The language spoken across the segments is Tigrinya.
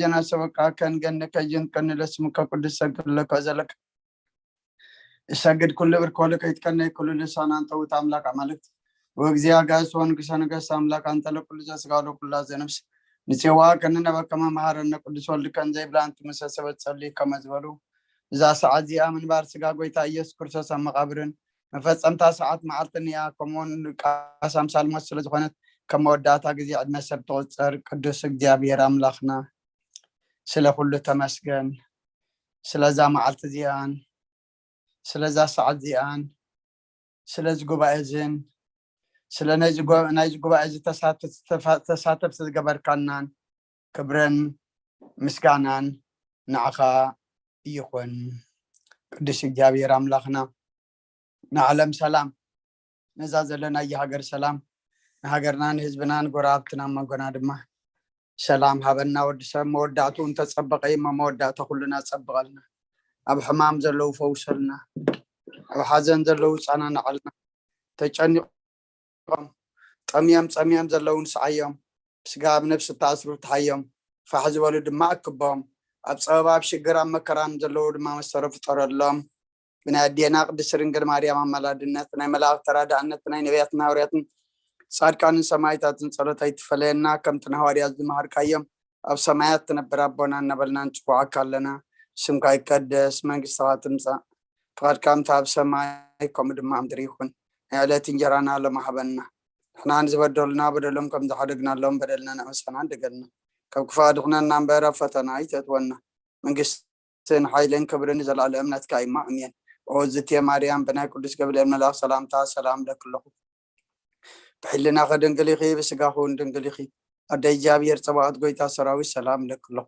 ጀና ሰበቃ ከንገን ከጅን ከንለስም ከቅዱስ ሰግድ ለከ ዘለክ እሰግድ ኩሉ ብር ኮሉ ከይትከነ ኩሉ ልሳናን ተውት ኣምላክ ኣማልክት ወእግዚኣ ጋስ ወንግሰ ነገስ ኣምላክ ኣንተ ለኩሉ ዘስጋ ወለኩላ ዘነፍስ ንጽዋ ከንነበከመ መሃረነ ቅዱስ ወልድ ከን ዘይብላ ኣንቲ መሰሰበት ጸሊ ከመ ዝበሉ እዛ ሰዓት እዚኣ ምንባር ስጋ ጎይታ ኢየሱስ ክርስቶስ ኣብ መቓብርን መፈጸምታ ሰዓት መዓልትን እያ። ከምኡውን ሉቃስ ኣምሳል ሞት ስለ ዝኾነት ከም መወዳእታ ግዜ ዕድመ ሰብ ትቑጸር። ቅዱስ እግዚኣብሔር ኣምላኽና ስለ ኩሉ ተመስገን። ስለዛ መዓልቲ እዚኣን ስለዛ ሰዓት እዚኣን ስለዚ ጉባኤ እዝን ስለ ናይዚ ጉባኤ እዚ ተሳተፍቲ ዝገበርካናን ክብርን ምስጋናን ንዓኻ ይኹን። ቅዱስ እግዚኣብሔር ኣምላኽና ንዓለም ሰላም ነዛ ዘለናዮ ሃገር ሰላም ንሃገርና ንህዝብና ንጎረባብትና መንጎና ድማ ሰላም ሃበና። ወዲ ሰብ መወዳእትኡ እንተጸበቐ እሞ መወዳእታ ኩልና ጸብቐልና። ኣብ ሕማም ዘለዉ ፈውሰልና። ኣብ ሓዘን ዘለዉ ጸናንዓልና። ተጨኒቖም ጠምዮም ጸምዮም ዘለዉ ንስዓዮም። ብስጋ ኣብ ነብሲ እተኣስሩ ፍትሓዮም። ፋሕ ዝበሉ ድማ ኣክቦም። ኣብ ጸበባ ኣብ ሽግር ኣብ መከራን ዘለዉ ድማ መሰረ ፍጠረሎም። ብናይ ኣዴና ቅድስቲ ድንግል ማርያም ኣማላድነት ናይ መላእኽቲ ተራዳእነት ናይ ነቢያትን ሃዋርያትን ጻድቃንን ሰማይታትን ጸሎት ኣይትፈለየና። ከምቲ ንሃዋርያት ዝመሃርካዮም ኣብ ሰማያት ትነብር ኣቦና እናበልና ንጽውዓካ ኣለና። ስምካ ይቀደስ፣ መንግስትኻ ትምጻእ፣ ፍቓድካ ምታ ኣብ ሰማይ ከምኡ ድማ ኣብ ምድሪ ይኹን። ናይ ዕለት እንጀራና ሎም ሃበና። ንሕና ንዝበደሉና በደሎም ከም ዝሓደግናሎም በደልና ንዕመሰና ንደገልና። ካብ ክፋ ድሕነና እምበር ኣብ ፈተና ኣይተእትወና። መንግስትን ሓይልን ክብርን ንዘለኣለም ናትካ እዩ። ኣሜን። ኦ ዝቴ ማርያም ብናይ ቅዱስ ገብርኤል መልኣኽ ሰላምታ ሰላም ለክለኹ። ብሕልናኸ ድንግል ኢኺ፣ ብስጋኹ እውን ድንግል ኢኺ። ኣደ እግዚኣብሔር ጸባኦት ጎይታ ሰራዊት ሰላም ለክለኹ።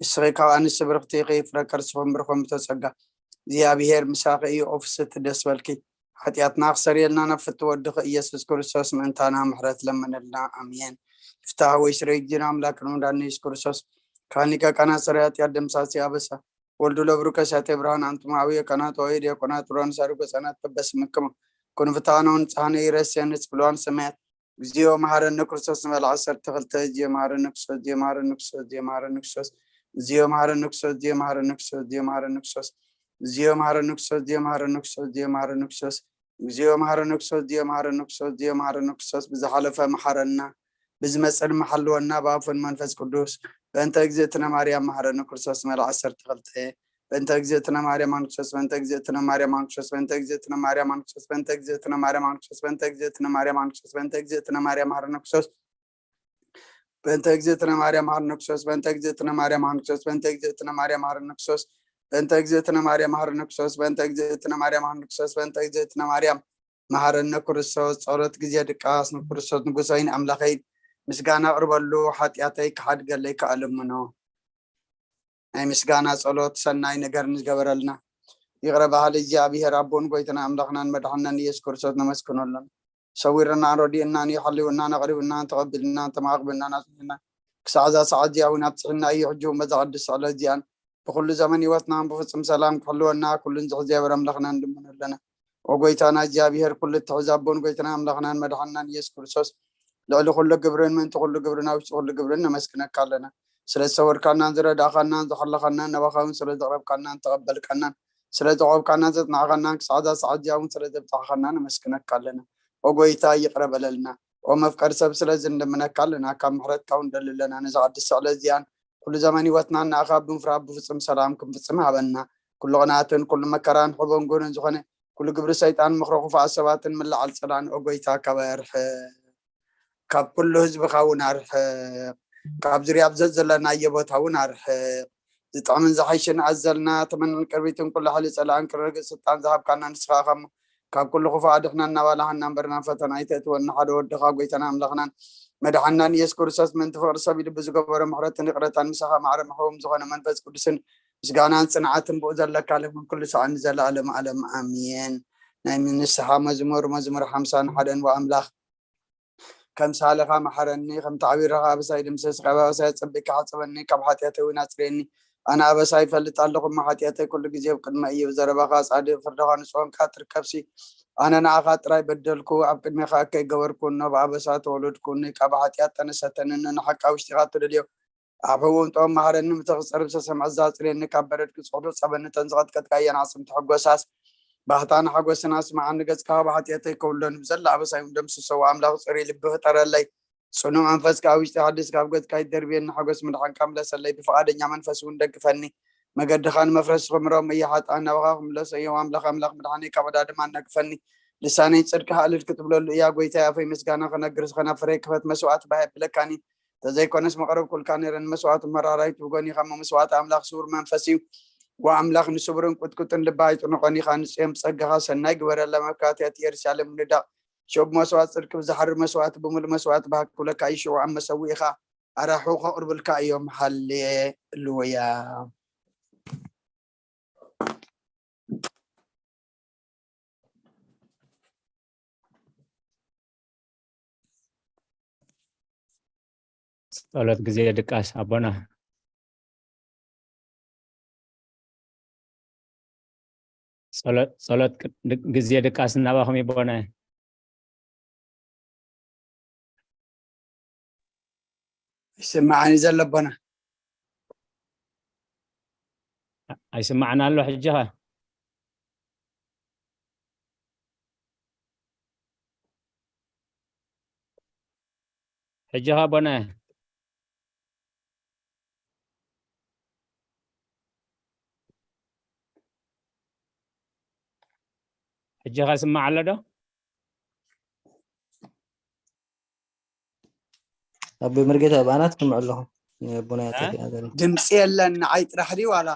ንስኺ ካብ ኣንስቲ ብርኽቲ ኢኺ፣ ፍረ ከርስኹም ብርኹም ተጸጋ። እግዚኣብሔር ምሳኺ እዩ፣ ኦ ፍስሕቲ ደስ በልኪ። ሓጢኣትና ክሰርየልና ናብ ፍትወ ወድኺ ኢየሱስ ክርስቶስ ምእንታና ምሕረት ለምንልና። ኣሜን። ፍትሐ ወይ ስረይ ጊዜና ኣምላክ ንመድኃኒነ ኢየሱስ ክርስቶስ ካህን ሊቀ ካህናት ሰራይ ኃጢአት ደምሳሲ ኣበሳ ወልዱ ለብሩ ከሳቴ ብርሃን ኣንቱም አብየ ካህናት ወይ ዲያቆናት ብርሃን ሳርጎ ጸናት በበስምክሙ ኩን ፍትሐነ ወንጽሐነ ይረስየን ንጽብለዋን ሰማያት እግዚኦ መሐረነ ክርስቶስ ንበል ዓሰርተ ክልተ። እግዚኦ መሐረነ ክርስቶስ፣ እግዚኦ መሐረነ ክርስቶስ፣ እግዚኦ መሐረነ ክርስቶስ፣ እግዚኦ መሐረነ ክርስቶስ፣ እግዚኦ መሐረነ ክርስቶስ፣ እግዚኦ መሐረነ ክርስቶስ፣ እግዚኦ መሐረነ ክርስቶስ፣ እግዚኦ መሐረነ ክርስቶስ፣ እግዚኦ መሐረነ ክርስቶስ፣ እግዚኦ መሐረነ ክርስቶስ፣ እግዚኦ መሐረነ ክርስቶስ፣ ብዝሓለፈ መሐረና፣ ብዝመጽእ ድማ ሓልወና፣ ብኣብ ወወልድ መንፈስ ቅዱስ። በእንተ እግዝእትነ ማርያም መሐረነ ክርስቶስ ንበል ዓሰርተ ክልተ። በእንተ እግዝእትነ ማርያም ኣንክሶስ፣ በእንተ እግዝእትነ ማርያም ኣንክሶስ፣ በእንተ እግዝእትነ ማርያም ኣንክሶስ፣ በእንተ እግዝእትነ ማርያም ኣንክሶስ፣ በእንተ እግዝእትነ ማርያም ኣንክሶስ፣ በእንተ እግዝእትነ ማርያም መሐረነ ክርስቶስ። በእንተ እግዝእትነ ማርያም መሐረነ ክርስቶስ፣ በእንተ እግዝእትነ ማርያም መሐረነ ክርስቶስ፣ በእንተ እግዝእትነ ማርያም መሐረነ ክርስቶስ፣ በእንተ እግዝእትነ ማርያም መሐረነ ክርስቶስ፣ በእንተ እግዝእትነ ማርያም መሐረነ ክርስቶስ፣ በእንተ እግዝእትነ ማርያም መሐረነ ክርስቶስ፣ ጸሎት ግዜ ድቃስ ንክርስቶስ ንጉሰይን ኣምላኸይን ምስጋና ኣቕርበሉ፣ ሓጢኣተይ ክሓድገለይ ከኣልምኖ። ናይ ምስጋና ጸሎት ሰናይ ነገር ንዝገበረልና ይቕረ በሃሊ እግዚኣብሔር ኣቦን ጎይታና ኣምላኽናን መድሓናን ኢየሱስ ክርስቶስ ነመስግነሉን። ሰዊርናን ረዲእናን እዩ፣ ሓልዩናን ኣቕሪቡናን ተቐቢልናን ተማዕቕብናን ኣጽኒዕናን ክሳዕ እዛ ሰዓት እዚኣ እውን ኣብጽሕና እዩ። ሕጂ እውን በዛ ቅድስቲ ዕለት እዚኣን ብኹሉ ዘመን ህይወትናን ብፍጹም ሰላም ክሕልወና ኩሉን ዝሕዚ ኣበር ኣምላኽና ንልምኖ ኣለና። ኦ ጎይታና እግዚኣብሔር ኩሉ እትሕዝ ኣቦን ጎይታና ኣምላኽናን መድሓናን ኢየሱስ ክርስቶስ ልዕሊ ኩሉ ግብርን ምእንቲ ኩሉ ግብርን ኣብ ውሽጢ ኩሉ ግብርን ነመስግነካ ኣለና። ስለ ዝሰወርካናን ዝረዳእካናን ዝሓለኻናን ናባኻ እውን ስለ ዘቕረብካናን ተቐበልካናን ስለ ዘቆብካናን ዘጽናዕካናን ክሳዕ እዛ ሰዓት እዚኣ እውን ስለ ዘብጻሕካና ነመስግነካ ኣለና። ኦ ጎይታ ይቕረ በለልና። ኦ መፍቀሪ ሰብ ስለዚ ንልምነካ ኣለና። ካብ ምሕረትካ እውን ደሊ ኣለና። ነዛ ቅድስቲ ዕለት እዚኣን ኩሉ ዘመን ህይወትና ንኣኻ ብምፍራህ ብፍጹም ሰላም ክንፍጽም ሃበና። ኩሉ ቅንኣትን ኩሉ መከራን ሕቦን ጎንን ዝኾነ ኩሉ ግብሪ ሰይጣን ምኽሪ ክፉኣት ሰባትን ምልዓል ጸላእን ኦ ጎይታ ካብ ኣርሕቕ። ካብ ኩሉ ህዝብኻ እውን ኣርሕቕ። ካብ ዙርያ ኣብ ዘዘለናዮ ቦታ እውን ኣርሕቕ። ዝጥዕምን ዝሓይሽን ኣዘልና ተመንን ቅርቢትን ኩሉ ሓይሊ ጸላእን ክረግጽ ስልጣን ዝሃብካና ንስኻ ኢኻ እሞ ካብ ኩሉ ክፉእ ኣድሕነና ባልሓና እምበር ናብ ፈተና ኣይተእትወና ሓደ ወድኻ ጎይታና ኣምላኽናን መድሓናን ኢየሱስ ክርስቶስ ምእንቲ ፍቕሪ ሰብ ኢሉ ብዝገበሮ ምሕረትን ይቕረታን ምሳኻ ማዕረ መሕቦም ዝኾነ መንፈስ ቅዱስን ምስጋናን ጽንዓትን ብኡ ዘለካ ለምን ኩሉ ሰዓት ንዘለኣለም ዓለም ኣሜን። ናይ ንስሓ መዝሙር መዝሙር ሓምሳን ሓደን ወኣምላኽ ከም ሳልኻ መሓረኒ፣ ከም ተዓቢርኻ ኣበሳይ ድምሰስ፣ ካብ ኣበሳይ ኣጸቢቕካ ሓጽበኒ፣ ካብ ሓጢኣተይ እውን ኣጽርየኒ። ኣነ ኣበሳይ ይፈልጥ ኣለኹ፣ እሞ ሓጢኣተይ ኩሉ ግዜ ኣብ ቅድመይ እዩ። ብዘረባኻ ጻድቕ፣ ፍርድኻ ንጹህ ኮንካ ትርከብሲ። ኣነ ንዓኻ ጥራይ በደልኩ፣ ኣብ ቅድሜኻ እከይ ገበርኩ፣ እኖ ብኣበሳ ተወለድኩ፣ እኖ ካብ ሓጢኣት ተነሰተኒ፣ እኖ ንሓቂ ኣብ ውሽጢኻ ትደልዮ ኣብ ህውንቶም መሃረኒ፣ ምተኽጸር ብሰሰምዐ ዛጽሬኒ፣ ካብ በረድ ክጽሕዶ ጸበ ነተን ዝቐጥቀጥካየን ኣጽምቲ ሕጎሳስ፣ ባህታን ሓጎስን ኣስምዓኒ፣ ገጽካ ካብ ሓጢኣተይ ከውሎኒ፣ ብዘላ ኣበሳይ እውን ደምስሶ፣ ኣምላኽ ጽሩይ ልቢ ፍጠረለይ፣ ጽኑዕ መንፈስ ካብ ውሽጢ ሓድስ፣ ካብ ገጽካ ይደርብየኒ፣ ሓጎስ ምድሓንካ ምለሰለይ፣ ብፍቓደኛ መንፈስ እውን ደግፈኒ፣ መገድኻ ንመፍረስ ክምሮም እየ፣ ሓጥኣን ናባኻ ክምለሶ እዮም፣ ኣምላኽ ኣምላኽ ምድሓነይ ካብ ዕዳ ድማ ኣናግፈኒ፣ ልሳነይ ጽድቅኻ እልል ክትብለሉ እያ፣ ጎይታይ ኣፈይ ምስጋና ክነግር፣ ዝኸነ ፍረ ክፈት መስዋዕት ባህ የብለካኒ፣ ተዘይኮነስ መቐረብኩልካ ነይረ፣ ንመስዋዕቱ መራራይቱ ብጎኒ ኢኻ፣ እሞ መስዋዕቲ ኣምላኽ ስውር መንፈስ እዩ። ወኣምላኽ ንስውርን ቁጥቁጥን ልቢ ኣይጥንቖን ኢኻ፣ ንጽዮን ብጸጋኻ ሰናይ ግበረላ፣ መካትያት ኢየሩሳሌም ንዳቕ። ሽዑ ብመስዋዕት ጽድቂ ብዝሓርር መስዋዕቲ ብምሉእ መስዋዕቲ ባህ ክብለካ እዩ፣ ሽዑ ኣብ መሰውኢኻ ኣራሑ ከቕርብልካ እዮም። ሃሌሉያ። ጸሎት ግዜ ድቃስ ኣቦና። ጸሎት፣ ጸሎት ቅ-፣ ድ-፣ ግዜ ድቃስ እናባኹም ይቦና። ይስምዓኒ ዘሎ ኣቦና። ኣይስማዕን ኣሎ ሕጂ ኸ? ሕጂ ኸ ኣቦና? ሕጂ ኸ ይስማዕ ኣሎ ዶ? ኣቦይ መርጌታ፣ ብኣና ትስምዑ ኣለኹም? ናይ ኣቦና እያ እ? ጠፊኣ ዘላ። ድምፂ የለን፣ ንዓይ ጥራሕ ድዩ ዋላ?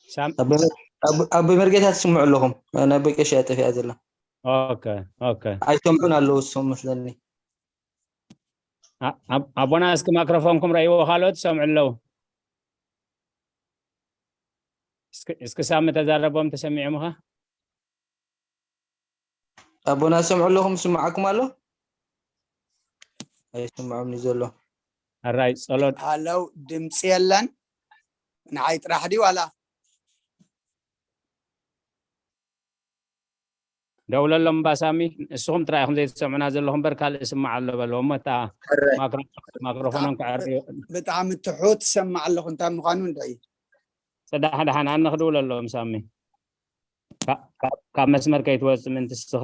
ሳም-፣ ኣቦይ መር-፣ ኣቦ-፣ ኣቦይ መርጌታ ትስምዑ ኣለኹም? ናይ ኣቦይ ቀሺ እያ ጠፊኣ ዘላ። ኦኬ፣ ኦኬ። ኣይሰምዑን ኣለዉ እሶም መስለኒ። ኣ-፣ ኣብ-፣ ኣቦና እስኪ ማክሮፎንኩም ረእይዎ፣ ካልኦት ይሰምዑ ኣለዉ። እስኪ፣ እስኪ ሳሚ ተዛረቦም ተሰሚዖምኻ? ኣቦና ሰምዑ ኣለኹም? ስምዓኩም ኣሎ? ኣይስምዖም እዩ ዘሎ። ኣራይ ጸሎት። ሃለው፣ ድምፂ የለን። ንዓይ ጥራሕ ድዩ ዋላ? ደውለሎም ባሳሚ፣ ንስኹም ጥራይ ኢኹም ዘይትሰምዑና ዘለኹም እምበር ካልእ ስማዕ ኣሎ በልዎ እሞ እታ ኣራይ። ማክሮ-፣ ማክሮፎኖም ክዕርዩ። ብጣዕሚ ትሑት ሰማዕ ኣለኹ፣ እንታይ ምዃኑ ንርኢ። ጽዳሕ ደሓን ኣነ ክድውለሎም ሳሚ። ካ-፣ ካብ፣ ካብ መስመር ከይትወጽእ ምእንቲ ንስኻ።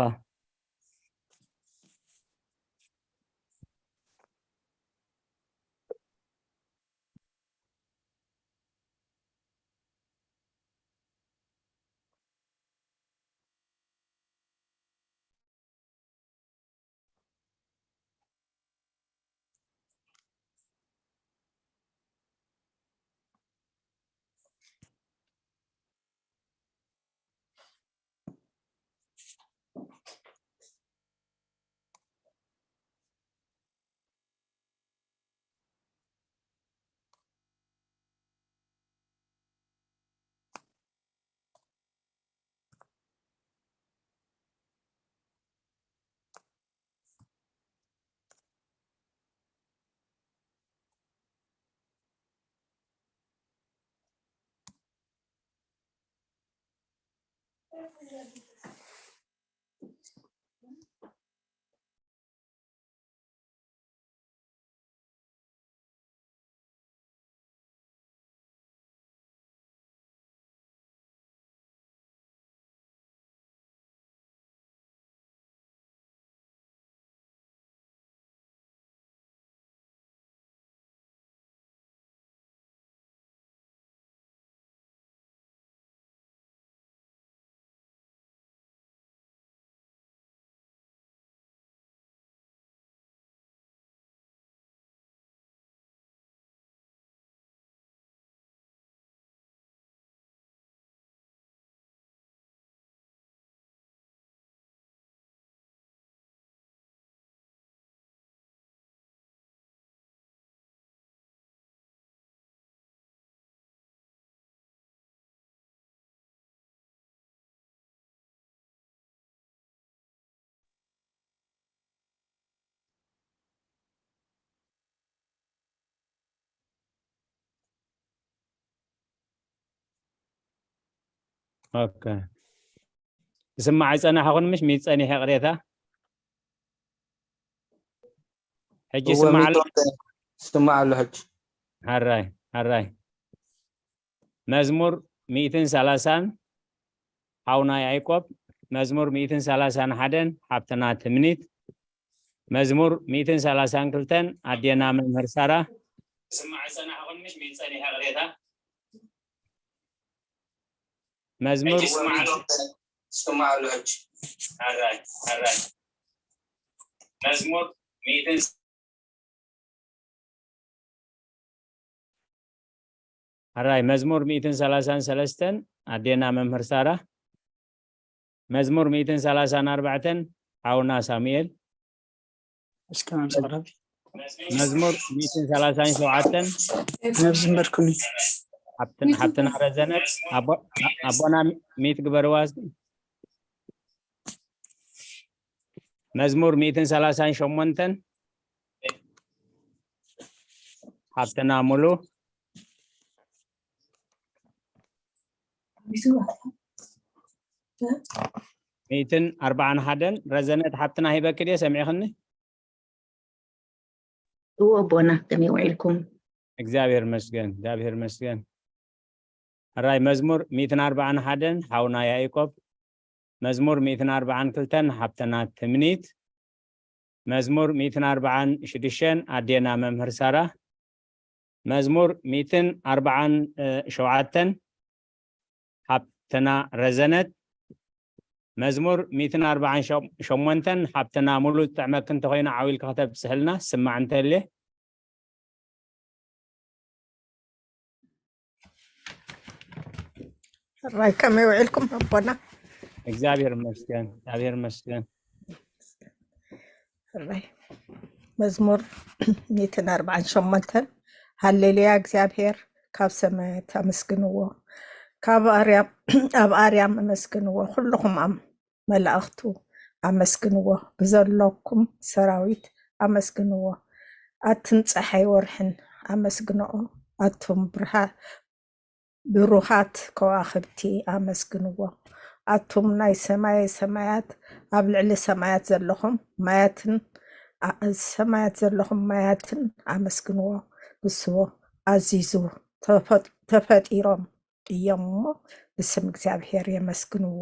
ኦኬ። ዝስማዕ ኣይጸናሕኹን ምሽ? ሚድ ጸኒሐ ቅሬታ። ሕጂ እወ ስማዕ ኣሎ። ሚእቲ ስማዕ ኣሎ ሕጂ። ሐራይ ሐራይ። መዝሙር ሚእትን ሰላሳን ሓውና ያዕቆብ። መዝሙር ሚእትን ሰላሳን ሓደን ሓብትና ትምኒት። መዝሙር ሚእትን ሰላሳን ክልተን ኣዴና መምህር ሳራ። ስማዕ ዝጸናሕኹን ምሽ ሚእቲ ጸኒሐ ቅሬታ። መዝሙር ስማዕ ኣሎ ሕጂ። ሐራይ ሐራይ። መዝሙር ሚእትን ሐራይ። መዝሙር ሚእትን ሰላሳን ሰለስተን ኣዴና መምህር ሳራ። መዝሙር ሚእትን ሰላሳን ኣርባዕተን ሓውና ሳሙኤል። እስከ መምሰረት መዝሙር ሚእትን ሰላሳን ሸውዓተን ነብዚ ምበርኩኒ። ሓብትን- ሓብትና ረዘነት። ኣቦ- ኣቦና ሚት ግበርዋ እስኪ። መዝሙር ሚእትን ሰላሳን ሸሞንተን ሓብትና ሙሉ። ሚእትን ኣርባዓን ሓደን። ረዘነት ሓብትና ሂበኪ ድየ? ሰሚዕኽኒ? እዎ ኣቦና፣ ከመይ ውዒልኩም? እግዚኣብሔር መስገን፣ እግዚኣብሔር መስገን። ሕራይ መዝሙር ሚእትን ኣርባዓን ሓደን ሓውና ያዕቆብ። መዝሙር ሚእትን ኣርባዓን ክልተን ሓብትና ትምኒት። መዝሙር ሚእትን ኣርባዓን ሽዱሽተን ኣዴና መምህር ሳራ። መዝሙር ሚእትን ኣርባዓን ሸውዓተን ሓብትና ረዘነት። መዝሙር ሚእትን ኣርባዓን ሸሞንተን ሓብትና ሙሉ ዝጥዕመኪ እንተኾይኑ ዓው ኢልካ ከተብጽሕልና ስማዕ እንተልየ። ሕራይ ከመይ ውዒልኩም ኣቦና? እግዚኣብሔር ይመስገን፣ እግዚኣብሔር ይመስገን። ሕራይ መዝሙር ሚእትን ኣርባዓን ሸሞንተን። ሃሌሉያ እግዚኣብሔር ካብ ሰማያት ኣመስግንዎ፣ ካብ ኣርያም ኣብ ኣርያም ኣመስግንዎ፣ ኩልኹም ኣብ መላእኽቱ ኣመስግንዎ፣ ብዘለኩም ሰራዊት ኣመስግንዎ፣ ኣትን ፀሓይ ወርሕን ኣመስግንኦ፣ ኣቱም ብርሃ ብሩኻት ከዋኽብቲ ኣመስግንዎ። ኣቱም ናይ ሰማየ ሰማያት ኣብ ልዕሊ ሰማያት ዘለኹም ማያትን ሰማያት ዘለኹም ማያትን ኣመስግንዎ። ንሱ ኣዚዙ ተፈጢሮም እዮም እሞ ብስም እግዚኣብሔር የመስግንዎ።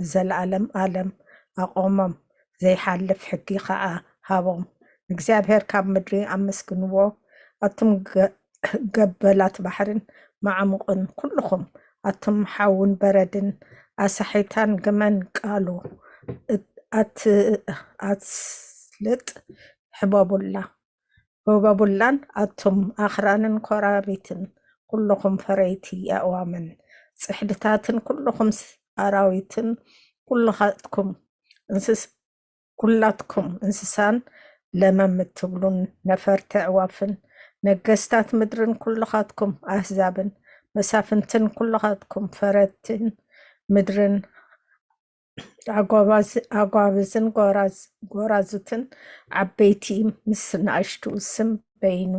ንዘለኣለም ኣለም ኣቆሞም፣ ዘይሓልፍ ሕጊ ኸዓ ሃቦም። ንእግዚኣብሔር ካብ ምድሪ ኣመስግንዎ። ኣቱም ገበላት ባሕርን መዓሙቕን ኩልኹም ኣቱም ሓውን በረድን ኣሳሒታን ግመን ቃሉ ኣስልጥ ሕበቡላ ህበቡላን ኣቱም ኣኽራንን ኮራሪትን ኩልኹም ፈረይቲ ኣእዋምን ጽሕድታትን ኩልኹም ኣራዊትን ኩልኻትኩም እንስስ ኩላትኩም እንስሳን ለመም እትብሉን ነፈርቲ ኣዕዋፍን ነገስታት ምድርን ኩልኻትኩም ኣህዛብን መሳፍንትን ኩልኻትኩም ፈረትን ምድርን ኣጓብዝን ጎራዙትን ዓበይቲ ምስ ንኣሽቱ ስም በይኑ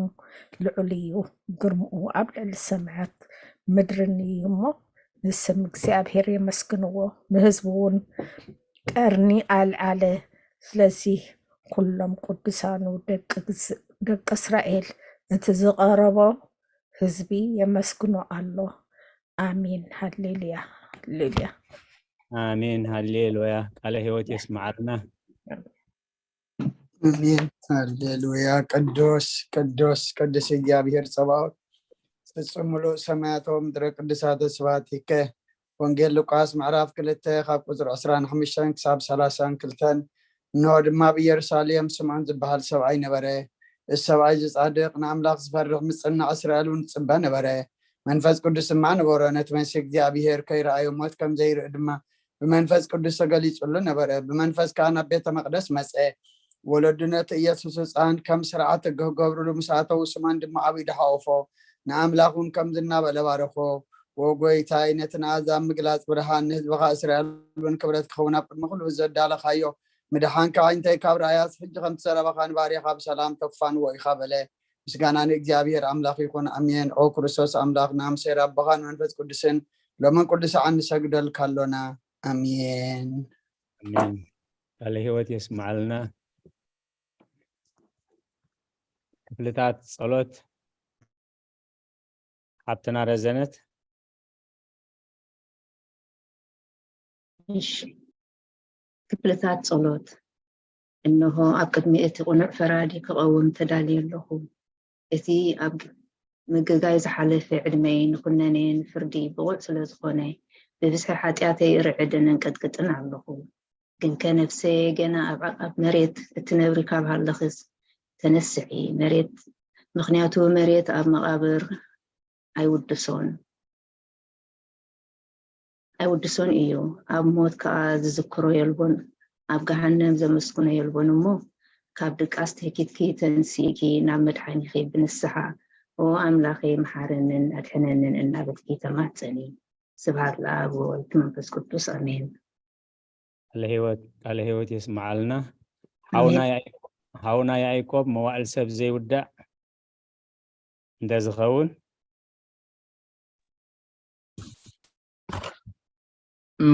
ልዑል እዩ፣ ግርምኡ ኣብ ልዕሊ ሰማያት ምድርን እዩ እሞ ንስም እግዚኣብሔር የመስግንዎ፣ ንህዝቡ እውን ቀርኒ ኣልዓለ። ስለዚ ኩሎም ቅዱሳኑ ደቂ እስራኤል እቲ ዝቐረቦ ህዝቢ የመስግኖ ኣሎ። ኣሜን። ሃሌሉያ ሃሌሉያ። ኣሜን። ሃሌሉያ። ቃለ ህይወት የስማዓልና። ኣሜን። ሃሌሉያ። ቅዱስ ቅዱስ ቅዱስ እግዚኣብሔር ጸባኦት ፍጹም ምሉእ ሰማያት ወምድረ ቅዱሳት ስብሐት ይከ። ወንጌል ሉቃስ ምዕራፍ ክልተ ካብ ቁጽሪ ዕስራን ሓሙሽተን ክሳብ ሰላሳን ክልተን። እንሆ ድማ ኣብ ኢየሩሳሌም ስምዖን ዝበሃል ሰብኣይ ነበረ። እዚ ሰብኣይ እዚ ጻድቕ ንኣምላኽ ዝፈርሕ ምጽናዕ እስራኤል እውን ዝጽበ ነበረ። መንፈስ ቅዱስ ድማ ነበሮ። ነቲ መሲሕ እግዚኣብሔር ከይረኣዮ ሞት ከም ዘይርኢ ድማ ብመንፈስ ቅዱስ ተገሊጹሉ ነበረ። ብመንፈስ ከኣ ናብ ቤተ መቕደስ መጸ። ወለዱ ነቲ ኢየሱስ ህፃን ከም ስርዓት ሕጊ ክገብሩሉ ምስ ኣተዉ ስሞን ድማ ኣብ ኢዱ ሓቆፎ። ንኣምላኽ እውን ከምዚ እናበለ ባረኾ። ዎ ጎይታይ ነቲ ንኣዛብ ምግላጽ ብርሃን ንህዝብኻ እስራኤል እውን ክብረት ክኸውን ኣብ ቅድሚ ኩሉ ዘዳለኻዮ ምድሓንካ ኣዒንተይ ካብ ረኣያስ ሕጂ ከምቲ ዘረባኻ ንባርያኻ ብሰላም ተፋንዎ ኢኻ በለ። ምስጋና ንእግዚኣብሔር ኣምላኽ ይኹን ኣሜን። ኦ ክርስቶስ ኣምላኽና ምሰር ኣቦኻን መንፈስ ቅዱስን ሎምን ቅዱሳዓን ንሰግደልካ ኣሎና። ኣሜን። ኣሜን። ቃለ ህይወት የስምዓልና። ክፍልታት ጸሎት ሓብትና ረዘነት። እሺ፣ ክፍልታት ጸሎት። እንሆ ኣብ ቅድሚ እቲ ቅኑዕ ፈራዲ ክቐውም ተዳልየ ኣለኹ። እቲ ኣብ ምግጋይ ዝሓለፈ ዕድመይ ንኹነኔን ፍርዲ ብቑዕ ስለ ዝኾነ፣ ብብዝሒ ሓጢኣተይ እርዕድን እንቅጥቅጥን ኣለኹ። ግንከ ነፍሰየ ገና ኣብ ኣብ መሬት እትነብሪ ካብ ሃለኽስ ተነስሒ፣ መሬት፣ ምኽንያቱ መሬት ኣብ መቓብር ኣይውድሶን። ኣይውድሶን እዩ፣ ኣብ ሞት ከኣ ዝዝክሮ የልቦን፣ ኣብ ገሃነም ዘመስግኖ የልቦን። እሞ ካብ ድቃስ ተኪትኪ ተንሲእኪ ናብ መድሓኒኺ ብንስሓ፣ "ኦ ኣምላኸይ፣ መሓረንን ኣድሕነንን" እናበልኪ ተማህጸኒ። ስብሃት ለኣብ ወወልድ መንፈስ ቅዱስ፣ ኣሜን። ቃለ ህይወት፣ ቃለ ህይወት የስምዓልና። ሓውና ያዕቆብ፣ ሓውና ያዕቆብ፣ መዋዕል ሰብ ዘይውዳእ እንተዝኸውን?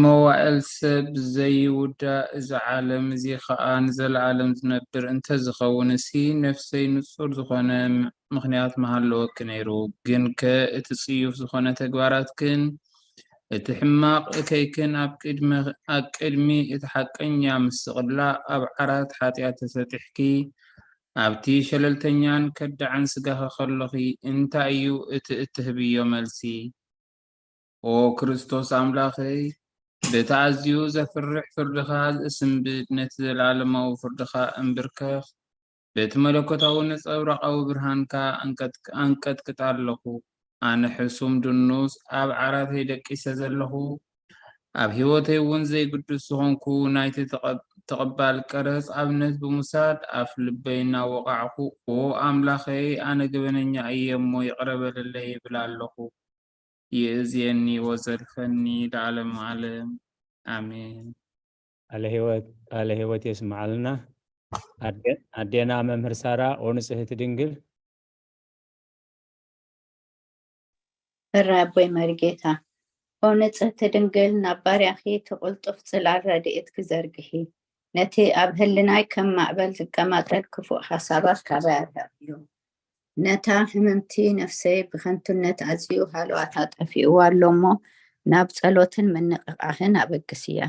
መዋዕል ሰብ ዘይውዳእ፣ እዚ ዓለም እዚ ኸኣ ንዘለኣለም ዝነብር እንተዝኸውንሲ፣ ነፍሰይ ንጹር ዝኾነ ም-፣ ምኽንያት ምሃለወኪ ነይሩ። ግንከ እቲ ጽዩፍ ዝኾነ ተግባራትክን እቲ ሕማቕ እከይክን ኣብ ቅድሚ፣ ኣብ ቅድሚ እቲ ሓቀኛ ምስቕላ ኣብ ዓራት ሓጢኣት ተሰጢሕኪ፣ ኣብቲ ሸለልተኛን ከዳዕን ስጋኺ ከሎኺ፣ እንታይ እዩ እቲ እትህብዮ መልሲ? ኦ ክርስቶስ ኣምላኸይ፣ በቲ ኣዝዩ ዘፍርሕ ፍርድኻ ዝእስንብድ፣ ነቲ ዘለኣለማዊ ፍርድኻ እምብርከኽ፣ በቲ መለኮታዊ ነጸብራቓዊ ብርሃንካ ኣንቀጥቅ-፣ ኣንቀጥቅጥ ኣለኹ። ኣነ ሕሱም ድኑስ ኣብ ዓራተይ ደቂሰ ዘለኹ፣ ኣብ ህይወተይ እውን ዘይግዱስ ዝኾንኩ፣ ናይቲ ተቐ-፣ ተቐባል ቀረጽ ኣብነት ብምውሳድ ኣፍ ልበይ እናወቓዕኩ፣ ኦ ኣምላኸይ፣ ኣነ ገበነኛ እየ እሞ ይቕረ በለለይ ይብል ኣለኹ። ይእዝየኒ ወዘልፈኒ ለዓለመ ዓለም። ኣሜን። ቃለ ህይወት፣ ቃለ ህይወት የስምዓልና። ኣደ-፣ ኣዴና መምህር ሳራ፣ ኦ ንጽህቲ ድንግል። እረ ኣቦይ መሪጌታ፣ ኦ ንጽህቲ ድንግል፣ ናብ ባርያኺ እቲ ቅልጡፍ ጽላል ረድኤትኪ ዘርግሒ። ነቲ ኣብ ህልናይ ከም ማዕበል ዝቀማጠል ክፉእ ሓሳባት ካባይ ኣርሕቕዮ። ነታ ህምምቲ ነፍሰይ ብኸንቱነት ኣዝዩ ሃለዋታ ጠፊእዋ ኣሎ እሞ፣ ናብ ጸሎትን ምንቕቓሕን ኣበግስያ።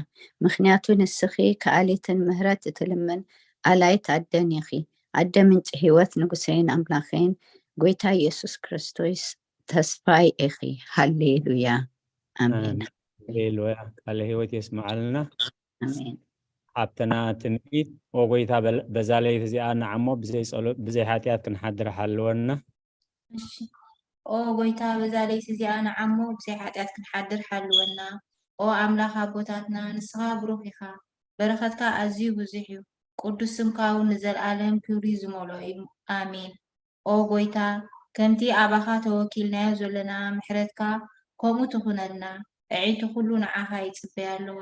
ምኽንያቱ ንስኺ ከኣሊትን ምህረት እትልምን ኣላይት ኣደን ኢኺ። ኣደ ምንጪ ህይወት፣ ንጉሰይን ኣምላኸይን፣ ጐይታ ኢየሱስ ክርስቶስ ተስፋይ ኢኺ። ሃሌሉያ። ኣሜን። ሃሌሉያ። ቃለ ህይወት የስምዓልና። ኣሜን። ሓብትና ትምኒት፣ ኦ ጐይታ፣ በል-፣ በዛ ለይቲ እዚኣ ንዓሞ ብዘይ ጸሎት፣ ብዘይ ሓጢኣት ክንሓድር ሓልወና። እሺ። ኦ ጐይታ፣ በዛ ለይቲ እዚኣ ንዓሞ ብዘይ ሓጢኣት ክንሓድር ሓልወና። ኦ ኣምላኽ ኣቦታትና፣ ንስኻ ብሩኽ ኢኻ። በረኸትካ ኣዝዩ ብዙሕ እዩ። ቅዱስ ስምካ እውን ንዘለኣለም ክብሪ ዝመልኦ እዩ። ኣሜን። ኦ ጐይታ፣ ከምቲ ኣባኻ ተወኪልናዮ ዘሎና ምሕረትካ ከምኡ ትኹነልና። ኣዒንቲ ኩሉ ንዓኻ ይጽበያ ኣለዋ።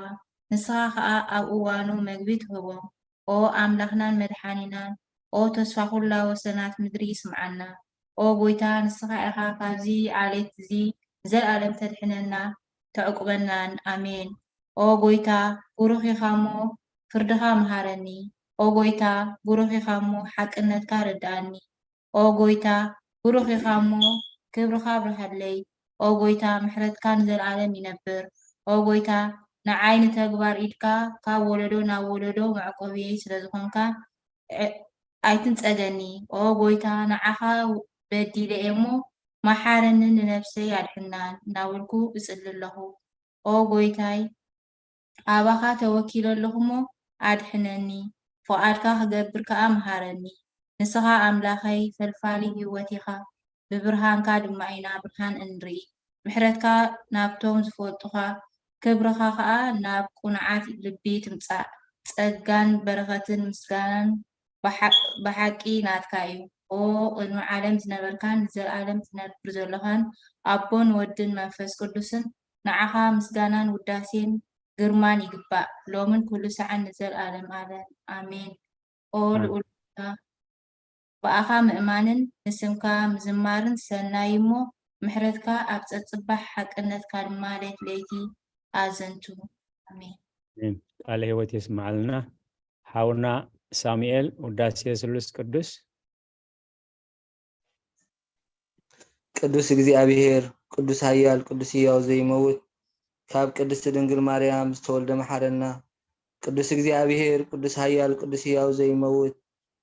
ንስኻ ኸኣ ኣብ እዋኑ መግቢ ትህቦም። ኦ ኣምላኽናን መድሓኒናን፣ ኦ ተስፋ ኩላ ወሰናት ምድሪ ይስምዓና። ኦ ጐይታ፣ ንስኻ ኢኻ ካብዚ ዓሌት እዚ ንዘለኣለም ተድሕነና ተዕቁበናን። ኣሜን። ኦ ጐይታ፣ ብሩኽ ኢኻ እሞ ፍርድኻ ምሃረኒ። ኦ ጐይታ፣ ብሩኽ ኢኻ እሞ ሓቅነትካ ርድኣኒ። ኦ ጐይታ፣ ብሩኽ ኢኻ እሞ ክብርኻ ኣብርሃለይ። ኦ ጐይታ፣ ምሕረትካ ንዘለኣለም ይነብር። ኦ ጐይታ፣ ንዓይ ንተግባር ኢድካ ካብ ወለዶ ናብ ወለዶ መዕቆብየይ ስለ ዝኾንካ፣ ዕ-፣ ኣይትንጸገኒ። ኦ ጐይታ፣ ንዓኻ በዲለ እየ እሞ፣ መሓረንን ንነፍሰይ ኣድሕናን እናበልኩ እጽሊ ኣለኹ። ኦ ጐይታይ፣ ኣባኻ ተወኪለ ኣለኹ እሞ ኣድሕነኒ፣ ፍቓድካ ክገብር ከኣ ምሃረኒ። ንስኻ ኣምላኸይ ፈልፋሊ ህይወት ኢኻ፣ ብብርሃንካ ድማ ኢና ብርሃን እንርኢ። ምሕረትካ ናብቶም ዝፈልጡኻ፣ ክብርኻ ከኣ ናብ ቅኑዓት ልቢ ትምጻእ። ጸጋን በረኸትን ምስጋናን ብሓ-፣ ብሓቂ ናትካ እዩ። ኦ ቅድሚ ዓለም ዝነበርካን ንዘለኣለም ትነብር ዘለኻን ኣቦን ወድን መንፈስ ቅዱስን፣ ንዓኻ ምስጋናን ውዳሴን ግርማን ይግባእ፣ ሎምን ኩሉ ሰዓን ንዘለኣለም ኣለም። ኣሜን። ኦ ኣሜን። ልኡል ጎይታ፣ ብኣኻ ምእማንን ንስምካ ምዝማርን ሰናይ እሞ፣ ምሕረትካ ኣብ ጸጽባሕ ሓቅነትካ ድማ ሌት ለይቲ ኣዘንቱ። ኣሜን። ኣሜን። ቃለ ህይወት የስምዓልና። ሓውና ሳሙኤል፣ ውዳሴ ስሉስ ቅዱስ። ቅዱስ እግዚኣብሔር፣ ቅዱስ ኃያል፣ ቅዱስ ሕያው ዘይመውት፣ ካብ ቅድስት ድንግል ማርያም ዝተወልደ መሓረና። ቅዱስ እግዚኣብሔር፣ ቅዱስ ኃያል፣ ቅዱስ ሕያው ዘይመውት፣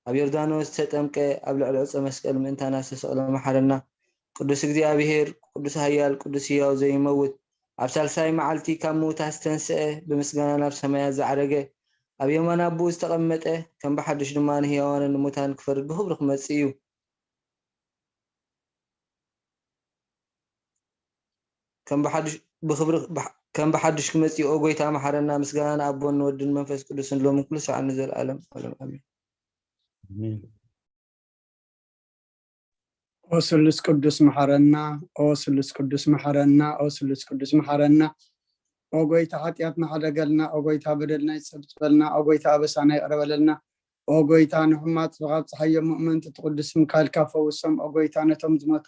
ኣብ ዮርዳኖስ ዝተጠምቀ፣ ኣብ ልዕሊ ዕፀ መስቀል ምእንታና ዝተሰቕለ መሓረና። ቅዱስ እግዚኣብሔር፣ ቅዱስ ኃያል፣ ቅዱስ ሕያው ዘይመውት፣ ኣብ ሳልሳይ መዓልቲ ካብ ምውታት ዝተንስአ፣ ብምስጋና ናብ ሰማያት ዝዓረገ፣ ኣብ የማን ኣቦኡ ዝተቐመጠ፣ ከም ብሓድሽ ድማ ንሕያዋንን ንሙታን ክፈርድ ብኽብሪ ክመጽእ እዩ። ከም ብሓድሽ ብኽብሪ ብሕ- ከም ብሓድሽ ክመጽእ ኦ ጎይታ መሓረና። ምስጋና ንኣቦን ንወድን መንፈስ ቅዱስን ሎምን ኩሉ ሰዓት ንዘለኣለም ዓለም ኣሜን። ኦ ስሉስ ቅዱስ መሓረና፣ ኦ ስሉስ ቅዱስ መሓረና፣ ኦ ስሉስ ቅዱስ መሓረና። ኦ ጎይታ ሓጢኣትና ሓደገልና፣ ኦ ጎይታ በደልና ይጸብጽበልና፣ ኦ ጎይታ ኣበሳና ይቕረበለልና። ኦ ጎይታ ንሕማት ካብ ጸሓዮም ምእመንቲ ትቅዱስ ምካልካ ፈውሶም። ኦ ጎይታ ነቶም ዝመቱ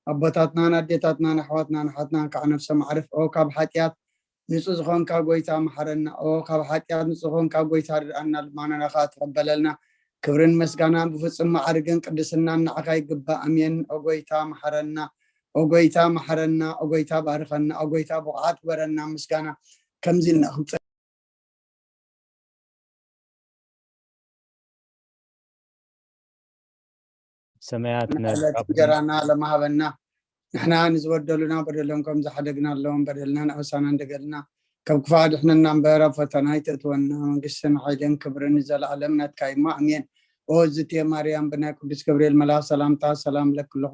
ኣቦታትናን ኣዴታትናን ኣሕዋትናን ኣሓትናን ከዓ ነፍሶም ኣዕርፍ። ኦ ካብ ሓጢኣት ንጹህ ዝኾንካ ጎይታ መሓረና። ኦ ካብ ሓጢኣት ንጹህ ዝኾንካ ጎይታ ርድኣና፣ ልማናና ከዓ ተቐበለልና። ክብርን መስጋናን ብፍጹም ማዕርግን ቅድስናን ንዓኻ ይግባእ። ኣሜን። ኦ ጎይታ መሓረና፣ ኦ ጎይታ መሓረና፣ ኦ ጎይታ ባርኸና፣ ኦ ጎይታ ብቑዓት ግበረና። ምስጋና ከምዚ ኢልና ክንጽ ሰማያት ንዕለት እንጀራና ለመሃበና ንሕና ንዝበደሉና በደሎም ከም ዝሓደግናሎም በደልና ንኣበሳና እንደገልና ካብ ክፋ ድሕነና እምበር ኣብ ፈተና ኣይተእትወና። መንግስትን ሓይልን ክብርን ንዘለኣለም ናትካ እሞ ኣሜን። ኦ ዝቴ ማርያም ብናይ ቅዱስ ገብርኤል መልኣኽ ሰላምታ ሰላም ለክለኹ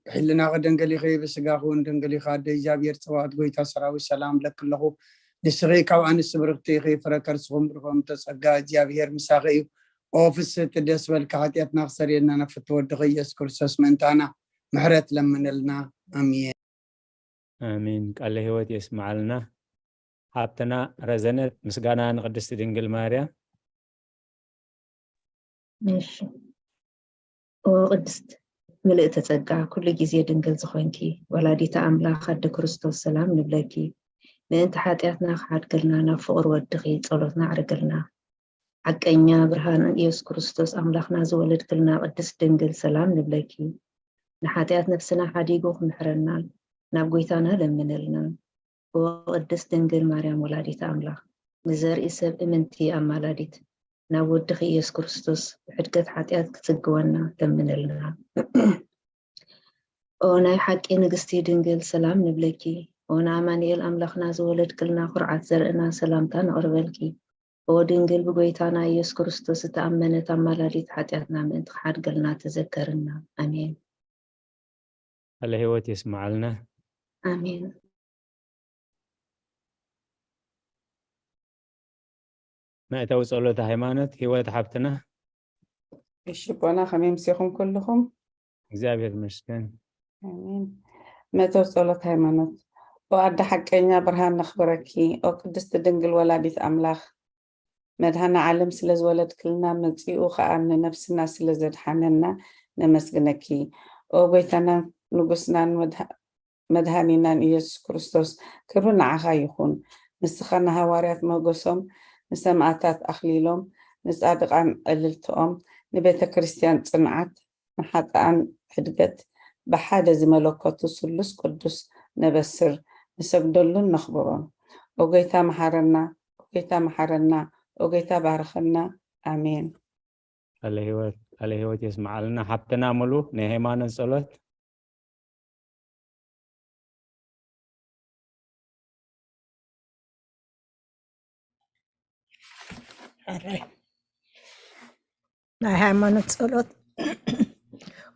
ብሕልናኺ ድንግል ኢኺ ብስጋኺ እውን ድንግል ኢኻ። ኣደ እግዚኣብሔር ጸባኦት ጎይታ ሰራዊት ሰላም ለክለኹ። ንስኺ ካብ ኣንስቲ ብርኽቲ ኢኺ ፍረ ከርስኹም ብርኾም ተጸጋ እግዚኣብሔር ምሳኺ እዩ። ኦ ፍስህቲ ደስ በልካ ሓጢኣትና ክሰርየልና ናብ ፍትወ ወድኺ ኢየሱስ ክርስቶስ ምእንታና ምሕረት ለምነልና። ኣሜን። ኣሜን። ቃለ ህይወት የስምዓልና። ሓብትና ረዘነት ምስጋና ንቅድስቲ ድንግል ማርያም። እሺ። ኦ ቅድስት ምልእተ ጸጋ ኩሉ ግዜ ድንግል ዝኾንኪ ወላዲተ ኣምላኽ ኣደ ክርስቶስ ሰላም ንብለኪ። ምእንቲ ሓጢኣትና ክሓድገልና ናብ ፍቕሪ ወድኺ ጸሎትና ኣዕርግልና። ሓቀኛ ብርሃን ኢየሱስ ክርስቶስ ኣምላኽና ዝወለድክልና ቅድስት ድንግል ሰላም ንብለኪ። ንሓጢኣት ነፍስና ሓዲጉ ክምሕረና ናብ ጎይታና ለምነልና። ኦ ቅድስት ድንግል ማርያም ወላዲተ ኣምላኽ ንዘርኢ ሰብ እምንቲ ኣማላዲት ናብ ወድኺ ኢየሱስ ክርስቶስ ብሕድገት ሓጢኣት ክጽግወና ለምነልና። ኦ ናይ ሓቂ ንግስቲ ድንግል ሰላም ንብለኪ። ኦ ንኣማኑኤል ኣምላኽና ዝወለድክልና ኩርዓት ዘርእና ሰላምታ ነቕርበልኪ። ኦ ድንግል ብጎይታና ኢየሱስ ክርስቶስ ዝተኣመነት ኣማላዲት ሓጢኣትና ምእንቲ ክሓድገልና ተዘከርና። ኣሜን። ቃለ ህይወት የስምዓልና። ኣሜን። መእተዊ ጸሎተ ሃይማኖት ህይወት ሓብትና። እሺ ኣቦና ከመይ ምሲኹም ኩልኹም? እግዚኣብሔር ይመስገን። ኣሜን። መእተዊ ጸሎት ሃይማኖት። ኦ ኣደ ሓቀኛ ብርሃን ነኽብረኪ። ኦ ቅድስቲ ድንግል ወላዲት ኣምላኽ መድሃነ ዓለም ስለ ዝወለድክልና መጺኡ ኸኣ ንነብስና ስለ ዘድሓነና ነመስግነኪ። ኦ ጎይታናን ንጉስናን መድሃ- መድሃኒናን ኢየሱስ ክርስቶስ ክብሪ ንዓኻ ይኹን። ንስኻ ንሃዋርያት ሞገሶም፣ ንሰማእታት ኣኽሊሎም፣ ንጻድቓን ዕልልትኦም፣ ንቤተ ክርስቲያን ጽንዓት፣ ንሓጥኣን ሕድገት ብሓደ ዝመለኮቱ ስሉስ ቅዱስ ነበስር፣ ንሰግደሉን ነኽብሮን። ኦ ጎይታ መሓረና፣ ኦ ጎይታ መሓረና፣ ኦ ጎይታ ባርኸና። ኣሜን። ቃለ ህይወት ቃለ ህይወት የስምዓልና ሓብትና ሙሉ ናይ ሃይማኖት ጸሎት። ሕራይ ናይ ሃይማኖት ጸሎት።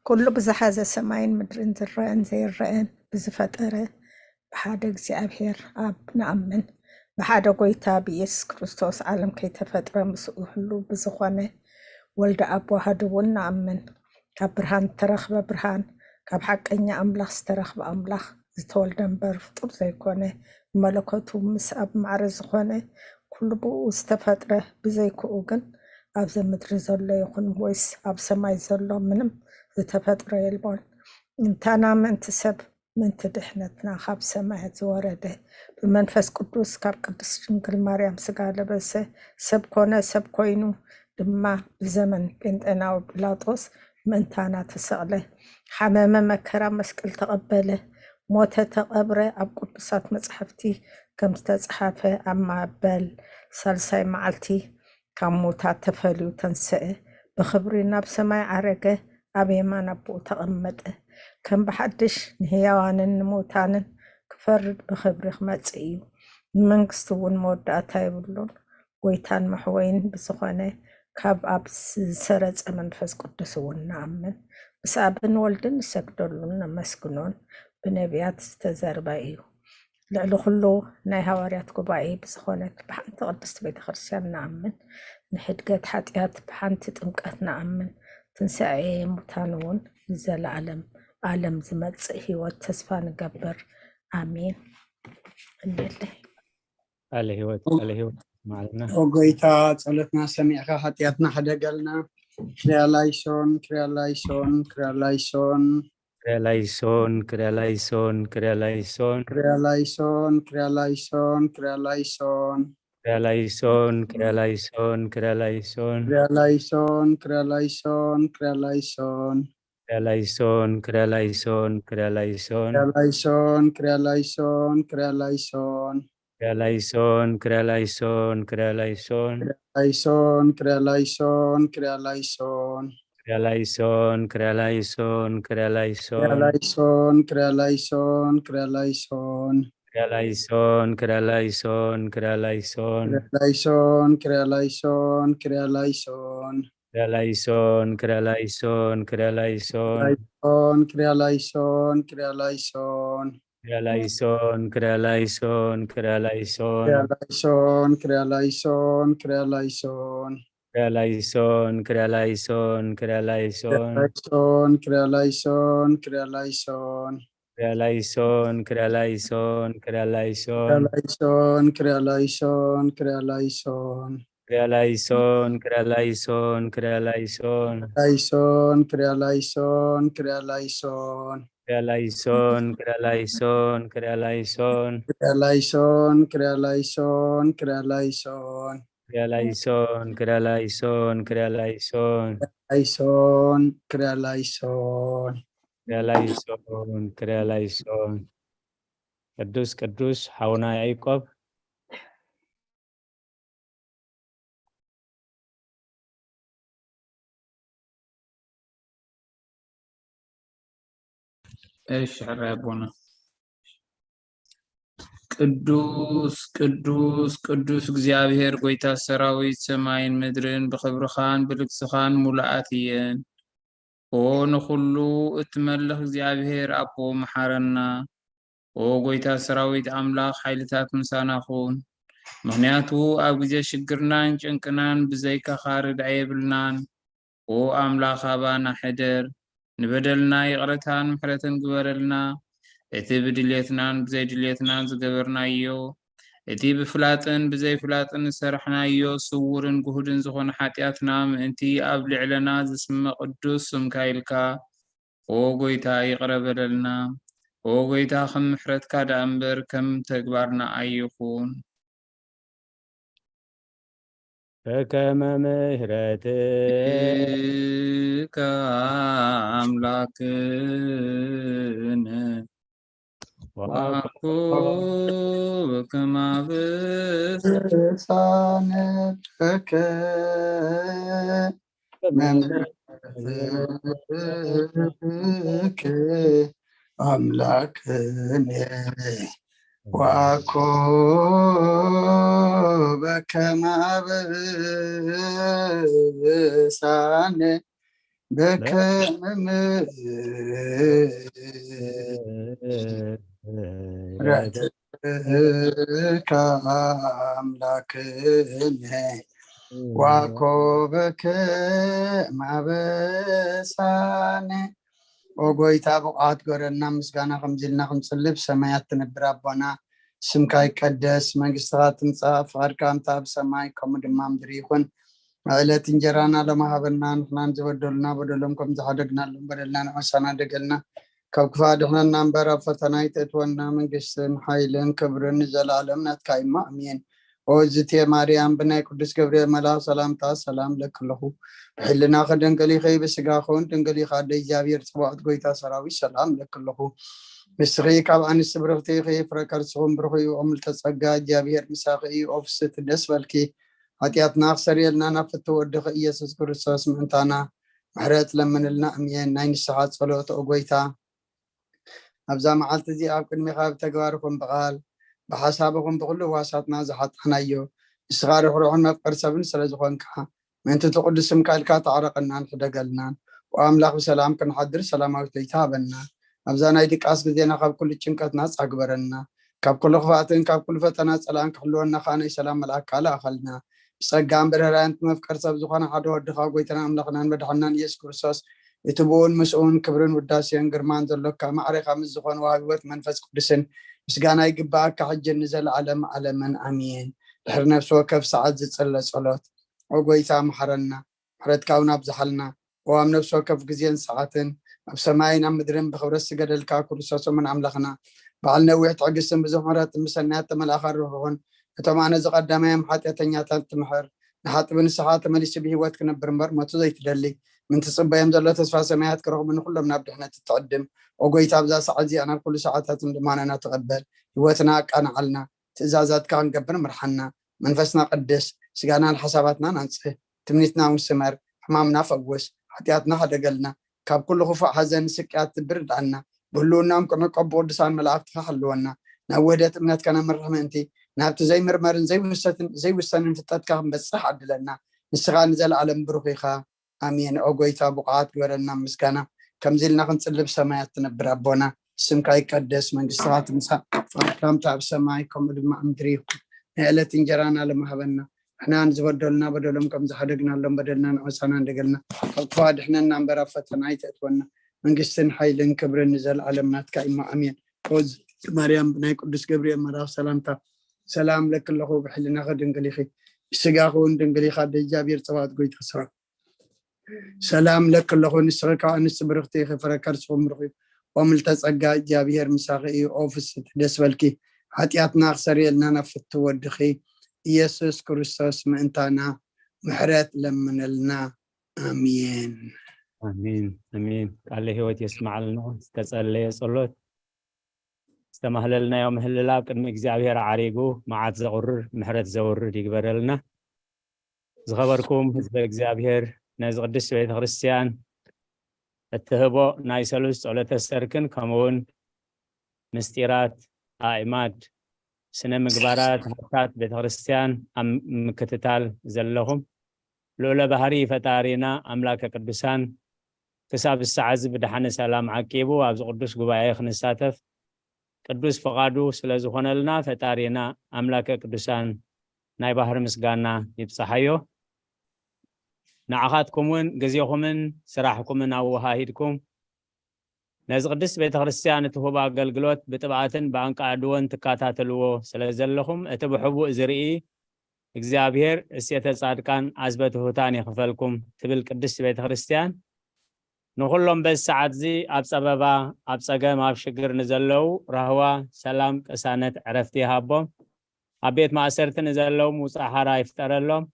ኩሉ ብዝሓዘ ሰማይን ምድርን ዝረአን ዘይረአን ብዝፈጠረ ብሓደ እግዚኣብሔር ኣብ ንኣምን። ብሓደ ጎይታ ብኢየሱስ ክርስቶስ ዓለም ከይተፈጥረ ምስኡ ህሉ ብዝኾነ ወልደ ኣብ ዋህድ እውን ንኣምን። ካብ ብርሃን ዝተረኽበ ብርሃን፣ ካብ ሓቀኛ ኣምላኽ ዝተረኽበ ኣምላኽ፣ ዝተወልደ እምበር ፍጡር ዘይኮነ፣ ብመለኮቱ ምስ ኣብ ማዕረ ዝኾነ ኩሉ ብኡ ዝተፈጥረ፣ ብዘይክኡ ግን ኣብዚ ምድሪ ዘሎ ይኹን ወይስ ኣብ ሰማይ ዘሎ ምንም ዝተፈጥረ የልቦን። እንታና ምእንቲ ሰብ ምእንቲ ድሕነትና ካብ ሰማያት ዝወረደ፣ ብመንፈስ ቅዱስ ካብ ቅድስት ድንግል ማርያም ስጋ ለበሰ፣ ሰብ ኮነ፣ ሰብ ኮይኑ ድማ ብዘመን ጴንጤናዊ ጲላጦስ ምእንታና ተሰቕለ። ሓመመ፣ መከራ መስቀል ተቐበለ፣ ሞተ፣ ተቐብረ፣ ኣብ ቅዱሳት መጻሕፍቲ ከም ዝተጻሕፈ ኣብ ማበል ሳልሳይ መዓልቲ ካብ ሙታት ተፈልዩ ተንስአ፣ ብኽብሪ ናብ ሰማይ ዓረገ፣ ኣብ የማን ኣቦኡ ተቐመጠ። ከም ብሓድሽ ንህያዋንን ንሙታንን ክፈርድ ብኽብሪ ክመጽእ እዩ። ንመንግስቱ እውን መወዳእታ የብሉን። ጎይታን መሕወይን ብዝኾነ ካብ ኣብ ዝሰረጸ መንፈስ ቅዱስ እውን ንኣምን። ምስ ኣብን ወልድን ንሰግደሉን ነመስግኖን ብነቢያት ዝተዘርበ እዩ። ልዕሊ ኩሉ ናይ ሃዋርያት ጉባኤ ብዝኾነት ብሓንቲ ቅድስቲ ቤተ ክርስቲያን ንኣምን። ንሕድገት ሓጢኣት ብሓንቲ ጥምቀት ንኣምን። ትንሳኤ ሙታን እውን ንዘለኣለም ኣለም ዝመጽእ ህይወት ተስፋ ንገብር። ኣሜን። እንየለይ። ቃለ ህይወት ቃለ ህይወት ማዕልና ኦ ጎይታ፣ ጸሎትና ሰሚዕካ ሓጢኣትና ሕደገልና። ክሪያ ላይሶን፣ ክሪያ ላይሶን፣ ክሪያ ላይሶን። ክሪያ ላይሶን ክሪያ ላይሶን ክሪያ ላይሶን ክሪያ ላይሶን፣ ክሪያ ላይሶን፣ ክሪያ ላይሶን። ክሪያ ላይሶን ክሪያ ላይሶን ክሪያ ላይሶን ክሪያ ላይሶን፣ ክሪያ ላይሶን፣ ክሪያ ላይሶን። ክሪያ ላይሶን ክሪያ ላይሶን ክሪያ ላይሶን ክሪያ ላይሶን፣ ክሪያ ላይሶን፣ ክሪያ ላይሶን። ክሪያ ላይሶን ክሪያ ላይሶን ክሪያ ላይሶን ላይሶን፣ ክሪያ ላይሶን፣ ክሪያ ላይሶን። ክሪያ ላይሶን ክሪያ ላይሶን ክሪያ ክሪያ ላይሶን ላይሶን፣ ክሪያ ላይሶን፣ ክሪያ ላይሶን። ክሪያ ላይሶን ክሪያ ላይሶን ክሪያ ላይሶን ክሪያ ላይሶን፣ ክሪያ ላይሶን፣ ክሪያ ላይሶን። ክሪያ ላይሶን ክሪያ ላይሶን ክሪያ ላይሶን ላይሶን፣ ክሪያ ላይሶን፣ ክሪያ ላይሶን። ክሪያ ላይሶን ክሪያ ላይሶን ክሪያ ላይሶን ክሪያ ላይሶን፣ ክሪያ ላይሶን፣ ክሪያ ላይሶን። ክሪያ ላይሶን ክሪያ ላይሶን ክሪያ ላይሶን ላይሶን፣ ክሪያ ላይሶን፣ ክሪያ ላይሶን። ክሪያ ላይሶን ክሪያ ላይሶን ክሪያ ላይሶን ላይሶን፣ ክሪያ ላይሶን፣ ክሪያ ላይሶን። ክሪያ ላይሶን ክሪያ ላይሶን ክሪያ ላይሶን ላይሶን፣ ክሪያ ላይሶን፣ ክሪያ ላይሶን። ክሪያ ላይሶን ክሪያ ላይሶን ክሪያ ላይሶን ክሪያ ላይሶን፣ ክሪያ ላይሶን፣ ክሪያ ላይሶን። ክሪያ ላይሶን ክሪያ ላይሶን ክሪያ ላይሶን ላይሶን፣ ክሪያ ላይሶን። ክሪያ ላይሶን ክሪያ ላይሶን። ቅዱስ ቅዱስ ሓውና ያዕቆብ እሺ ሕራይ ኣቦና። ቅዱስ ቅዱስ ቅዱስ እግዚኣብሔር ጎይታ ሰራዊት፣ ሰማይን ምድርን ብኽብርኻን ብልግስኻን ሙሉኣት እየን። ኦ ንኹሉ እትመልኽ እግዚኣብሔር ኣቦ፣ መሓረና። ኦ ጎይታ ሰራዊት ኣምላኽ፣ ሓይልታት ምሳና ኩን። ምኽንያቱ ኣብ ግዜ ሽግርናን ጭንቅናን ብዘይካኻ ርድኣ የብልናን። ኦ ኣምላኽ፣ ኣባና ሕደር፣ ንበደልና ይቕረታን ምሕረትን ግበረልና። እቲ ብድልየትናን ብዘይድልየትናን ዝገበርናዮ፣ እቲ ብፍላጥን ብዘይፍላጥን ዝሰራሕናዮ ስውርን ግሁድን ዝኾነ ሓጢኣትና ምእንቲ ኣብ ልዕለና ዝስመ ቅዱስ ስምካ ኢልካ፣ ኦ ጎይታ፣ ይቕረ በለልና። ኦ ጎይታ፣ ከም ምሕረትካ ደኣ እምበር ከም ተግባርና ኣይኹን። ከከመ ምሕረትከ ከ ኣምላክነ ዋኮ ከማበስ ሳነከ መምለክ ኣምላክነ ዋኮ በከመ አበሳነ በከመ ምሕረትከ አምላክነ ዋኮ በከመ አበሳነ። ኦ ጎይታ፣ ብቕዓት ግበረልና። ምስጋና ከምዚ ኢልና ክንጽሊ፣ ብሰማያት ትነብር ኣቦና፣ ስምካ ይቀደስ፣ መንግስትኻ ትምጻእ፣ ፍቓድካ ከምታ ኣብ ሰማይ ከምኡ ድማ ምድሪ ይኹን። ዕለት እንጀራና ሎሚ ሃበና፣ ንሕናን ዝበደሉና በደሎም ከም ዝሓደግናሎም በደልና ንሕሳና ደገልና፣ ካብ ክፋ ድሕነና እምበር ኣብ ፈተና ይተእትወና፣ መንግስትን ሓይልን ክብርን ንዘለኣለም ናትካ እዩ። ኣሜን። ኦ እግዝእትየ ማርያም፣ ብናይ ቅዱስ ገብርኤል መልኣኽ ሰላምታ ሰላም እለኪ ኣለኹ። ብሕልናኺ ድንግል ኢኺ፣ ብስጋኺ እውን ድንግል ኢኺ። ኣደ እግዚኣብሔር፣ ጸባኦት ጎይታ ሰራዊት፣ ሰላም እለኪ ኣለኹ። ንስኺ ካብ ኣንስቲ ብርኽቲ ኢኺ፣ ፍረ ከርስኹም ብሩኽ እዩ። እምልተ ጸጋ፣ እግዚኣብሔር ምሳኺ እዩ። ኦ ፍስሕቲ ደስ በልኪ፣ ሓጢኣትና ክሰርየልና ናብ ፍትው ወድኺ ኢየሱስ ክርስቶስ ምእንታና ምሕረት ለምንልና። ኣሜን። ናይ ንስሓ ጸሎት። ኦ ጎይታ፣ ኣብዛ መዓልቲ እዚኣ ኣብ ቅድሜኻ ብተግባር ይኹን ብቓል፣ ብሓሳብ ይኹን ብኹሉ ህዋሳትና ዝሓጣናዮ፣ ንስኻ ርሕሩሕን መፍቀር ሰብን ስለ ዝኾንካ፣ ምእንቲ እቲ ቅዱስ ስምካ ኢልካ ተዓረቐናን ሕደገልናን። ኦ ኣምላኽ፣ ብሰላም ክንሓድር ሰላማዊት ለይቲ ሃበና። ኣብዛ ናይ ድቃስ ግዜና ካብ ኩሉ ጭንቀት ናጻ ግበረና። ካብ ኩሉ ክፍኣትን ካብ ኩሉ ፈተና ጸላእን ክሕልወና ከኣ ናይ ሰላም መልኣክካ ልኣኸልና። ብጸጋን ብርህራን እቲ መፍቀር ሰብ ዝኾነ ሓደ ወድኻ፣ ጎይታና ኣምላኽናን መድሓንናን ኢየሱስ ክርስቶስ፣ እቲ ብኡን ምስኡን ክብርን ውዳሴን ግርማን ዘሎካ፣ ማዕሬኻ ምስ ዝኾነ ወሃቢ ህይወት መንፈስ ቅዱስን ምስጋና ይግብኣካ፣ ሕጅን ንዘለዓለም ዓለምን። ኣሜን። ድሕሪ ነፍሲ ወከፍ ሰዓት ዝጽለ ጸሎት። ኦ ጎይታ፣ መሓረና፣ ምሕረትካ እውን ኣብዝሓልና። ኦ ኣብ ነፍሲ ወከፍ ግዜን ሰዓትን ኣብ ሰማይን ኣብ ምድርን ብኽብረት ዝገደልካ ክርስቶስ እሙን ኣምላኽና፣ በዓል ነዊሕ ትዕግስትን ብዙሕ ምሕረትን ብሰናያት ተመልኣኻ ርህሩህን፣ ነቶም ኣነ ዝቐዳማዮም ሓጢኣተኛታት ትምሕር፣ ንሓጥቢ ንስኻ ተመሊሱ ብህይወት ክነብር እምበር ሞቱ ዘይትደሊ፣ ምእንቲ ጽበዮም ዘሎ ተስፋ ሰማያት ክረኽቡ ንኹሎም ናብ ድሕነት እትዕድም። ኦ ጎይታ፣ ኣብዛ ሰዓት እዚኣ ናብ ኩሉ ሰዓታትን ልማኖና ተቐበል፣ ህይወትና ኣቃንዓልና፣ ትእዛዛትካ ክንገብር ምርሓና። መንፈስና ቀድስ፣ ስጋናን ሓሳባትናን ኣንጽህ፣ ትምኒትና እውን ስመር፣ ሕማምና ፈውስ፣ ሓጢኣትና ሓደገልና፣ ካብ ኩሉ ክፉእ ሓዘን ስቅያት ትብር ዳና፣ ብህልውናኦም ክንዕቀብ ብቅዱሳን መላእክትኻ ሓልወና፣ ናብ ውህደት እምነትካ ነምርሕ ምእንቲ፣ ናብቲ ዘይምርመርን ዘይውሰትን-፣ ዘይውሰንን ፍልጠትካ ክንበጽሕ ዓድለና። ንስኻ ንዘለኣለም ብሩኽ ኢኻ። ኣሜን። ኦ ጎይታ፣ ብቑዓት ግበረና ምስጋና፣ ከምዚ ኢልና ክንጽልብ ሰማያት ትነብር ኣቦና፣ ስምካ ይቀደስ፣ መንግስትኻ ትምጻእ፣ ፍቓድካ ከምቲ ኣብ ሰማይ ከምኡ ድማ ኣብ ምድሪ ይኹን። ናይ ዕለት እንጀራና ሎሚ ሃበና፣ ንሕና ንዝበደሉና በደሎም ከም ዝሓደግናሎም በደልና ንዖሳና እንደገልና፣ ካብ ክፉእ ኣድሕነና እምበር ኣብ ፈተና ኣይተእትወና፣ መንግስትን ሓይልን ክብርን ንዘለኣለም ናትካ እሞ ኣሜን። ኦ ማርያም፣ ብናይ ቅዱስ ገብርኤል መልኣኽ ሰላምታ ሰላም እለኪ ኣለኹ፣ ብሕልናኺ ድንግል ኢኺ፣ ብስጋኺ እውን ድንግል ኢኻ፣ ኣደ እግዚኣብሔር ጸባኦት ጎይታ ሰራዊት፣ ሰላም እለኪ ኣለኹ፣ ንስኺ ካብ ኣንስቲ ብርኽቲ ኢኺ፣ ፍረ ከርስኺ እውን ብሩኽ እዩ። ኦ ምልዕተ ጸጋ፣ እግዚኣብሔር ምሳኺ እዩ። ኦ ፍስሕቲ ደስ በልኪ፣ ሓጢኣትና ክሰርየልና ናብ ፍትው ወድኺ ኢየሱስ ክርስቶስ ምእንታና ምሕረት ለምነልና። ኣሜን። ኣሜን፣ ኣሜን። ቃለ ህይወት የስምዓልና። ዝተጸለየ ጸሎት ዝተማህለልናዮ ምህልላ ኣብ ቅድሚ እግዚኣብሔር ዓሪጉ መዓት ዘቑርር ምሕረት ዘውርድ ይግበረልና። ዝኸበርኩም ህዝበ እግዚኣብሔር፣ ነዚ ቅድስቲ ቤተ ክርስቲያን እትህቦ ናይ ሰሉስ ጸሎተ ሰርክን ከምኡውን ምስጢራት፣ ኣእማድ፣ ስነ ምግባራት ሃብታት ቤተ ክርስቲያን ኣብ ምክትታል ዘለኹም ልዑለ ባህሪ ፈጣሪና ኣምላከ ቅዱሳን ክሳብ ሰዓት እዚ ብደሓነ ሰላም ዓቂቡ ኣብዚ ቅዱስ ጉባኤ ክንሳተፍ ቅዱስ ፍቓዱ ስለ ዝኾነልና ፈጣሪና ኣምላከ ቅዱሳን ናይ ባህሪ ምስጋና ይብጽሓዮ። ንዓኻትኩም እውን ግዜኹምን ስራሕኩምን ኣወሃሂድኩም ነዚ ቅድስት ቤተ ክርስቲያን እትህቦ ኣገልግሎት ብጥብኣትን ብኣንቃዕድዎን ትከታተልዎ ስለ ዘለኹም እቲ ብሕቡእ ዝርኢ እግዚኣብሔር እሴተ ጻድቃን ዓዝበ ትሑታን ይኽፈልኩም ትብል ቅድስት ቤተ ክርስቲያን ንኹሎም በዚ ሰዓት እዚ ኣብ ጸበባ ኣብ ጸገም ኣብ ሽግር ንዘለዉ ራህዋ ሰላም ቅሳነት ዕረፍቲ ይሃቦም ኣብ ቤት ማእሰርቲ ንዘለዉ ምውጻእ ሓራ ይፍጠረሎም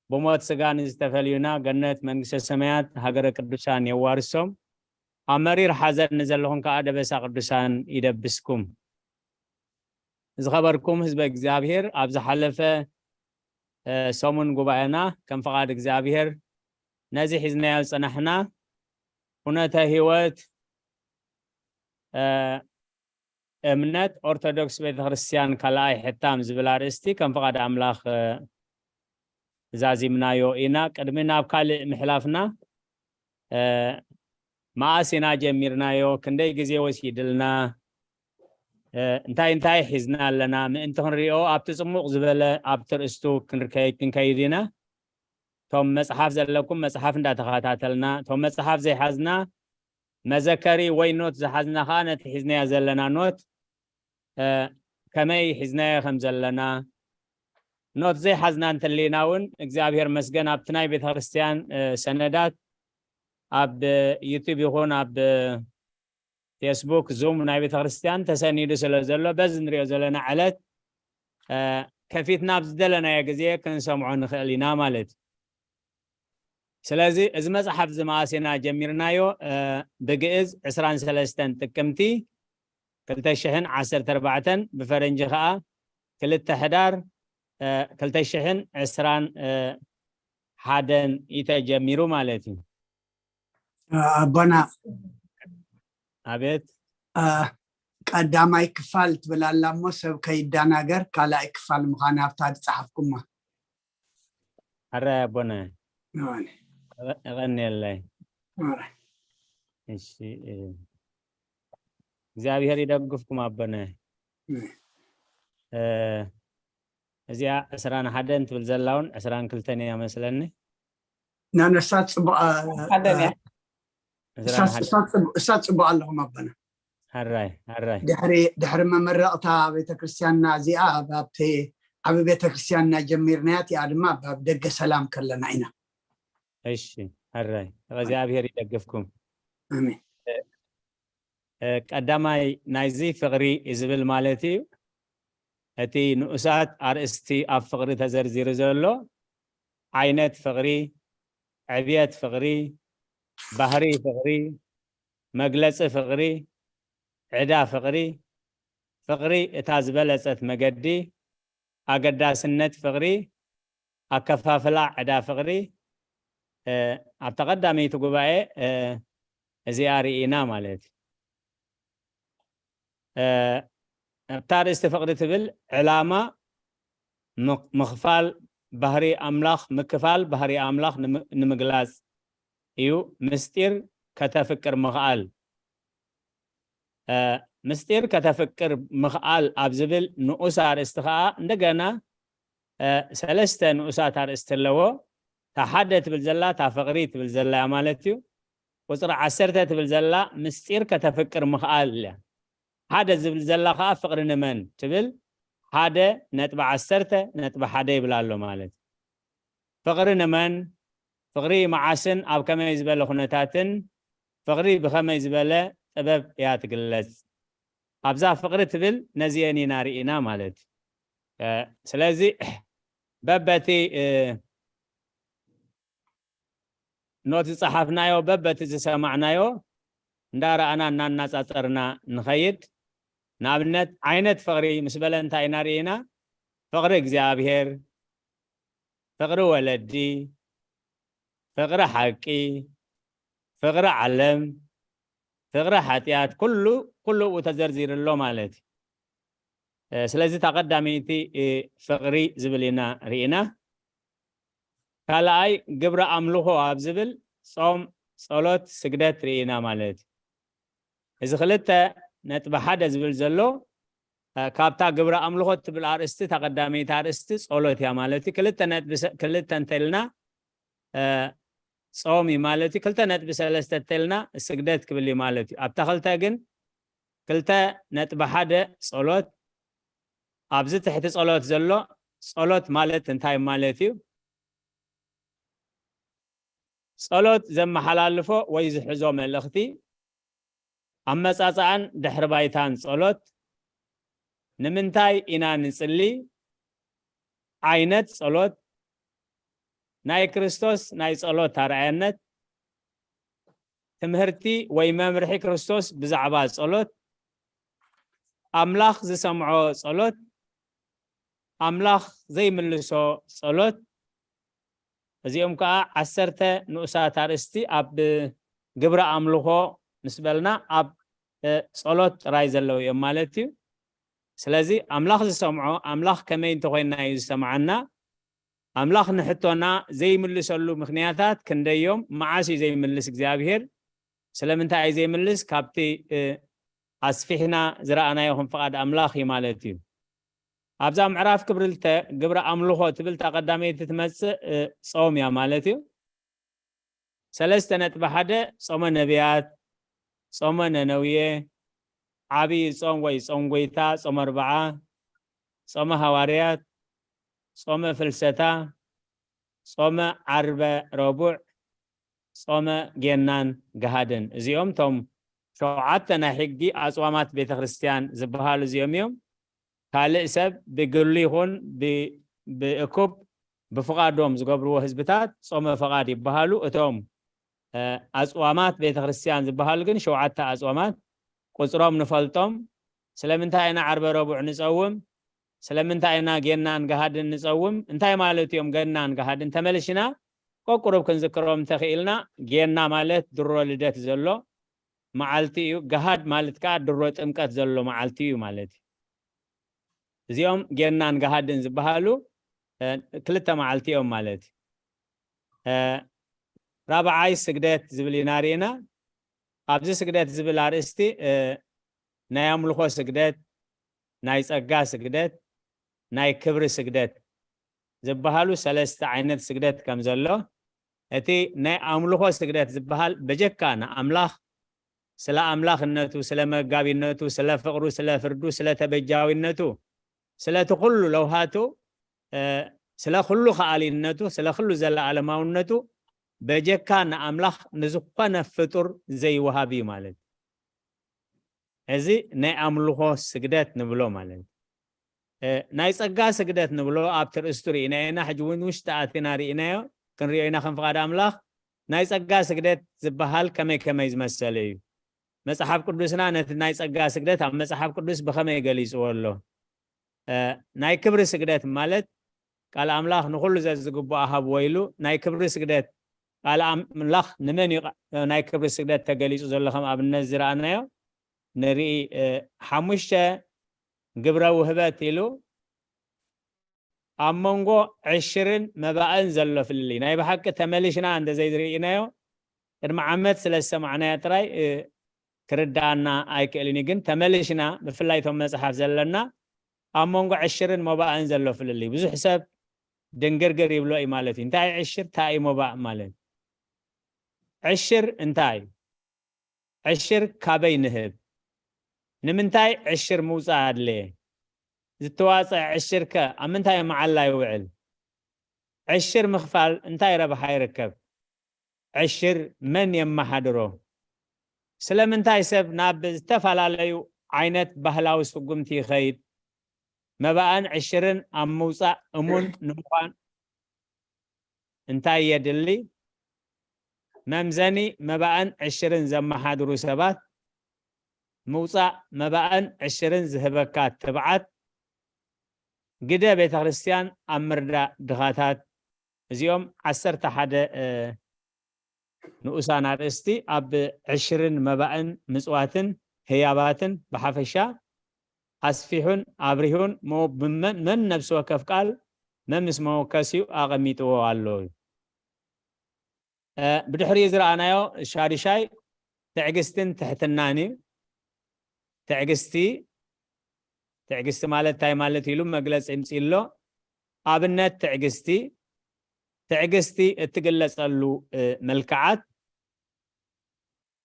ብሞት ስጋ ንዝተፈልዩና ገነት መንግስተ ሰማያት ሃገረ ቅዱሳን የዋርሶም ኣብ መሪር ሓዘን ንዘለኹም ከዓ ደበሳ ቅዱሳን ይደብስኩም ዝኸበርኩም ህዝበ እግዚኣብሔር ኣብ ዝሓለፈ ሰሙን ጉባኤና ከም ፍቓድ እግዚኣብሔር ነዚ ሒዝናዮ ዝጸናሕና ኩነተ ህይወት እምነት ኦርቶዶክስ ቤተክርስትያን ካልኣይ ሕታም ዝብል ኣርእስቲ ከም ፍቓድ ኣምላኽ ዛዚምናዮ ኢና። ቅድሚ ናብ ካልእ ምሕላፍና መኣስ ኢና ጀሚርናዮ? ክንደይ ግዜ ወሲድልና? እንታይ እንታይ ሒዝና ኣለና? ምእንቲ ክንሪኦ ኣብቲ ጽሙቕ ዝበለ ኣብቲ ርእስቱ ክንከይድ ኢና። እቶም መጽሓፍ ዘለኩም መጽሓፍ እንዳተኸታተልና፣ እቶም መጽሓፍ ዘይሓዝና መዘከሪ ወይ ኖት ዝሓዝና ከዓ ነቲ ሒዝናዮ ዘለና ኖት ከመይ ሒዝናዮ ከም ዘለና ኖት ዘይሓዝና እንተሊና እውን እግዚኣብሔር መስገን ኣብቲ ናይ ቤተክርስትያን ሰነዳት ኣብ ዩቱብ ይኹን ኣብ ፌስቡክ ዙም ናይ ቤተክርስትያን ተሰኒዱ ስለ ዘሎ በዚ ንሪኦ ዘለና ዕለት ከፊትና ኣብ ዝደለናዮ ግዜ ክንሰምዖ ንኽእል ኢና ማለት እዩ። ስለዚ እዚ መጽሓፍ እዚ መኣስ ኢና ጀሚርናዮ? እ፣ ብግእዝ ዕስራን ሰለስተን ጥቅምቲ ክልተ ሽሕን ዓሰርተ ኣርባዕተን፣ ብፈረንጂ ከኣ ክልተ ሕዳር፣ እ፣ ክልተ ሽሕን ዕስራን ሓደን እዩ ተጀሚሩ ማለት እዩ። ኣቦና ኣቤት። ቀዳማይ ክፋል ትብል ኣላ እሞ ሰብ ከይዳናገር ካልኣይ ክፋል ምዃን ኣብታ ዝፀሓፍኩማ። ኣራይ ኣቦና ንዋኒ እቐንየለይ። ማራ እሺ፣ እ፣ እግዚኣብሔር ይደግፍኩም ኣቦና። እ፣ እዚኣ ዕስራን ሓደን ትብል ዘላ እውን ዕስራን ክልተን እያ መስለኒ። ናነሳ ፅቡቅ ሓደን እያ። ዕስራን ሓደን። እሳ ፅቡቅ ኣለኹም ኣቦና። ኣራይ ኣራይ ድሕሪ ድሕሪ መመረቕታ ቤተክርስትያንና እዚኣ ኣብ ኣብቲ ዓብ ቤተክርስትያንና ጀሚርናያ እቲኣ ድማ ኣብ ደገ ሰላም ከለና ኢና። እሺ፣ ኣራይ እግዚኣብሔር ይደግፍኩም። ኣሜን። እ፣ ቀዳማይ ናይዚ ፍቕሪ ዝብል ማለት እዩ። እቲ ንኡሳት ኣርእስቲ ኣብ ፍቕሪ ተዘርዚሩ ዘሎ ዓይነት ፍቕሪ፣ ዕብየት ፍቕሪ፣ ባህሪ ፍቕሪ፣ መግለጺ ፍቕሪ፣ ዕዳ ፍቕሪ፣ ፍቕሪ እታ ዝበለጸት መገዲ፣ ኣገዳስነት ፍቕሪ፣ ኣከፋፍላ ዕዳ ፍቕሪ፣ እ፣ ኣብታ ቀዳመይቲ ጉባኤ፣ እ፣ እዚኣ ርኢና ማለት እዩ። እ፣ ኣብታ ኣርእስቲ ፍቕሪ ትብል ዕላማ ምኽ-፣ ምኽፋል ባህሪ ኣምላኽ፣ ምክፋል ባህሪ ኣምላኽ ንም-፣ ንምግላጽ እዩ። ምስጢር ከተፍቅር ምኽኣል። እ፣ ምስጢር ከተፍቅር ምኽኣል ኣብ ዝብል ንኡስ ኣርእስቲ ኸኣ እንደገና፣ እ፣ ሰለስተ ንኡሳት ኣርእስቲ ኣለዎ። እታ ሓደ ትብል ዘላ፣ እታ ፍቕሪ ትብል ዘላ እያ ማለት እዩ። ቁጽሪ ዓሰርተ ትብል ዘላ ምስጢር ከተፍቅር ምኽኣል እያ። ሓደ ዝብል ዘላ ኸኣ ፍቕሪ ንመን ትብል፣ ሓደ ነጥቢ ዓሰርተ ነጥቢ ሓደ ይብል ኣሎ ማለት እዩ። ፍቕሪ ንመን፣ ፍቕሪ መዓስን ኣብ ከመይ ዝበለ ኩነታትን፣ ፍቕሪ ብኸመይ ዝበለ ጥበብ እያ ትግለጽ። ኣብዛ ፍቕሪ ትብል ነዚአን ኢና ርኢና ማለት እዩ። እ፣ ስለዚ በበቲ፣ እ፣ ኖት ዝጸሓፍናዮ፣ በበቲ ዝሰማዕናዮ እንዳረኣና እናናጻጸርና ንኸይድ። ንኣብነት ዓይነት ፍቕሪ ምስ በለ እንታይ ኢና ርኢና? ፍቕሪ እግዚኣብሔር፣ ፍቕሪ ወለዲ፣ ፍቕሪ ሓቂ፣ ፍቕሪ ዓለም፣ ፍቕሪ ሓጢኣት፣ ኩሉ፣ ኩሉ ኣብኡ ተዘርዚሩ ኣሎ ማለት እዩ። እ፣ ስለዚ እታ ቀዳመይቲ፣ እ፣ ፍቕሪ ዝብል ኢና ርኢና። ካልኣይ ግብረ ኣምልኾ ኣብ ዝብል ጾም፣ ጸሎት፣ ስግደት ርኢና ማለት እዩ። እዚ ክልተ ነጥቢ ሓደ ዝብል ዘሎ፣ እ፣ ካብታ ግብረ ኣምልኾ ትብል ኣርእስቲ፣ እታ ቀዳመይቲ ኣርእስቲ ጸሎት እያ ማለት እዩ። ክልተ ነጥቢ ሰ-፣ ክልተ እንተልና፣ እ፣ ጾም እዩ ማለት እዩ። ክልተ ነጥቢ ሰለስተ እንተልና ስግደት ክብል እዩ ማለት እዩ። ኣብታ ክልተ ግን ክልተ ነጥቢ ሓደ ጸሎት፣ ኣብዚ ትሕቲ ጸሎት ዘሎ ጸሎት ማለት እንታይ ማለት እዩ? ጸሎት ዘመሓላልፎ ወይ ዝሕዞ መልእኽቲ፣ ኣመጻጽኣን ድሕሪ ባይታን ጸሎት፣ ንምንታይ ኢና ንጽሊ፣ ዓይነት ጸሎት፣ ናይ ክርስቶስ ናይ ጸሎት ኣርኣያነት፣ ትምህርቲ ወይ መምርሒ ክርስቶስ ብዛዕባ ጸሎት፣ ኣምላኽ ዝሰምዖ ጸሎት፣ ኣምላኽ ዘይምልሶ ጸሎት፣ እዚኦም ከዓ ዓሰርተ ንኡሳት ኣርእስቲ ኣብ ግብረ ኣምልኾ ምስ በልና ኣብ፣ እ፣ ጸሎት ጥራይ ዘለዉ እዮም ማለት እዩ። ስለዚ ኣምላኽ ዝሰምዖ፣ ኣምላኽ ከመይ እንተኾይንና እዩ ዝሰምዓና? ኣምላኽ ንሕቶና ዘይምልሰሉ ምኽንያታት ክንደዮም? መዓስ እዩ ዘይምልስ እግዚኣብሄር? ስለምንታይ እዩ ዘይምልስ? ካብቲ፣ እ፣ ኣስፊሕና ዝረኣናዮ ከም ፍቓድ ኣምላኽ እዩ ማለት እዩ። ኣብዛ ምዕራፍ ክብርልተ ግብረ ኣምልኾ ትብል እታ ቀዳመይቲ ትመጽእ፣ እ፣ ጾም እያ ማለት እዩ። ሰለስተ ነጥቢ ሓደ ጾመ ነቢያት፣ ጾመ ነነውየ፣ ዓብዪ ጾም ወይ ጾም ጎይታ፣ ጾመ ኣርብዓ፣ ጾመ ሃዋርያት፣ ጾመ ፍልሰታ፣ ጾመ ዓርበ ረቡዕ፣ ጾመ ጌናን ገሃድን። እዚኦም እቶም ሸውዓተ ናይ ሕጊ ኣጽዋማት ቤተ ክርስቲያን ዝበሃሉ እዚኦም እዮም። ካልእ ሰብ ብግሉ ይኹን ብ-፣ ብእኩብ ብፍቓዶም ዝገብርዎ ህዝብታት ጾመ ፍቓድ ይበሃሉ። እቶም፣ እ፣ ኣጽዋማት ቤተ ክርስቲያን ዝበሃሉ ግን ሸውዓተ ኣጽዋማት ቁጽሮም ንፈልጦም። ስለምንታይ ኢና ዓርበ ረቡዕ ንጸውም? ስለምንታይ ኢና ጌናን ገሃድን ንጸውም? እንታይ ማለት እዮም ገናን ገሃድን? ተመልሽና ቆቁሩብ ክንዝክሮም እንተኽኢልና፣ ጌና ማለት ድሮ ልደት ዘሎ መዓልቲ እዩ። ገሃድ ማለት ከኣ ድሮ ጥምቀት ዘሎ መዓልቲ እዩ ማለት እዩ። እዚኦም ጌናን ገሃድን ዝበሃሉ፣ እ፣ ክልተ መዓልቲ እዮም ማለት እዩ። እ፣ ራብዓይ ስግደት ዝብል ኢና ርኢና። ኣብዚ ስግደት ዝብል ኣርእስቲ፣ እ፣ ናይ ኣምልኾ ስግደት፣ ናይ ጸጋ ስግደት፣ ናይ ክብሪ ስግደት ዝበሃሉ ሰለስተ ዓይነት ስግደት ከም ዘሎ፣ እቲ ናይ ኣምልኾ ስግደት ዝበሃል በጀካ ንኣምላኽ፣ ስለ ኣምላኽነቱ፣ ስለ መጋቢነቱ፣ ስለ ፍቕሩ፣ ስለ ፍርዱ፣ ስለ ተበጃዊነቱ፣ ስለቲ ኩሉ ለውሃቱ፣ እ፣ ስለ ኩሉ ከኣሊነቱ፣ ስለ ኩሉ ዘለኣለማውነቱ በጀካ ንኣምላኽ ንዝኾነ ፍጡር ዘይወሃብ እዩ ማለት እዩ። እዚ ናይ ኣምልኾ ስግደት ንብሎ ማለት እዩ። እ፣ ናይ ጸጋ ስግደት ንብሎ ኣብቲ ርእስቱ ርኢና ኢና፣ ሕጂ እውን ውሽጢ ኣቲና ርኢናዮ፣ ክንሪኦ ኢና ከም ፍቓድ ኣምላኽ። ናይ ጸጋ ስግደት ዝበሃል ከመይ ከመይ ዝመሰለ እዩ? መጽሓፍ ቅዱስና ነቲ ናይ ጸጋ ስግደት ኣብ መጽሓፍ ቅዱስ ብኸመይ ገሊጽዎ ኣሎ? እ፣ ናይ ክብሪ ስግደት ማለት ቃል ኣምላኽ ንኹሉ ዘዝግብኦ ሃብዎ ኢሉ ናይ ክብሪ ስግደት፣ ቃል ኣምላኽ ንመን እዩ ቃ-፣ ናይ ክብሪ ስግደት ተገሊጹ ዘሎ ከም ኣብነት ዝረኣናዮ ንርኢ። እ፣ ሓሙሽተ ግብረ ውህበት ኢሉ ኣብ መንጎ ዕሽርን መባእን ዘሎ ፍልልይ ናይ ብሓቂ ተመሊሽና እንተ ዘይርኢናዮ፣ ቅድሚ ዓመት ስለ ዝሰማዕናዮ ጥራይ፣ እ፣ ክርድኣና ኣይክእልን እዩ። ግን ተመሊሽና፣ ብፍላይ እቶም መጽሓፍ ዘለና፣ ኣብ መንጎ ዕሽርን መባእን ዘሎ ፍልልይ፣ ብዙሕ ሰብ ድንግርግር ይብሎ እዩ ማለት እዩ። እንታይ እዩ ዕሽር? እንታይ እዩ መባእ ማለት? ዕሽር እንታይ እዩ? ዕሽር ካበይ ንህብ? ንምንታይ ዕሽር ምውጻእ ኣድለየ? ዝተዋጽአ ዕሽር ከ ኣብ ምንታይ መዓላ ይውዕል? ዕሽር ምኽፋል እንታይ ረብሓ ይርከብ? ዕሽር መን የመሓድሮ? ስለምንታይ ሰብ ናብ ዝተፈላለዩ ዓይነት ባህላዊ ስጉምቲ ይኸይድ? መባእን ዕሽርን ኣብ ምውጻእ እሙን ንምዃን እንታይ የድሊ? መምዘኒ መባእን ዕሽርን ዘመሓድሩ ሰባት፣ ምውጻእ መባእን ዕሽርን ዝህበካ ትብዓት፣ ግደ ቤተ ክርስቲያን ኣብ ምርዳእ ድኻታት፣ እዚኦም ዓሰርተ ሓደ፣ እ፣ ንኡሳን ኣርእስቲ ኣብ ዕሽርን መባእን ምጽዋትን ህያባትን ብሓፈሻ ኣስፊሑን ኣብሪሁን ሞ-፣ ብመን-፣ መን ነፍሲ ወከፍ ቃል መምስ መወከሲኡ ኣቐሚጥዎ ኣሎ እዩ። እ፣ ብድሕሪኡ ዝረኣናዮ ሻዱሻይ ትዕግስትን ትሕትናን እዩ። ትዕግስቲ፣ ትዕግስቲ ማለት እንታይ ማለት ኢሉ መግለጺ ይምጽእ ኣሎ። ኣብነት ትዕግስቲ፣ ትዕግስቲ እትግለጸሉ፣ እ፣ መልክዓት፣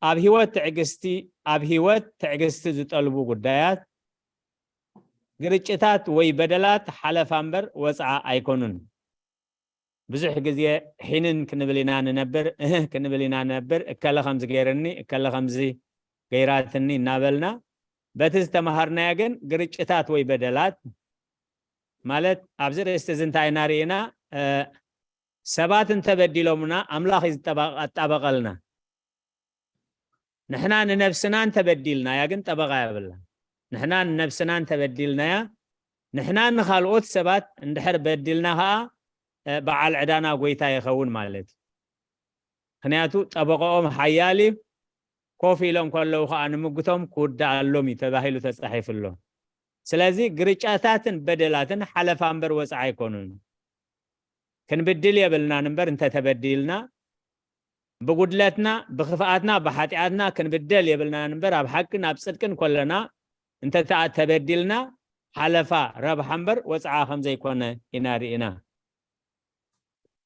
ኣብ ህይወት ትዕግስቲ፣ ኣብ ህይወት ትዕግስቲ ዝጠልቡ ጉዳያት፣ ግርጭታት ወይ በደላት ሓለፋ እምበር ወጽዓ ኣይኮኑን። ብዙሕ ግዜ ሒንን ክንብል ኢና ንነብር፣ እህ ክንብል ኢና ንነብር፣ እከለ ከምዚ ገይርኒ፣ እከለ ከምዚ ገይራትኒ እናበልና፣ በቲ ዝተምሃርናዮ ግን ግርጭታት ወይ በደላት፣ ማለት ኣብዚ ርእስቲ እዚ እንታይ ኢና ርኢና? እ፣ ሰባት እንተበዲሎምና ኣምላኽ እዩ ዝጠባ-፣ ኣጣበቐልና። ንሕና ንነብስና እንተበዲልናያ ግን ጠበቓ የብልና። ንሕና ንነብስና እንተበዲልናያ፣ ንሕና ንኻልኦት ሰባት እንድሕር በዲልና ኸኣ፣ እ፣ በዓል ዕዳና ጎይታ ይኸውን ማለት እዩ። ምኽንያቱ ጠበቓኦም ሓያል እዩ፣ ኮፍ ኢሎም ከለዉ ኸኣ ንምጉቶም ክውድኣሎም እዩ ተባሂሉ ተጻሒፉ ኣሎ። ስለዚ ግርጫታትን በደላትን ሓለፋ እምበር ወጽዓ ኣይኮኑን። ክንብድል የብልናን እምበር እንተተበዲልና፣ ብጉድለትና፣ ብኽፍኣትና፣ ብሓጢኣትና ክንብደል የብልናን እምበር ኣብ ሓቅን ኣብ ጽድቅን ከለና እንተተኣ-፣ ተበዲልና ሓለፋ ረብሓ እምበር ወጽዓ ከም ዘይኮነ ኢና ርኢና።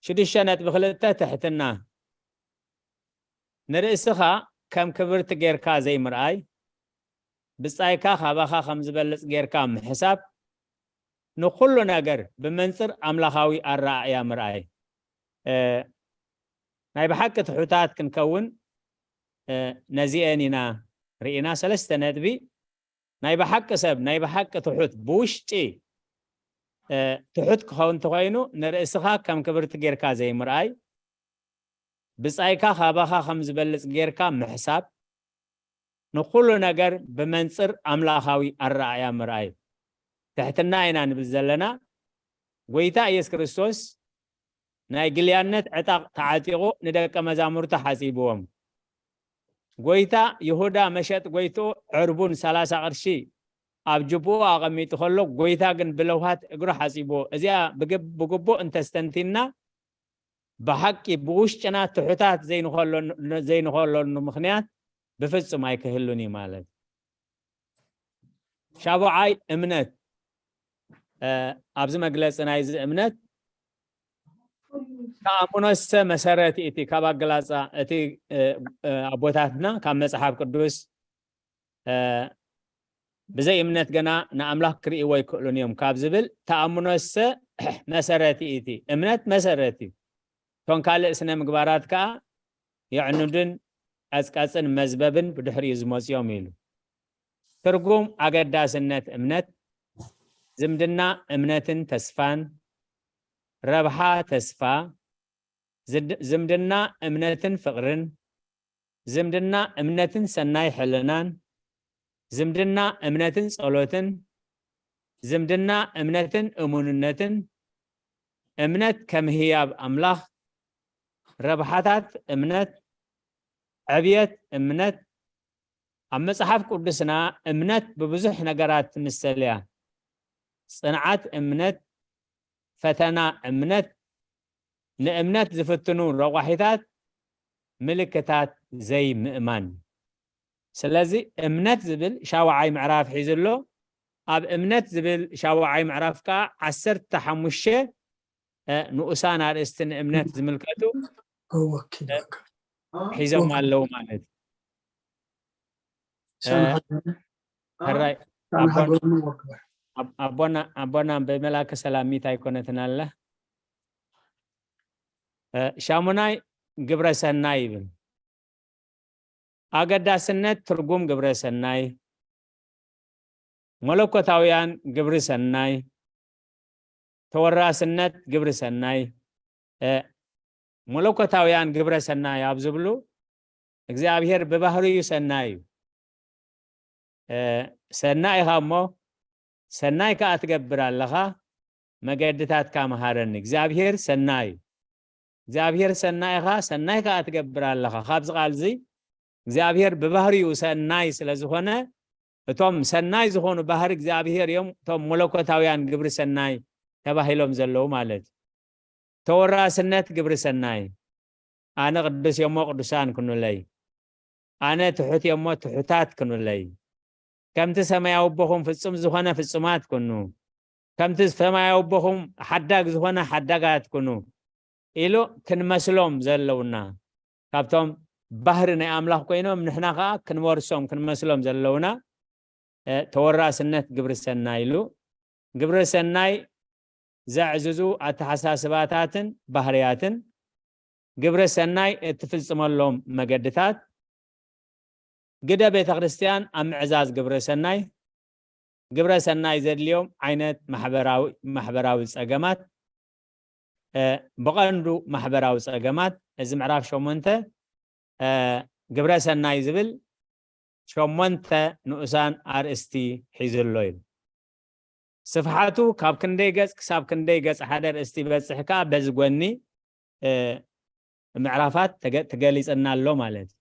ሽዱሽተ ነጥቢ ክልተ ትሕትና። ንርእስኻ ከም ክብርቲ ጌርካ ዘይምርኣይ፣ ብጻይካ ካባኻ ከም ዝበልጽ ጌርካ ምሕሳብ፣ ንኹሉ ነገር ብመንጽር ኣምላኻዊ ኣረኣእያ ምርኣይ። እ፣ ናይ ብሓቂ ትሑታት ክንከውን፣ እ፣ ነዚኤን ኢና ርኢና። ሰለስተ ነጥቢ ናይ ብሓቂ ሰብ፣ ናይ ብሓቂ ትሑት፣ ብውሽጢ ትሑት ክኸውን እንተኾይኑ፣ ንርእስኻ ከም ክብርቲ ጌርካ ዘይምርኣይ፣ ብጻይካ ካባኻ ከም ዝበልጽ ጌርካ ምሕሳብ፣ ንኹሉ ነገር ብመንጽር ኣምላኻዊ ኣረኣእያ ምርኣይ። ትሕትና ኢና ንብል ዘለና። ጎይታ ኢየሱስ ክርስቶስ ናይ ግልያነት ዕጣቕ ተዓጢቑ ንደቀ መዛሙርቱ ሓጺብዎም። ጎይታ ይሁዳ መሸጥ ጎይትኡ ዕርቡን ሰላሳ ቅርሺ ኣብ ጅብኡ ኣቐሚጡ ከሎ፣ ጎይታ ግን ብለውሃት እግሩ ሓጺብዎ። እዚኣ ብግብ-፣ ብግቡእ እንተስተንቲና፣ ብሓቂ ብውሽጥና ትሑታት ዘይንኾለኑ-፣ ዘይንኾለሉ ምኽንያት ብፍጹም ኣይክህሉን እዩ ማለት። ሻቡዓይ እምነት። እ፣ ኣብዚ መግለጺ ናይዚ እምነት፣ ተኣምኖሰ መሰረት እቲ ካብ ኣገላጻ እቲ፣ እ፣ እ፣ ኣቦታትና ካብ መጽሓፍ ቅዱስ፣ እ፣ ብዘይ እምነት ገና ንኣምላኽ ክርእይዎ ኣይክእሉን እዮም ካብ ዝብል፣ ተኣምኖሰ መሰረት እቲ እምነት መሰረት እዩ። እቶም ካልእ ስነ ምግባራት ከኣ የዕኑድን ቀጽቀጽን መዝበብን ብድሕሪኡ ዝመጽኦም ኢሉ። ትርጉም ኣገዳስነት እምነት፣ ዝምድና እምነትን ተስፋን፣ ረብሓ ተስፋ፣ ዝድ-፣ ዝምድና እምነትን ፍቕርን፣ ዝምድና እምነትን ሰናይ ሕልናን፣ ዝምድና እምነትን ጸሎትን፣ ዝምድና እምነትን እሙንነትን፣ እምነት ከም ህያብ ኣምላኽ፣ ረብሓታት እምነት፣ ዕብየት እምነት። ኣብ መጽሓፍ ቅዱስና እምነት ብብዙሕ ነገራት ትምሰል እያ። ጽንዓት እምነት፣ ፈተና እምነት፣ ንእምነት ዝፍትኑ ረቋሒታት፣ ምልክታት ዘይምእማን። ስለዚ እምነት ዝብል ሻውዓይ ምዕራፍ ሒዙ ኣሎ። ኣብ እምነት ዝብል ሻውዓይ ምዕራፍ ከኣ ዓሰርተ ሓሙሽተ፣ እ፣ ንኡሳን ኣርእስቲ ንእምነት ዝምልከቱ፣ እ፣ ሒዞም ኣለዉ ማለት እዩ። እ፣ ሕራይ ኣቦን-፣ ኣቦና፣ ኣቦና ብመላከ ሰላም ሚት ኣይኮነትን ኣለ። እ፣ ሻሙናይ ግብረ ሰናይ ይብል። ኣገዳስነት ትርጉም ግብረ ሰናይ፣ መለኮታውያን ግብሪ ሰናይ፣ ተወራስነት ግብሪ ሰናይ፣ እ፣ መለኮታውያን ግብረ ሰናይ ኣብ ዝብሉ፣ እግዚኣብሔር ብባህርዩ ሰናይ እዩ። እ፣ ሰናይ ኢኻ እሞ ሰናይ ከኣ ትገብር ኣለኻ፣ መገድታትካ መሃረኒ። እግዚኣብሔር ሰናይ እዩ። እግዚኣብሔር ሰናይ ኢኻ፣ ሰናይ ከኣ ትገብር ኣለኻ። ካብዚ ቃል እዚ እግዚኣብሔር ብባህርዩ ሰናይ ስለ ዝኾነ፣ እቶም ሰናይ ዝኾኑ ባህሪ እግዚኣብሔር እዮም እቶም መለኮታውያን ግብሪ ሰናይ ተባሂሎም ዘለዉ ማለት እዩ። ተወራስነት ግብሪ ሰናይ፣ ኣነ ቅዱስ እየ እሞ ቅዱሳን ኩኑለይ፣ ኣነ ትሑት እየ እሞ ትሑታት ኩኑለይ፣ ከምቲ ሰማያዊ ኣቦኹም ፍጹም ዝኾነ ፍጹማት ኩኑ፣ ከምቲ ሰማያዊ ኣቦኹም ሓዳግ ዝኾነ ሓዳጋት ኩኑ ኢሉ ክንመስሎም ዘለውና፣ ካብቶም ባህሪ ናይ ኣምላኽ ኮይኖም ንሕና ከኣ ክንወርሶም ክንመስሎም ዘለውና፣ እ፣ ተወራስነት ግብሪ ሰናይ ኢሉ። ግብሪ ሰናይ ዘዕዝዙ ኣተሓሳስባታትን ባህርያትን፣ ግብረ ሰናይ እትፍጽመሎም መገድታት፣ ግደ ቤተ ክርስቲያን ኣብ ምዕዛዝ ግብረ ሰናይ፣ ግብረ ሰናይ ዘድልዮም ዓይነት ማሕበራዊ፣ ማሕበራዊ ጸገማት፣ እ፣ ብቐንዱ ማሕበራዊ ጸገማት፣ እዚ ምዕራፍ ሸሞንተ፣ እ፣ ግብረ ሰናይ ዝብል ሸሞንተ ንኡሳን ኣርእስቲ ሒዙ ኣሎ እዩ። ስፍሓቱ ካብ ክንደይ ገጽ ክሳብ ክንደይ ገጽ ሓደ ኣርእስቲ ይበጽሕ ከኣ በዚ ጎኒ፣ እ፣ ምዕራፋት ተገ-፣ ተገሊጽና ኣሎ ማለት እዩ።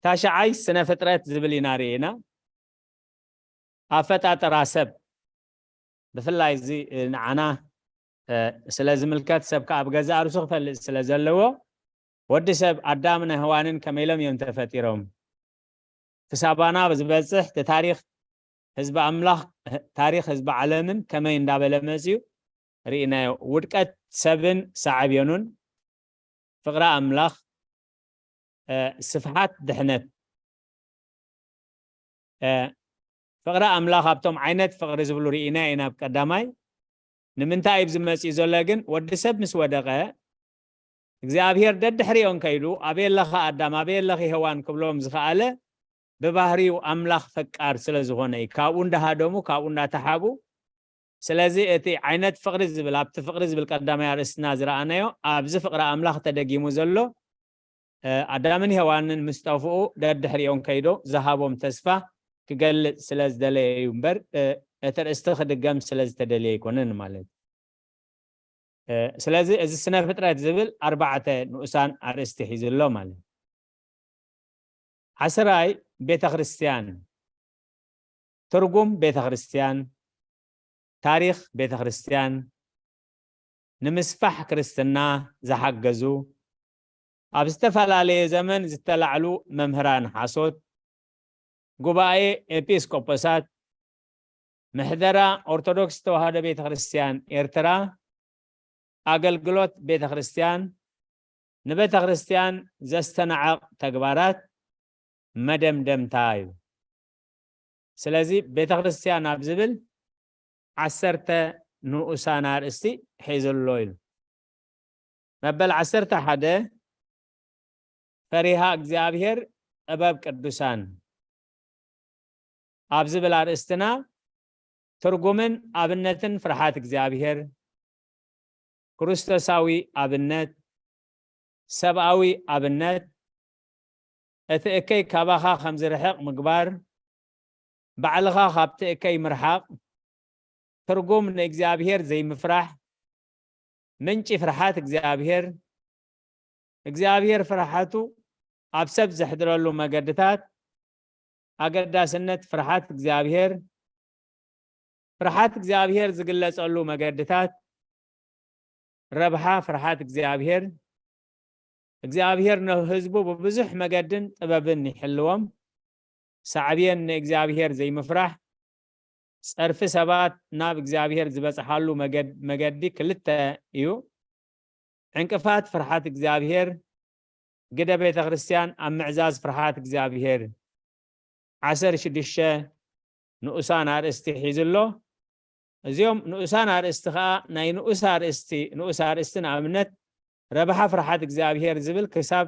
ታሽዓይ ስነ ፍጥረት ዝብል ኢና ርኢና። ኣፈጣጥራ ሰብ ብፍላይ እዚ፣ እ፣ ንዓና፣ እ፣ ስለ ዝምልከት ሰብ ከኣ ብገዛእ ርእሱ ክፈልጥ ስለ ዘለዎ ወዲ ሰብ ኣዳምን ሄዋንን ከመይ ኢሎም እዮም ተፈጢሮም? ክሳባና ዝበጽሕ እቲ ታሪኽ ህዝቢ ኣምላኽ፣ ታሪኽ ህዝቢ ዓለምን ከመይ እንዳበለ መጽዩ ርኢናዮ። ውድቀት ሰብን ሳዕቤኑን፣ ፍቕሪ ኣምላኽ፣ እ፣ ስፍሓት ድሕነት። እ፣ ፍቕሪ ኣምላኽ ኣብቶም ዓይነት ፍቕሪ ዝብሉ ርኢና ኢና። ኣብ ቀዳማይ ንምንታይ እዩ ዝመጽእ ዘሎ ግን? ወዲ ሰብ ምስ ወደቐ እግዚኣብሔር ደድሕሪኦም ከይዱ ኣበይ ኣለኻ ኣዳም፣ ኣበይ ኣለኺ ሄዋን ክብሎም ዝኸኣለ ብባህሪኡ ኣምላኽ ፈቃር ስለ ዝኾነ እዩ። ካብኡ እንዳሃደሙ፣ ካብኡ እንዳተሓቡ። ስለዚ እቲ ዓይነት ፍቕሪ ዝብል፣ ኣብቲ ፍቕሪ ዝብል ቀዳማይ ኣርእስትና ዝረኣናዮ፣ ኣብዚ ፍቕሪ ኣምላኽ ተደጊሙ ዘሎ፣ እ፣ ኣዳምን ሄዋንን ምስ ጠፍኡ ደድሕሪኦም ከይዶ ዝሃቦም ተስፋ ክገልጽ ስለ ዝደለየ እዩ እምበር፣ እ፣ እቲ ኣርእስቲ ክድገም ስለ ዝተደልየ ኣይኮነን ማለት እዩ። እ፣ ስለዚ እዚ ስነ ፍጥረት ዝብል ኣርባዕተ ንኡሳን ኣርእስቲ ሒዙ ኣሎ ማለት እዩ። ዓስራይ፣ ቤተ ክርስቲያን። ትርጉም ቤተ ክርስቲያን፣ ታሪኽ ቤተ ክርስቲያን፣ ንምስፋሕ ክርስትና ዝሓገዙ፣ ኣብ ዝተፈላለየ ዘመን ዝተላዕሉ መምህራን ሓሶት፣ ጉባኤ ኤጲስቆጶሳት፣ ምሕደራ ኦርቶዶክስ ተዋህዶ ቤተ ክርስቲያን ኤርትራ፣ ኣገልግሎት ቤተ ክርስቲያን፣ ንቤተ ክርስቲያን ዘስተናዕቕ ተግባራት መደምደምታ እዩ። ስለዚ ቤተ ክርስቲያን ኣብ ዝብል ዓሰርተ ንኡሳን ኣርእስቲ ሒዙ ኣሎ ኢሉ። መበል ዓሰርተ ሓደ፣ ፈሪሃ እግዚኣብሔር ጥበብ ቅዱሳን ኣብ ዝብል ኣርእስትና፣ ትርጉምን ኣብነትን ፍርሓት እግዚኣብሔር፣ ክርስቶሳዊ ኣብነት፣ ሰብኣዊ ኣብነት፣ እቲ እከይ ካባኻ ከም ዝርሕቕ ምግባር፣ ባዕልኻ ካብቲ እከይ ምርሓቕ፣ ትርጉም ንእግዚኣብሔር ዘይምፍራሕ፣ ምንጪ ፍርሓት እግዚኣብሔር፣ እግዚኣብሔር ፍርሓቱ ኣብ ሰብ ዘሕድረሉ መገድታት፣ ኣገዳስነት ፍርሓት እግዚኣብሔር፣ ፍርሓት እግዚኣብሔር ዝግለጸሉ መገድታት፣ ረብሓ ፍርሓት እግዚኣብሔር፣ እግዚኣብሔር ንህዝቡ ብብዙሕ መገድን ጥበብን ይሕልዎም፣ ሳዕቤን ንእግዚኣብሔር ዘይምፍራሕ፣ ጸርፊ ሰባት ናብ እግዚኣብሔር ዝበጽሓሉ መገድ-፣ መገዲ ክልተ እዩ። ዕንቅፋት ፍርሓት እግዚኣብሔር፣ ግደ ቤተ ክርስቲያን ኣብ ምዕዛዝ ፍርሓት እግዚኣብሔር። ዓሰርተ ሽዱሽተ ንኡሳን ኣርእስቲ ሒዙ ኣሎ። እዚኦም ንኡሳን ኣርእስቲ ኸኣ ናይ ንኡስ ኣርእስቲ፣ ንኡስ ኣርእስቲ ንኣብነት ረብሓ ፍርሓት እግዚኣብሔር ዝብል ክሳብ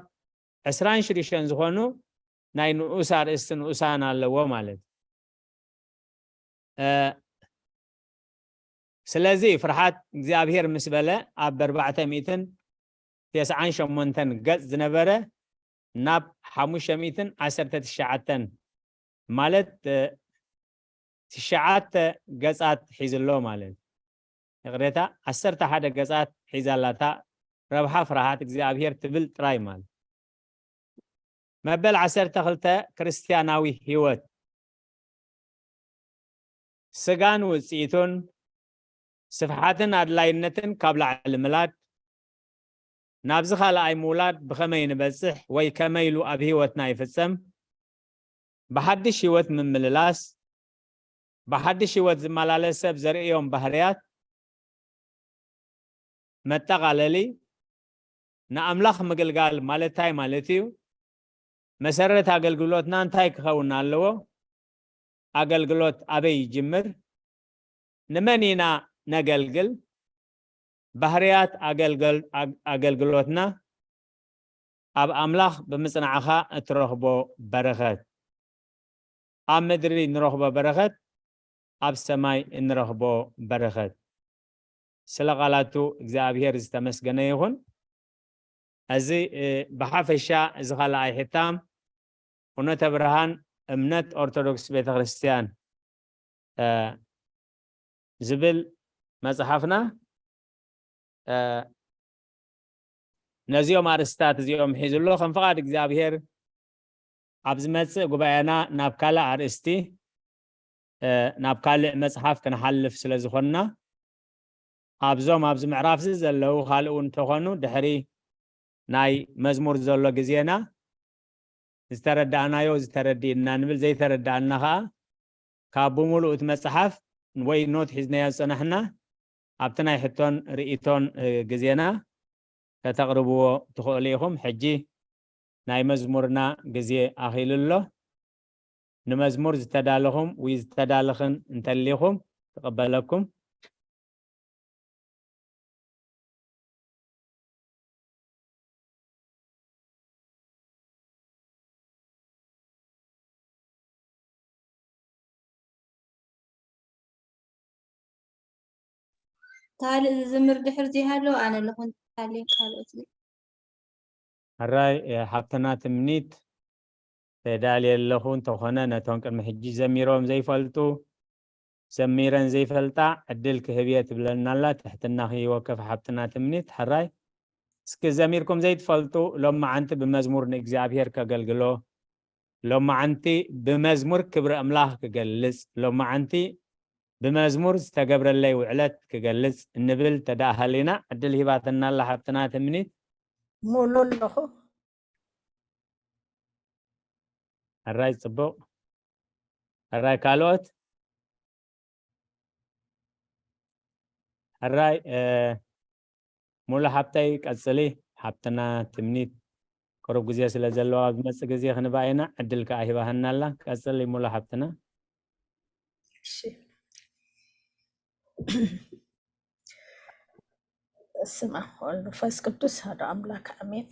ዕስራን ሽዱሽተን ዝኾኑ ናይ ንኡስ ኣርእስቲ ንኡሳን ኣለዎ ማለት እዩ። እ፣ ስለዚ ፍርሓት እግዚኣብሔር ምስ በለ ኣብ ኣርባዕተ ሚእትን ተስዓን ሸሞንተን ገጽ ዝነበረ ናብ ሓሙሽተ ሚእትን ዓሰርተ ትሽዓተን ማለት፣ እ፣ ትሽዓተ ገጻት ሒዙ ኣሎ ማለት እዩ። ይቕሬታ፣ ዓሰርተ ሓደ ገጻት ሒዛ ኣላታ። ረብሓ ፍርሃት እግዚኣብሔር ትብል ጥራይ ማለት። መበል ዓሰርተ ክልተ ክርስትያናዊ ህይወት። ስጋን ውጽኢቱን፣ ስፍሓትን ኣድላይነትን ካብ ላዕሊ ምላድ፣ ናብዚ ካልኣይ ምውላድ ብኸመይ ንበጽሕ ወይ ከመይ ኢሉ ኣብ ህይወትና ይፍጸም? ብሓድሽ ህይወት ምምልላስ፣ ብሓድሽ ህይወት ዝመላለስ ሰብ ዘርእዮም ባህርያት። መጠቓለሊ፣ ንኣምላኽ ምግልጋል ማለት እንታይ ማለት እዩ? መሰረት ኣገልግሎትና እንታይ ክኸውን ኣለዎ? ኣገልግሎት ኣበይ ይጅምር? ንመን ኢና ነገልግል? ባህርያት ኣገልገል-፣ ኣግ-፣ ኣገልግሎትና ኣብ ኣምላኽ ብምጽናዕኻ እትረኽቦ በረኸት። ኣብ ምድሪ እንረኽቦ በረኸት፣ ኣብ ሰማይ እንረኽቦ በረኸት። ስለ ቃላቱ እግዚኣብሔር ዝተመስገነ ይኹን። እዚ፣ እ፣ ብሓፈሻ እዚ ካልኣይ ሕታም ፍኖተ ብርሃን እምነት ኦርቶዶክስ ቤተክርስትያን፣ እ፣ ዝብል መጽሓፍና፣ እ፣ ነዚኦም ኣርእስታት እዚኦም ሒዙ ኣሎ። ከም ፍቓድ እግዚኣብሔር ኣብ ዝመጽእ ጉባኤና ናብ ካልእ ኣርእስቲ፣ እ፣ ናብ ካልእ መጽሓፍ ክንሓልፍ ስለ ዝኾንና፣ ኣብዞም ኣብዚ ምዕራፍዚ ዘለዉ ካልእ እውን እንተኾኑ ድሕሪ ናይ መዝሙር ዘሎ ግዜና ዝተረዳእናዮ ዝተረድእና ንብል፣ ዘይተረዳእና ኸኣ ካብ ብምሉእ እቲ መጽሓፍ ወይ ኖት ሒዝናዮ ዝጸናሕና ኣብቲ ናይ ሕቶን ርእይቶን፣ እ፣ ግዜና ከተቕርብዎ ትኽእሉ ኢኹም። ሕጂ ናይ መዝሙርና ግዜ ኣኺሉ ኣሎ። ንመዝሙር ዝተዳለኹም ወይ ዝተዳለኽን እንተሊኹም ክቕበለኩም። ካልእ ዝዝምር ድሕር ዘይሃለዉ ኣነ ኣለኹ። እንተሃልዩ ካልኦት ግን። ሕራይ፣ እ፣ ሓብትና ትምኒት፣ ተዳልየ ኣለኹ። እንተኾነ ነቶም ቅድሚ ሕጂ ዘሚሮም ዘይፈልጡ፣ ዘሚረን ዘይፈልጣ ዕድል ክህብ እየ ትብለና ኣላ። ትሕትናኺ ይወከፍ ሓብትና ትምኒት። ሕራይ፣ እስኪ ዘሚርኩም ዘይትፈልጡ፣ ሎማዓንቲ ብመዝሙር ንእግዚኣብሔር ከገልግሎ፣ ሎማዓንቲ ብመዝሙር ክብሪ ኣምላኽ ክገልጽ፣ ሎማዓንቲ ብመዝሙር ዝተገብረለይ ውዕለት ክገልጽ እንብል ተደኣ ሃሊና፣ ዕድል ሂባትና ኣላ ሓብትና ትምኒት። ሙሉ ኣለኹ። ሕራይ፣ ጽቡቕ። ሕራይ፣ ካልኦት? ሕራይ፣ እ፣ ሙሉ ሓብተይ ቀጽሊ። ሓብትና ትምኒት ቅሩብ ግዜ ስለ ዘለዋ ኣብ ዝመጽእ ግዜ ክንባ ኢና፣ ዕድል ከኣ ሂባህና ኣላ። ቀጽሊ ሙሉ ሓብትና። እሺ። በስመ አብ ወወልድ ወመንፈስ ቅዱስ አሐዱ አምላክ አሜን።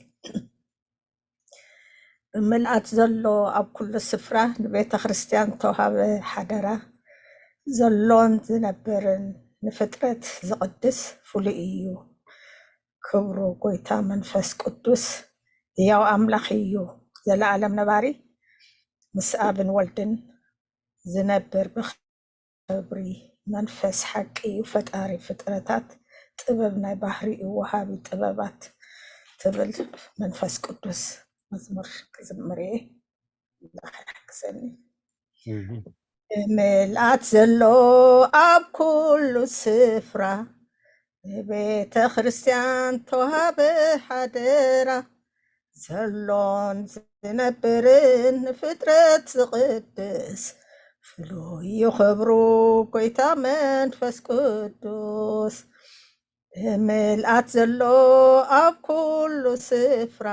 ብምልኣት ዘሎ ኣብ ኩሉ ስፍራ ንቤተ ክርስቲያን ተዋሃበ ሓደራ። ዘሎን ዝነብርን ንፍጥረት ዝቕድስ ፍሉይ እዩ ክብሩ። ጎይታ መንፈስ ቅዱስ ሕያው ኣምላኽ እዩ፣ ዘለኣለም ነባሪ፣ ምስ ኣብን ወልድን ዝነብር ብኽብሪ። መንፈስ ሓቂ እዩ፣ ፈጣሪ ፍጥረታት፣ ጥበብ ናይ ባህሪኡ፣ ወሃቢ ጥበባት ትብል። መንፈስ ቅዱስ መዝሙር ክዝምር እየ። ኣምላኽ ይሓግዘኒ። ብምልኣት ዘሎ ኣብ ኩሉ ስፍራ ንቤተ ክርስቲያን ተዋሃበ ሓደራ። ዘሎን ዝነብርን ንፍጥረት ዝቕድስ ፍሉይ እዩ ክብሩ። ጎይታ መንፈስ ቅዱስ ብምልኣት ዘሎ ኣብ ኩሉ ስፍራ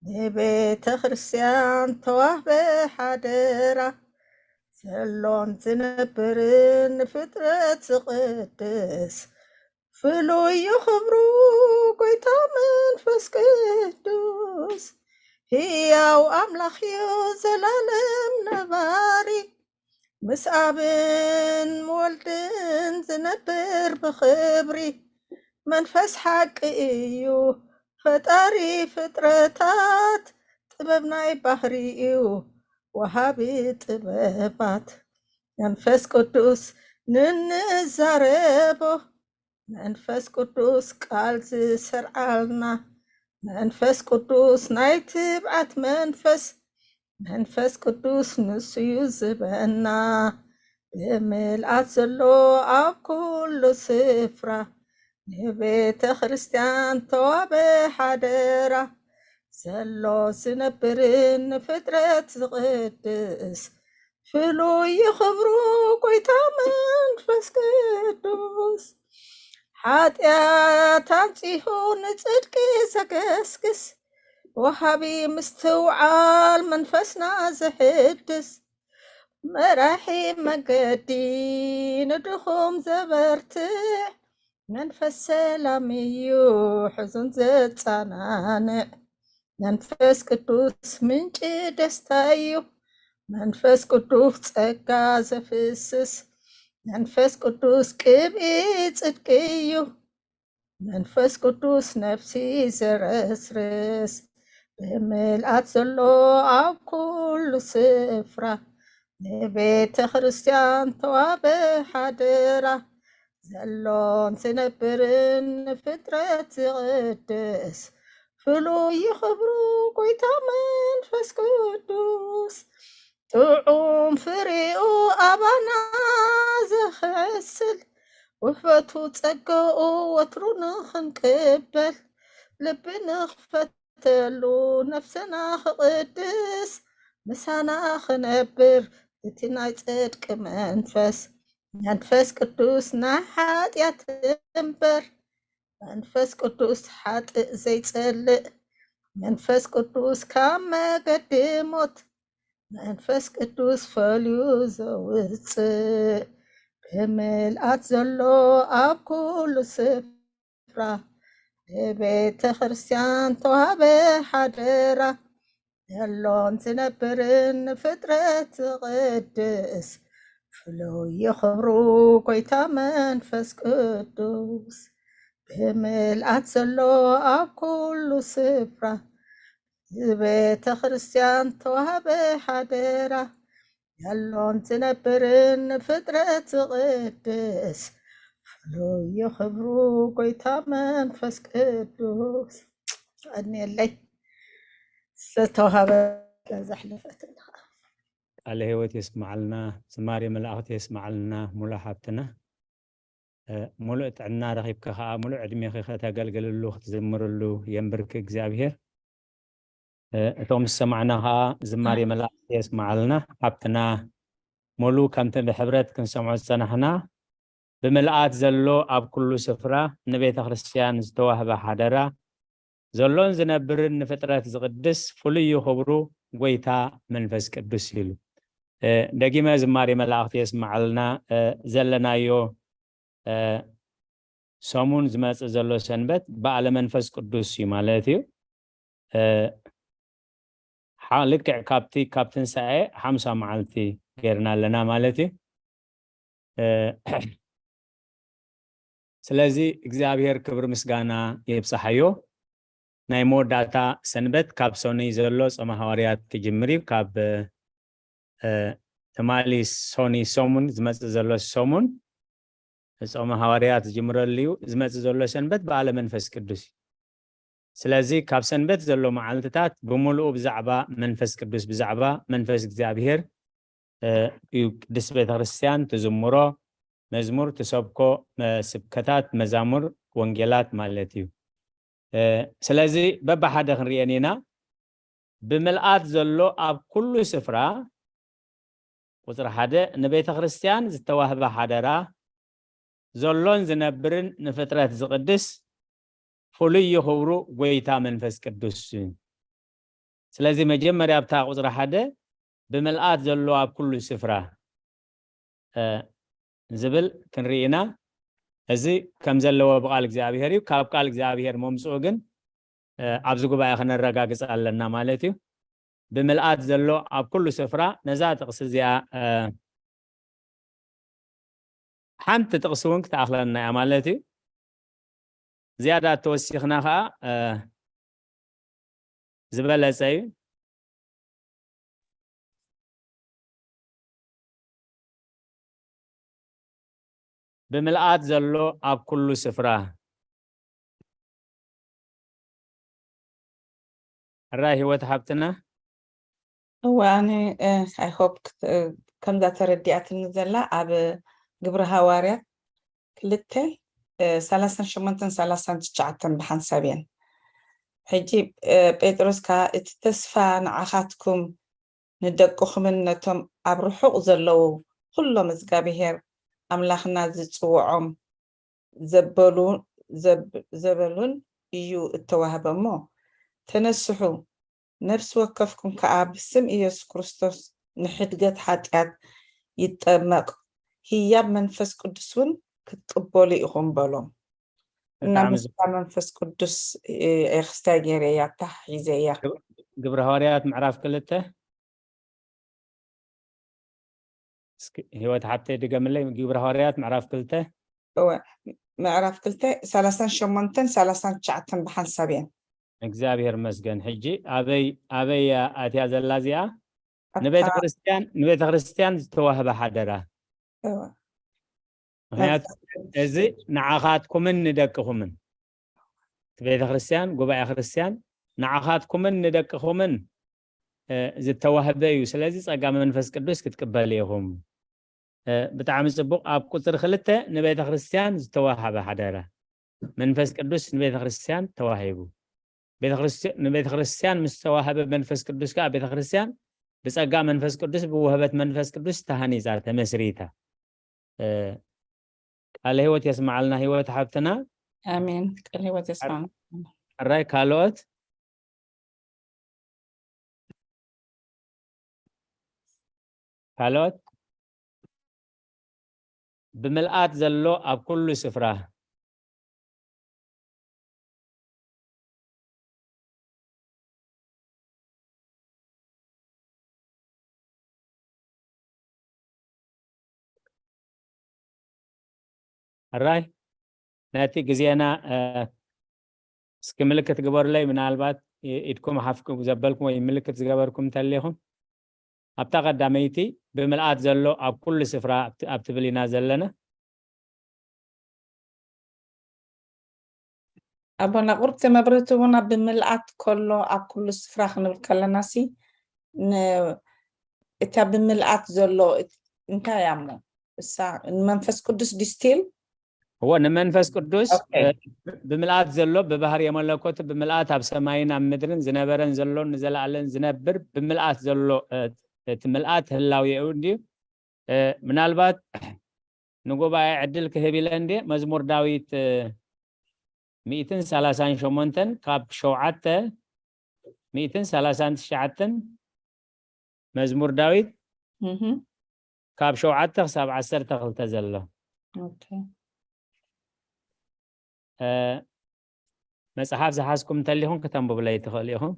ንቤተ ክርስቲያን ተዋህበ ሓደራ። ዘሎን ዝነብርን ንፍጥረት ዝቕድስ ፍሉይ እዩ ክብሩ። ጎይታ መንፈስ ቅዱስ ሕያው ኣምላኽ እዩ፣ ዘላለም ነባሪ፣ ምስ ኣብን ወልድን ዝነብር ብኽብሪ። መንፈስ ሓቂ እዩ፣ ፈጣሪ ፍጥረታት፣ ጥበብ ናይ ባህሪ እዩ፣ ወሃቢ ጥበባት። መንፈስ ቅዱስ ንንዛረቦ፣ መንፈስ ቅዱስ ቃል ዝሰርዓልና፣ መንፈስ ቅዱስ ናይ ትብዓት መንፈስ፣ መንፈስ ቅዱስ ንሱ እዩ ዝበና። ብምልኣት ዘሎ ኣብ ኩሉ ስፍራ ንቤተ ክርስቲያን ተዋበ ሓደራ። ዘሎ ዝነብርን ንፍጥረት ዝቕድስ ፍሉይ እዩ ክብሩ። ጎይታ መንፈስ ቅዱስ ሓጢኣት ኣንጺሁ ንጽድቂ ዘገስግስ፣ ወሃቢ ምስትውዓል መንፈስና ዘሕድስ፣ መራሒ መገዲ ንድኹም ዘበርትዕ፣ መንፈስ ሰላም እዩ ሕዙን ዘጸናንዕ። መንፈስ ቅዱስ ምንጪ ደስታ እዩ፣ መንፈስ ቅዱስ ጸጋ ዘፍስስ፣ መንፈስ ቅዱስ ቅብኢ ጽድቂ እዩ፣ መንፈስ ቅዱስ ነፍሲ ዘረስርስ። ብምልኣት ዘሎ ኣብ ኩሉ ስፍራ ንቤተ ክርስቲያን ተዋበ ሓደራ። ዘሎን ዝነብርን ንፍጥረት ዝቕድስ ፍሉይ እዩ ክብሩ። ጎይታ መንፈስ ቅዱስ ጥዑም ፍሬኡ ኣባና ዘኽዕስል፣ ውህበቱ ጸጋኡ ወትሩ ንኽንቅበል፣ ልቢ ንኽፈተሉ፣ ነፍስና ክቕድስ፣ ምሳና ክነብር፣ እቲ ናይ ጽድቂ መንፈስ፣ መንፈስ ቅዱስ ናይ ሓጢኣት እምበር፣ መንፈስ ቅዱስ ሓጥእ ዘይጸልእ፣ መንፈስ ቅዱስ ካብ መገዲ ሞት፣ መንፈስ ቅዱስ ፈልዩ ዘውጽእ፣ ብምልኣት ዘሎ ኣብ ኩሉ ስፍራ ንቤተ ክርስቲያን ተዋህበ ሓደራ። ዘሎን ዝነብርን ንፍጥረት ዝቕድስ ፍሉይ ክብሩ ጎይታ መንፈስ ቅዱስ ብምልኣት ዘሎ ኣብ ኩሉ ስፍራ ንቤተ ክርስቲያን ተዋህበ ሓደራ ያሎን ዝነብርን ንፍጥረት ዝቕድስ ፍሉይ ክብሩ ጎይታ መንፈስ ቅዱስ ቀንየለይ ዝተዋህበ ዘሕለፈትና ቃለ ህይወት የስማዓልና፣ ዝማሬ መላእኽቲ የስማዓልና። ሙሉ ሓብትና ሙሉእ ጥዕና ረኺብካ ከዓ ሙሉእ ዕድሜኺ ከተገልግልሉ ክትዝምርሉ የንብርኪ እግዚኣብሄር። እቶም ዝሰማዕና ከዓ ዝማሬ መላእኽቲ የስማዓልና። ሓብትና ሙሉ ከምቲ ብሕብረት ክንሰምዖ ዝፀናሕና ብምልኣት ዘሎ ኣብ ኩሉ ስፍራ ንቤተ ክርስቲያን ዝተዋህበ ሓደራ ዘሎን ዝነብርን ንፍጥረት ዝቕድስ ፍሉይ ክብሩ ጎይታ መንፈስ ቅዱስ ኢሉ። ደጊመ ዝማሬ መላእኽቲ የስማዓልና። ዘለናዮ ሰሙን ዝመፅእ ዘሎ ሰንበት በዓለ መንፈስ ቅዱስ እዩ ማለት እዩ። ልክዕ ካብቲ ካብ ትንሳኤ ሓምሳ መዓልቲ ገይርና ኣለና ማለት እዩ። ስለዚ እግዚኣብሔር ክብሪ ምስጋና የብፅሓዮ። ናይ መወዳእታ ሰንበት ካብ ሶኒ ዘሎ ጾመ ሃዋርያት ክጅምር እዩ። ካብ ትማሊ ሶኒ ሰሙን ዝመፅእ ዘሎ ሰሙን ጾመ ሃዋርያት ዝጅምረሉ እዩ። ዝመፅእ ዘሎ ሰንበት በዓለ መንፈስ ቅዱስ እዩ። ስለዚ ካብ ሰንበት ዘሎ መዓልትታት ብምሉኡ ብዛዕባ መንፈስ ቅዱስ ብዛዕባ መንፈስ እግዚኣብሔር እዩ ቅድስት ቤተክርስትያን ትዝምሮ መዝሙር ትሰብኮ ስብከታት መዛሙር ወንጌላት ማለት እዩ። ስለዚ በብሓደ ክንሪአን ኢና። ብምልኣት ዘሎ ኣብ ኩሉ ስፍራ ቁፅሪ ሓደ ንቤተ ክርስቲያን ዝተዋህበ ሓደራ ዘሎን ዝነብርን ንፍጥረት ዝቕድስ ፍሉይ ክብሩ ጎይታ መንፈስ ቅዱስ። ስለዚ መጀመርያ ኣብታ ቁፅሪ ሓደ ብምልኣት ዘሎ ኣብ ኩሉ ስፍራ ዝብል ክንርኢ ኢና። እዚ ከም ዘለዎ ብቃል እግዚኣብሔር እዩ። ካብ ቃል እግዚኣብሔር መምፅኡ ግን ኣብዚ ጉባኤ ክነረጋግፅ ኣለና ማለት እዩ። ብምልኣት ዘሎ ኣብ ኩሉ ስፍራ ነዛ ጥቕሲ እዚኣ ሓንቲ ጥቕሲ እውን ክትኣኽለና እያ ማለት እዩ። ዝያዳ ተወሲኽና ከዓ ዝበለፀ እዩ። ብምልኣት ዘሎ ኣብ ኩሉ ስፍራ ሕራይ ህይወት ሓብትና። እወ ኣነ I hope ከምዛ ተረዲኣትኒ ዘላ ኣብ ግብሪ ሃዋርያት ክልተ ሰላሳን ሸሞንተን ሰላሳን ትሽዓተን ብሓንሳብ እየን። ሕጂ ጴጥሮስ ከዓ እቲ ተስፋ ንዓኻትኩም ንደቅኹምን ነቶም ኣብ ርሑቕ ዘለዉ ኩሎም እግዚኣብሄር ኣምላኽና ዝጽውዖም ዘበሉ ዘብ- ዘበሉን እዩ እተዋህበ እሞ ተነስሑ ነፍሲ ወከፍኩም ከኣ ብስም ኢየሱስ ክርስቶስ ንሕድገት ሓጢኣት ይጠመቕ ህያብ መንፈስ ቅዱስ እውን ክትቅበሉ ኢኹም በሎም እና ብጣዕሚ ምስላ መንፈስ ቅዱስ ኤክስታይ ገይረ እያ ታሕ ሒዘ እያ ግብረ ሃዋርያት ምዕራፍ ክልተ እስኪ ህይወት ሓብተይ ድገምለይ ግብረ ሃዋርያት ምዕራፍ ክልተ እወ ምዕራፍ ክልተ ሰላሳን ሸሞንተን ሰላሳን ትሽዓተን ብሓንሳብ እየን እግዚኣብሔር መስገን ሕጂ ኣበይ ኣበይ ኣትያ ዘላ እዚኣ ንቤተ ክርስቲያን ንቤተ ክርስቲያን ዝተዋህበ ሓደራ እወ ምክንያቱ እዚ ንዓኻትኩምን ንደቅኹምን እቲ ቤተ ክርስቲያን ጉባኤ ክርስቲያን ንዓኻትኩምን ንደቅኹምን ዝተዋህበ እዩ ስለዚ ጸጋ መንፈስ ቅዱስ ክትቅበል ኢኹም ብጣዕሚ ጽቡቕ ኣብ ቁፅሪ ክልተ ንቤተ ክርስቲያን ዝተዋሃበ ሓደራ መንፈስ ቅዱስ ንቤተ ክርስቲያን ተዋሂቡ ንቤተ ክርስቲያን ምስ ተዋህበ መንፈስ ቅዱስ ከዓ ቤተ ክርስቲያን ብጸጋ መንፈስ ቅዱስ ብውህበት መንፈስ ቅዱስ ተሃኒፃ ተመስሪታ ቃለ ህይወት የስማዓልና ህይወት ሓብትና ኣሜን ቃለ ህይወት የስማዓልና ሕራይ ካልኦት ካልኦት ብምልኣት ዘሎ ኣብ ኩሉ ስፍራ ሕራይ ነቲ ግዜና እስኪ ምልክት ግበሩለይ። ምናልባት ኢድኩም ሓፍኩም ዘበልኩም ወይ ምልክት ዝገበርኩም እንተሊኹም፣ ኣብታ ቀዳመይቲ ብምልኣት ዘሎ ኣብ ኩሉ ስፍራ ኣብ ትብል ኢና ዘለና። ኣቦና ቁርብቲ መብርህቲ እውን ኣብ ብምልኣት ከሎ ኣብ ኩሉ ስፍራ ክንብል ከለና ሲ እታ ብምልኣት ዘሎ እንታይ እያ እሞ እሳ ንመንፈስ ቅዱስ ድስቲል እዎ ንመንፈስ ቅዱስ ብምልኣት ዘሎ ብባህሪ የመለኮት ብምልኣት ኣብ ሰማይን ኣብ ምድርን ዝነበረን ዘሎን ንዘለኣለን ዝነብር ብምልኣት ዘሎ እቲ ምልኣት ህላው የኡ እንድዩ። ምናልባት ንጉባኤ ዕድል ክህብ ኢለ እንዴ መዝሙር ዳዊት ሚእትን ሰላሳን ሸሞንተን ካብ ሸውዓተ ሚእትን ሰላሳን ትሽዓተን መዝሙር ዳዊት ካብ ሸውዓተ ክሳብ ዓሰርተ ክልተ ዘሎ መፅሓፍ ዝሓዝኩም እንተሊኹም ክተንብቡለይ ትኽእሉ ኢኹም።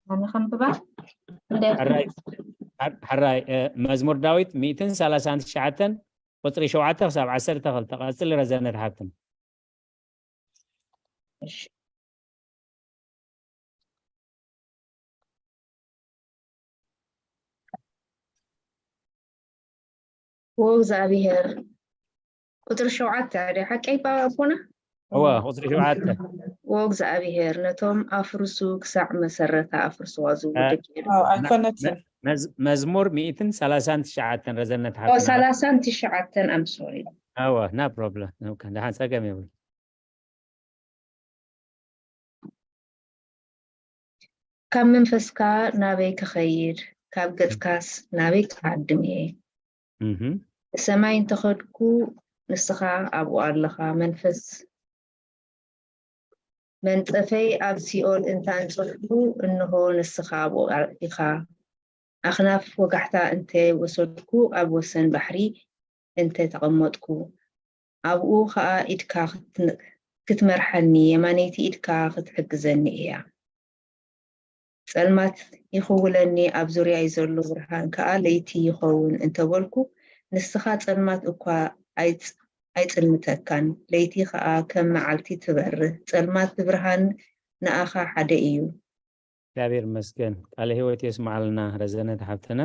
ኣነ ከንብባ ሕራይ መዝሙር ዳዊት ሚእትን ሰላሳን ትሽዓተን ቁፅሪ ሸውዓተ ክሳብ ዓሰርተ ክልተ ቀፅሊ ረዘነት ሓብትን ወእግዚኣብሔር ቁፅሪ ሸውዓተ ድዩ ሓቀይ ኣቦና? እወ ቁፅሪ ሸውዓተ። ወእግዚኣብሔር ነቶም ኣፍርሱ ክሳዕ መሰረታ ኣፍርስዋ ዝብሉ ደቂ ኣይኮነትን። መዝሙር ሚእትን ሰላሳን ትሽዓተን ረዘነት ሓፍትና። ሰላሳን ትሽዓተን ኣምሶሪ። እወ ና ፕሮብለም ደሓን ፀገም የብሉ። ካብ መንፈስካ ናበይ ክኸይድ ካብ ገጽካስ ናበይ ክሃድም እየ? ብሰማይ እንተኸድኩ ንስኻ ኣብኡ ኣለኻ፣ መንፈስ መንጸፈይ ኣብ ሲኦል እንተ ኣንጸፍኩ እንሆ ንስኻ ኣብኡ ኢኻ። ኣኽናፍ ወጋሕታ እንተ ወሰድኩ ኣብ ወሰን ባሕሪ እንተ ተቐመጥኩ ኣብኡ ኸኣ ኢድካ ክትመርሓኒ የማነይቲ ኢድካ ክትሕግዘኒ እያ። ጸልማት ይኽውለኒ ኣብ ዙርያይ ዘሎ ብርሃን ከኣ ለይቲ ይኸውን እንተበልኩ ንስኻ ጸልማት እኳ ኣይጽልምተካን ለይቲ ከኣ ከም መዓልቲ ትበርህ ጸልማት ብብርሃን ንኣኻ ሓደ እዩ። እግዚኣብሔር ይመስገን ቃለ ህይወት የስምዓልና ረዘነት ሓብትና።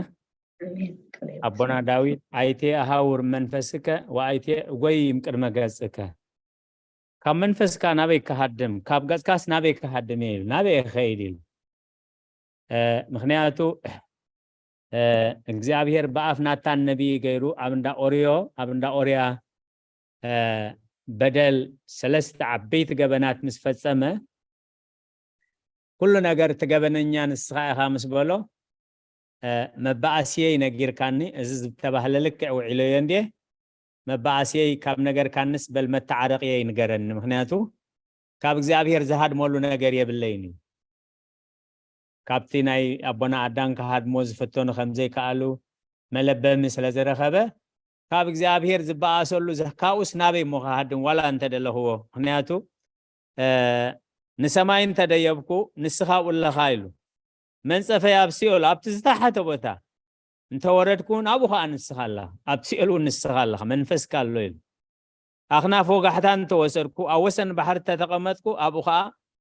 ኣቦና ዳዊት ኣይቴ ኣሃውር መንፈስከ ወኣይቴ እጎይም ቅድመ ገጽከ። ካብ መንፈስካ ናበይ ክሃድም ካብ ገጽካስ ናበይ ክሃድም እየ ኢሉ ናበይ ክኸይድ ኢሉ። ምክንያቱ እግዚኣብሔር ብኣፍ ናታን ነቢይ ገይሩ ኣብ እንዳ ኦርዮ ኣብ እንዳ ኦርያ በደል ሰለስተ ዓበይቲ ገበናት ምስ ፈጸመ ኩሉ ነገር እቲ ገበነኛ ንስኻ ኢኻ ምስ በሎ መባኣስየይ ነጊርካኒ እዚ ዝተባህለ ልክዕ ውዒለዮ እንድየ መባኣስየይ ካብ ነገርካንስ በል መተዓረቅየይ ንገረኒ ምክንያቱ ካብ እግዚኣብሔር ዝሃድመሉ ነገር የብለይን እዩ ካብቲ ናይ ኣቦና ኣዳም ክሃድሞ ዝፍተኑ ከምዘይከኣሉ መለበሚ ስለ ዝረኸበ ካብ እግዚኣብሔር ዝበኣሰሉ ካብኡስ ናበይ እሞ ክሃድም ዋላ እንተደለኽዎ ምክንያቱ ንሰማይ እንተደየብኩ ንስኻ ኣብኡ ኣለኻ ኢሉ መንጸፈይ ኣብ ሲኦል ኣብቲ ዝተሓተ ቦታ እንተወረድኩ እውን ኣብኡ ከዓ ንስኻ ኣለኻ ኣብ ሲኦል እውን ንስኻ ኣለኻ መንፈስካ ኣሎ ኢሉ ኣኽናፍ ወጋሕታ እንተወሰድኩ ኣብ ወሰን ባሕሪ እንተተቐመጥኩ ኣብኡ ከዓ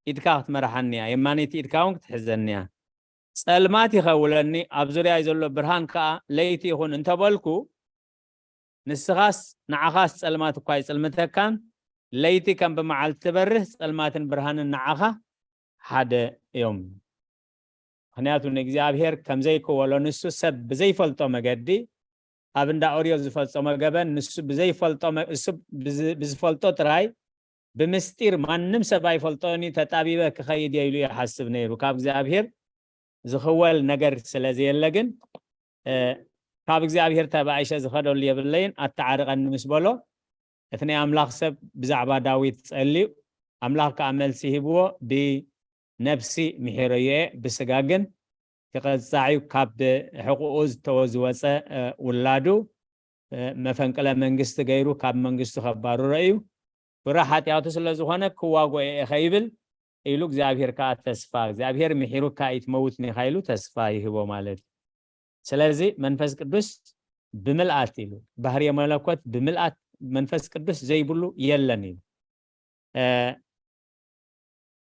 ኢድካ ክትመርሓኒ እያ የማነይቲ ኢድካ እውን ክትሕዘኒ እያ ጸልማት ይኸውለኒ ኣብ ዙርያይ ዘሎ ብርሃን ከዓ ለይቲ ይኹን እንተበልኩ ንስኻስ ንዓኻስ ጸልማት እኳ ይጽልምተካን ለይቲ ከም ብመዓልቲ ትበርህ ጸልማትን ብርሃንን ንዓኻ ሓደ እዮም ምኽንያቱ ንእግዚኣብሔር ከምዘይክወሎ ንሱ ሰብ ብዘይፈልጦ መገዲ ኣብ እንዳ ኦርዮ ዝፈጸሞ ገበን ንሱ ብዘይፈልጦ እሱ ብዝፈልጦ ጥራይ ብምስጢር ማንም ሰብ ኣይፈልጦን እዩ ተጣቢበ ክኸይድ እየ ኢሉ ይሓስብ ነይሩ ካብ እግዚኣብሔር ዝኽወል ነገር ስለ ዘየለ ግን ካብ እግዚኣብሔር ተባኢሸ ዝኸደሉ የብለይን ኣተዓርቐኒ ምስ በሎ እቲ ናይ ኣምላኽ ሰብ ብዛዕባ ዳዊት ጸልዩ ኣምላኽ ከዓ መልሲ ሂብዎ ብነብሲ ምሒረዮ እየ ብስጋ ግን ክቐጻዕ እዩ ካብ ሕቑኡ ዝተወዝወፀ ውላዱ መፈንቅለ መንግስቲ ገይሩ ካብ መንግስቱ ከባርሮ እዩ ፍረ ሓጢኣቱ ስለ ዝኾነ ክዋጎ እየ ከይብል ኢሉ እግዚኣብሔር ከዓ ተስፋ፣ እግዚኣብሔር ምሒሩካ ኣይትመውትን ኢኻ ኢሉ ተስፋ ይህቦ ማለት እዩ። ስለዚ መንፈስ ቅዱስ ብምልኣት ኢሉ፣ ባህርየ መለኮት ብምልኣት፣ መንፈስ ቅዱስ ዘይብሉ የለን ኢሉ።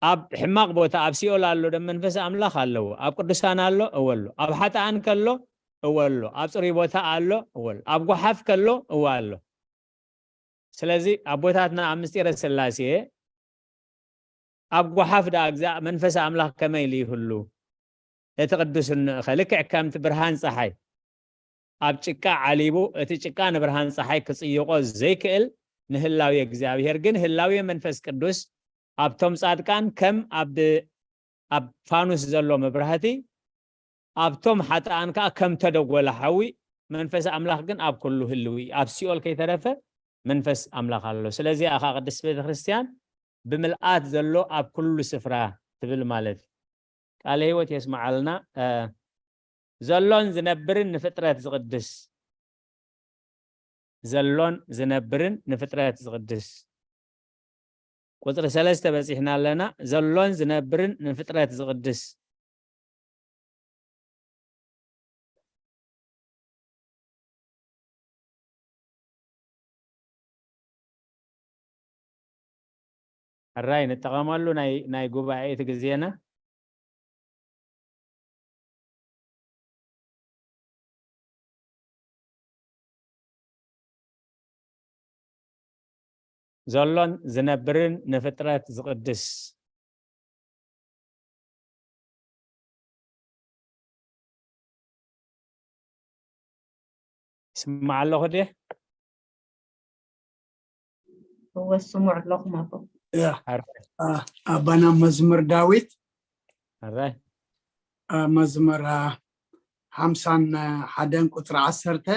ኣብ ሕማቕ ቦታ ኣብ ሲኦል ኣሎ ዶ መንፈስ ኣምላኽ ኣለዎ? ኣብ ቅዱሳን ኣሎ? እወ ኣሎ። ኣብ ሓጥኣን ከሎ? እወ ኣሎ። ኣብ ጽሩይ ቦታ ኣሎ? እወ ኣሎ። ኣብ ጓሓፍ ከሎ? እወ ኣሎ። ስለዚ ኣቦታትና ኣብ ምስጢረ ስላሴ ኣብ ጓሓፍ ደኣ እግዚኣ መንፈስ ኣምላኽ ከመይ ኢሉ ይህሉ? እቲ ቅዱስ እንእኸ ልክዕ ከምቲ ብርሃን ጸሓይ ኣብ ጭቃ ዓሊቡ እቲ ጭቃ ንብርሃን ጸሓይ ክጽይቖ ዘይክእል ንህላዊ እግዚኣብሔር ግን ህላዊ መንፈስ ቅዱስ ኣብቶም ጻድቃን ከም ኣብ ኣብ ፋኑስ ዘሎ መብራህቲ ኣብቶም ሓጥኣን ከዓ ከም ተደጎለ ሓዊ መንፈስ ኣምላኽ ግን ኣብ ኩሉ ህልው እዩ። ኣብ ሲኦል ከይተረፈ መንፈስ ኣምላኽ ኣሎ። ስለዚ ኣኻ ቅድስት ቤተክርስትያን ብምልኣት ዘሎ ኣብ ኩሉ ስፍራ ትብል ማለት እዩ። ቃለ ህይወት የስመዓልና። ዘሎን ዝነብርን ንፍጥረት ዝቕድስ፣ ዘሎን ዝነብርን ንፍጥረት ዝቕድስ። ቁፅሪ ሰለስተ በፂሕና ኣለና። ዘሎን ዝነብርን ንፍጥረት ዝቕድስ። ሕራይ ንጠቐመሉ ናይ ጉባኤ እቲ ግዜና። ዘሎን ዝነብርን ንፍጥረት ዝቕድስ። ይስማዕ ኣለኹ ድየ? እወ ስሙዕ ኣለኹም ኣቦ። ያ ኣባና መዝሙር ዳዊት ኣራይ መዝሙር ሓምሳን ሓደን ቁፅሪ ዓሰርተ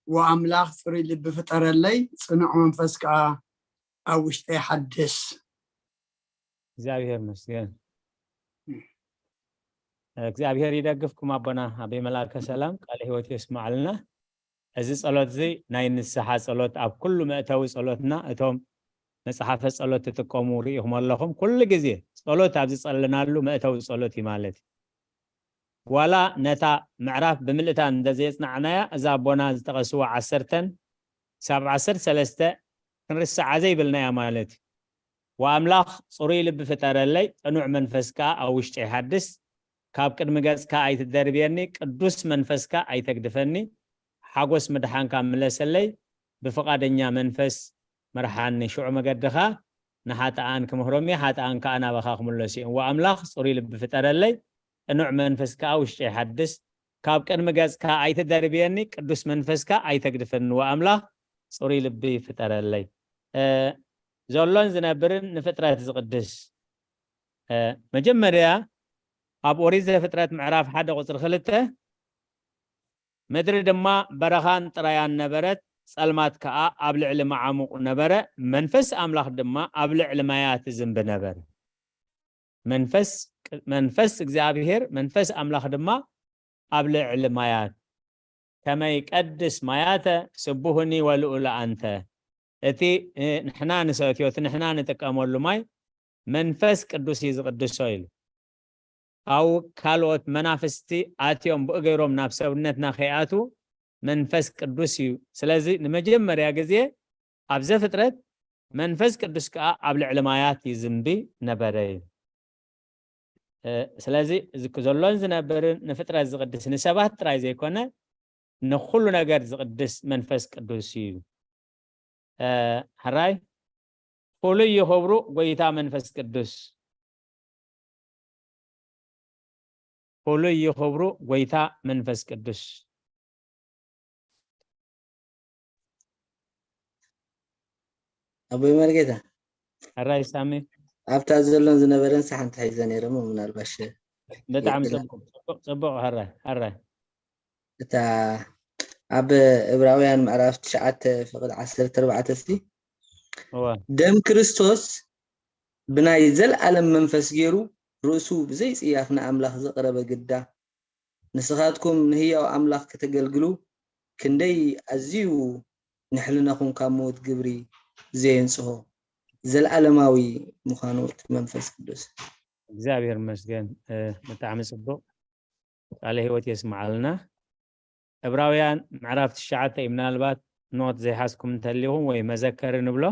ወኣምላኽ ፅሩይ ልቢ ፍጠረለይ ፅኑዕ መንፈስ ከዓ ኣብ ውሽጠይ ሓድስ። እግዚኣብሔር መስገን። እግዚኣብሔር ይደግፍኩም ኣቦና ኣበይ መልኣከ ሰላም ቃለ ህይወት የስማዓልና። እዚ ጸሎት እዚ ናይ ንስሓ ጸሎት ኣብ ኩሉ መእተዊ ጸሎትና እቶም መጽሓፈ ጸሎት ትጥቀሙ ርኢኹም ኣለኹም። ኩሉ ግዜ ጸሎት ኣብ ዝጸለናሉ መእተዊ ጸሎት እዩ ማለት እዩ። ዋላ ነታ ምዕራፍ ብምልእታ እንተዘየጽናዕናያ እዛ ኣቦና ዝጠቐስዋ ዓሰርተን ክሳብ ዓሰርተ ሰለስተ ክንርስዓ ዘይብልናያ ማለት እዩ። ወኣምላኽ ጽሩይ ልቢ ፍጠረለይ፣ ጽኑዕ መንፈስ ከኣ ኣብ ውሽጠይ ሓድስ። ካብ ቅድሚ ገጽካ ኣይትደርብየኒ፣ ቅዱስ መንፈስካ ኣይተግድፈኒ። ሓጎስ ምድሓንካ ምለሰለይ፣ ብፍቓደኛ መንፈስ ምርሓኒ። ሽዑ መገድኻ ንሓጥኣን ክምህሮም እየ፣ ሓጥኣን ከኣ ናባኻ ክምለሱ እዮም። ወኣምላኽ ጽሩይ ልቢ ፍጠረለይ፣ ጽኑዕ መንፈስ ከኣ ውሽጠይ ሓድስ። ካብ ቅድሚ ገጽካ ኣይትደርብየኒ፣ ቅዱስ መንፈስካ ኣይተግድፈኒ። ወኣምላኽ ጽሩይ ልቢ ፍጠረለይ። ዘሎን ዝነብርን ንፍጥረት ዝቕድስ። መጀመርያ ኣብ ኦሪት ዘፍጥረት ምዕራፍ ሓደ ቁፅሪ ክልተ ምድሪ ድማ በረኻን ጥራያን ነበረት፣ ጸልማት ከኣ ኣብ ልዕሊ መዓሙቕ ነበረ፣ መንፈስ ኣምላኽ ድማ ኣብ ልዕሊ ማያት ዝንቢ ነበረ። መንፈስ መንፈስ እግዚኣብሔር መንፈስ ኣምላኽ ድማ ኣብ ልዕሊ ማያት ከመይ ቀድስ ማያተ ስቡህኒ ወልኡለ ኣንተ። እቲ ንሕና ንሰትዮ እቲ ንሕና ንጥቀመሉ ማይ መንፈስ ቅዱስ እዩ ዝቕድሶ ኢሉ። ኣብኡ ካልኦት መናፍስቲ ኣትዮም ብኡ ገይሮም ናብ ሰብነትና ከይኣትዉ መንፈስ ቅዱስ እዩ። ስለዚ ንመጀመርያ ግዜ ኣብ ዘፍጥረት መንፈስ ቅዱስ ከኣ ኣብ ልዕሊ ማያት ይዝንቢ ነበረ እዩ። ስለዚ እዚ ዘሎን ዝነብርን ንፍጥረት ዝቕድስ ንሰባት ጥራይ ዘይኮነ ንኩሉ ነገር ዝቕድስ መንፈስ ቅዱስ እዩ። ሕራይ ፍሉይ ይኽብሩ ጎይታ መንፈስ ቅዱስ። ፍሉይ ይኽብሩ ጎይታ መንፈስ ቅዱስ። ኣቦይ መርጌታ ሕራይ ሳሚ ኣብታ ዘሎን ዝነበረን ሓንቲ ሒዘ ነይረ እሞ ምናልባሽ ብጣዕሚ ጽቡቕ ጽቡቕ ጽቡቕ ሕራይ ሕራይ እታ ኣብ እብራውያን ምዕራፍ ትሽዓተ ፍቕድ ዓሰርተ ኣርባዕተ ሲ እወ ደም ክርስቶስ ብናይ ዘለኣለም መንፈስ ገይሩ ርእሱ ብዘይ ጽያፍ ንኣምላኽ ዘቕረበ ግዳ ንስኻትኩም ንህያው ኣምላኽ ከተገልግሉ ክንደይ ኣዝዩ ንሕልናኹም ካብ ሞት ግብሪ ዘየንጽሆ። ዘለኣለማዊ ምዃኑ እቲ መንፈስ ቅዱስ። እግዚኣብሔር ይመስገን። ብጣዕሚ ፅቡቅ፣ ቃለ ህይወት የስምዓልና። ዕብራውያን ምዕራፍ ትሽዓተ እዩ። ምናልባት ኖት ዘይሓዝኩም እንተሊኹም ወይ መዘከሪ ንብሎ።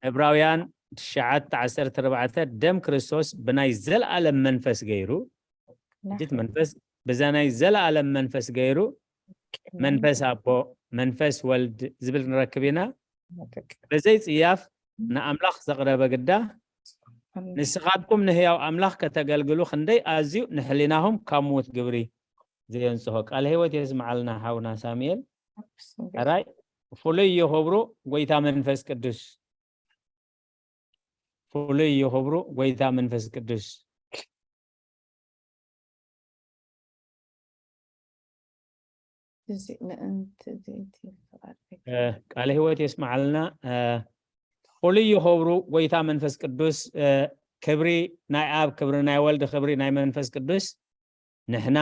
ዕብራውያን ትሽዓተ ዓሰርተ ኣርባዕተ፣ ደም ክርስቶስ ብናይ ዘለኣለም መንፈስ ገይሩ፣ እጅት መንፈስ ብዛ ናይ ዘለኣለም መንፈስ ገይሩ፣ መንፈስ ኣቦ፣ መንፈስ ወልድ ዝብል ንረክብ ኢና። በዘይ ጽያፍ ንኣምላኽ ዘቕረበ ግዳ፣ ንስኻትኩም ንህያው ኣምላኽ ከተገልግሉ ክንደይ ኣዝዩ ንሕሊናኹም ካብ ምዉት ግብሪ ዘየንጽሆ። ቃለ ህይወት የስምዓልና ሓውና ሳሙኤል። ራይ ፍሉይ ይኽብሩ ጎይታ መንፈስ ቅዱስ፣ ፍሉይ ይኽብሩ ጎይታ መንፈስ ቅዱስ። እዚ ምእንቲ ዘይቲ ፍቓድ ቃለ ህይወት የስምዓልና። ፍሉይ ይኸብሩ ጎይታ መንፈስ ቅዱስ። ክብሪ ናይ ኣብ ክብሪ ናይ ወልድ ክብሪ ናይ መንፈስ ቅዱስ ንሕና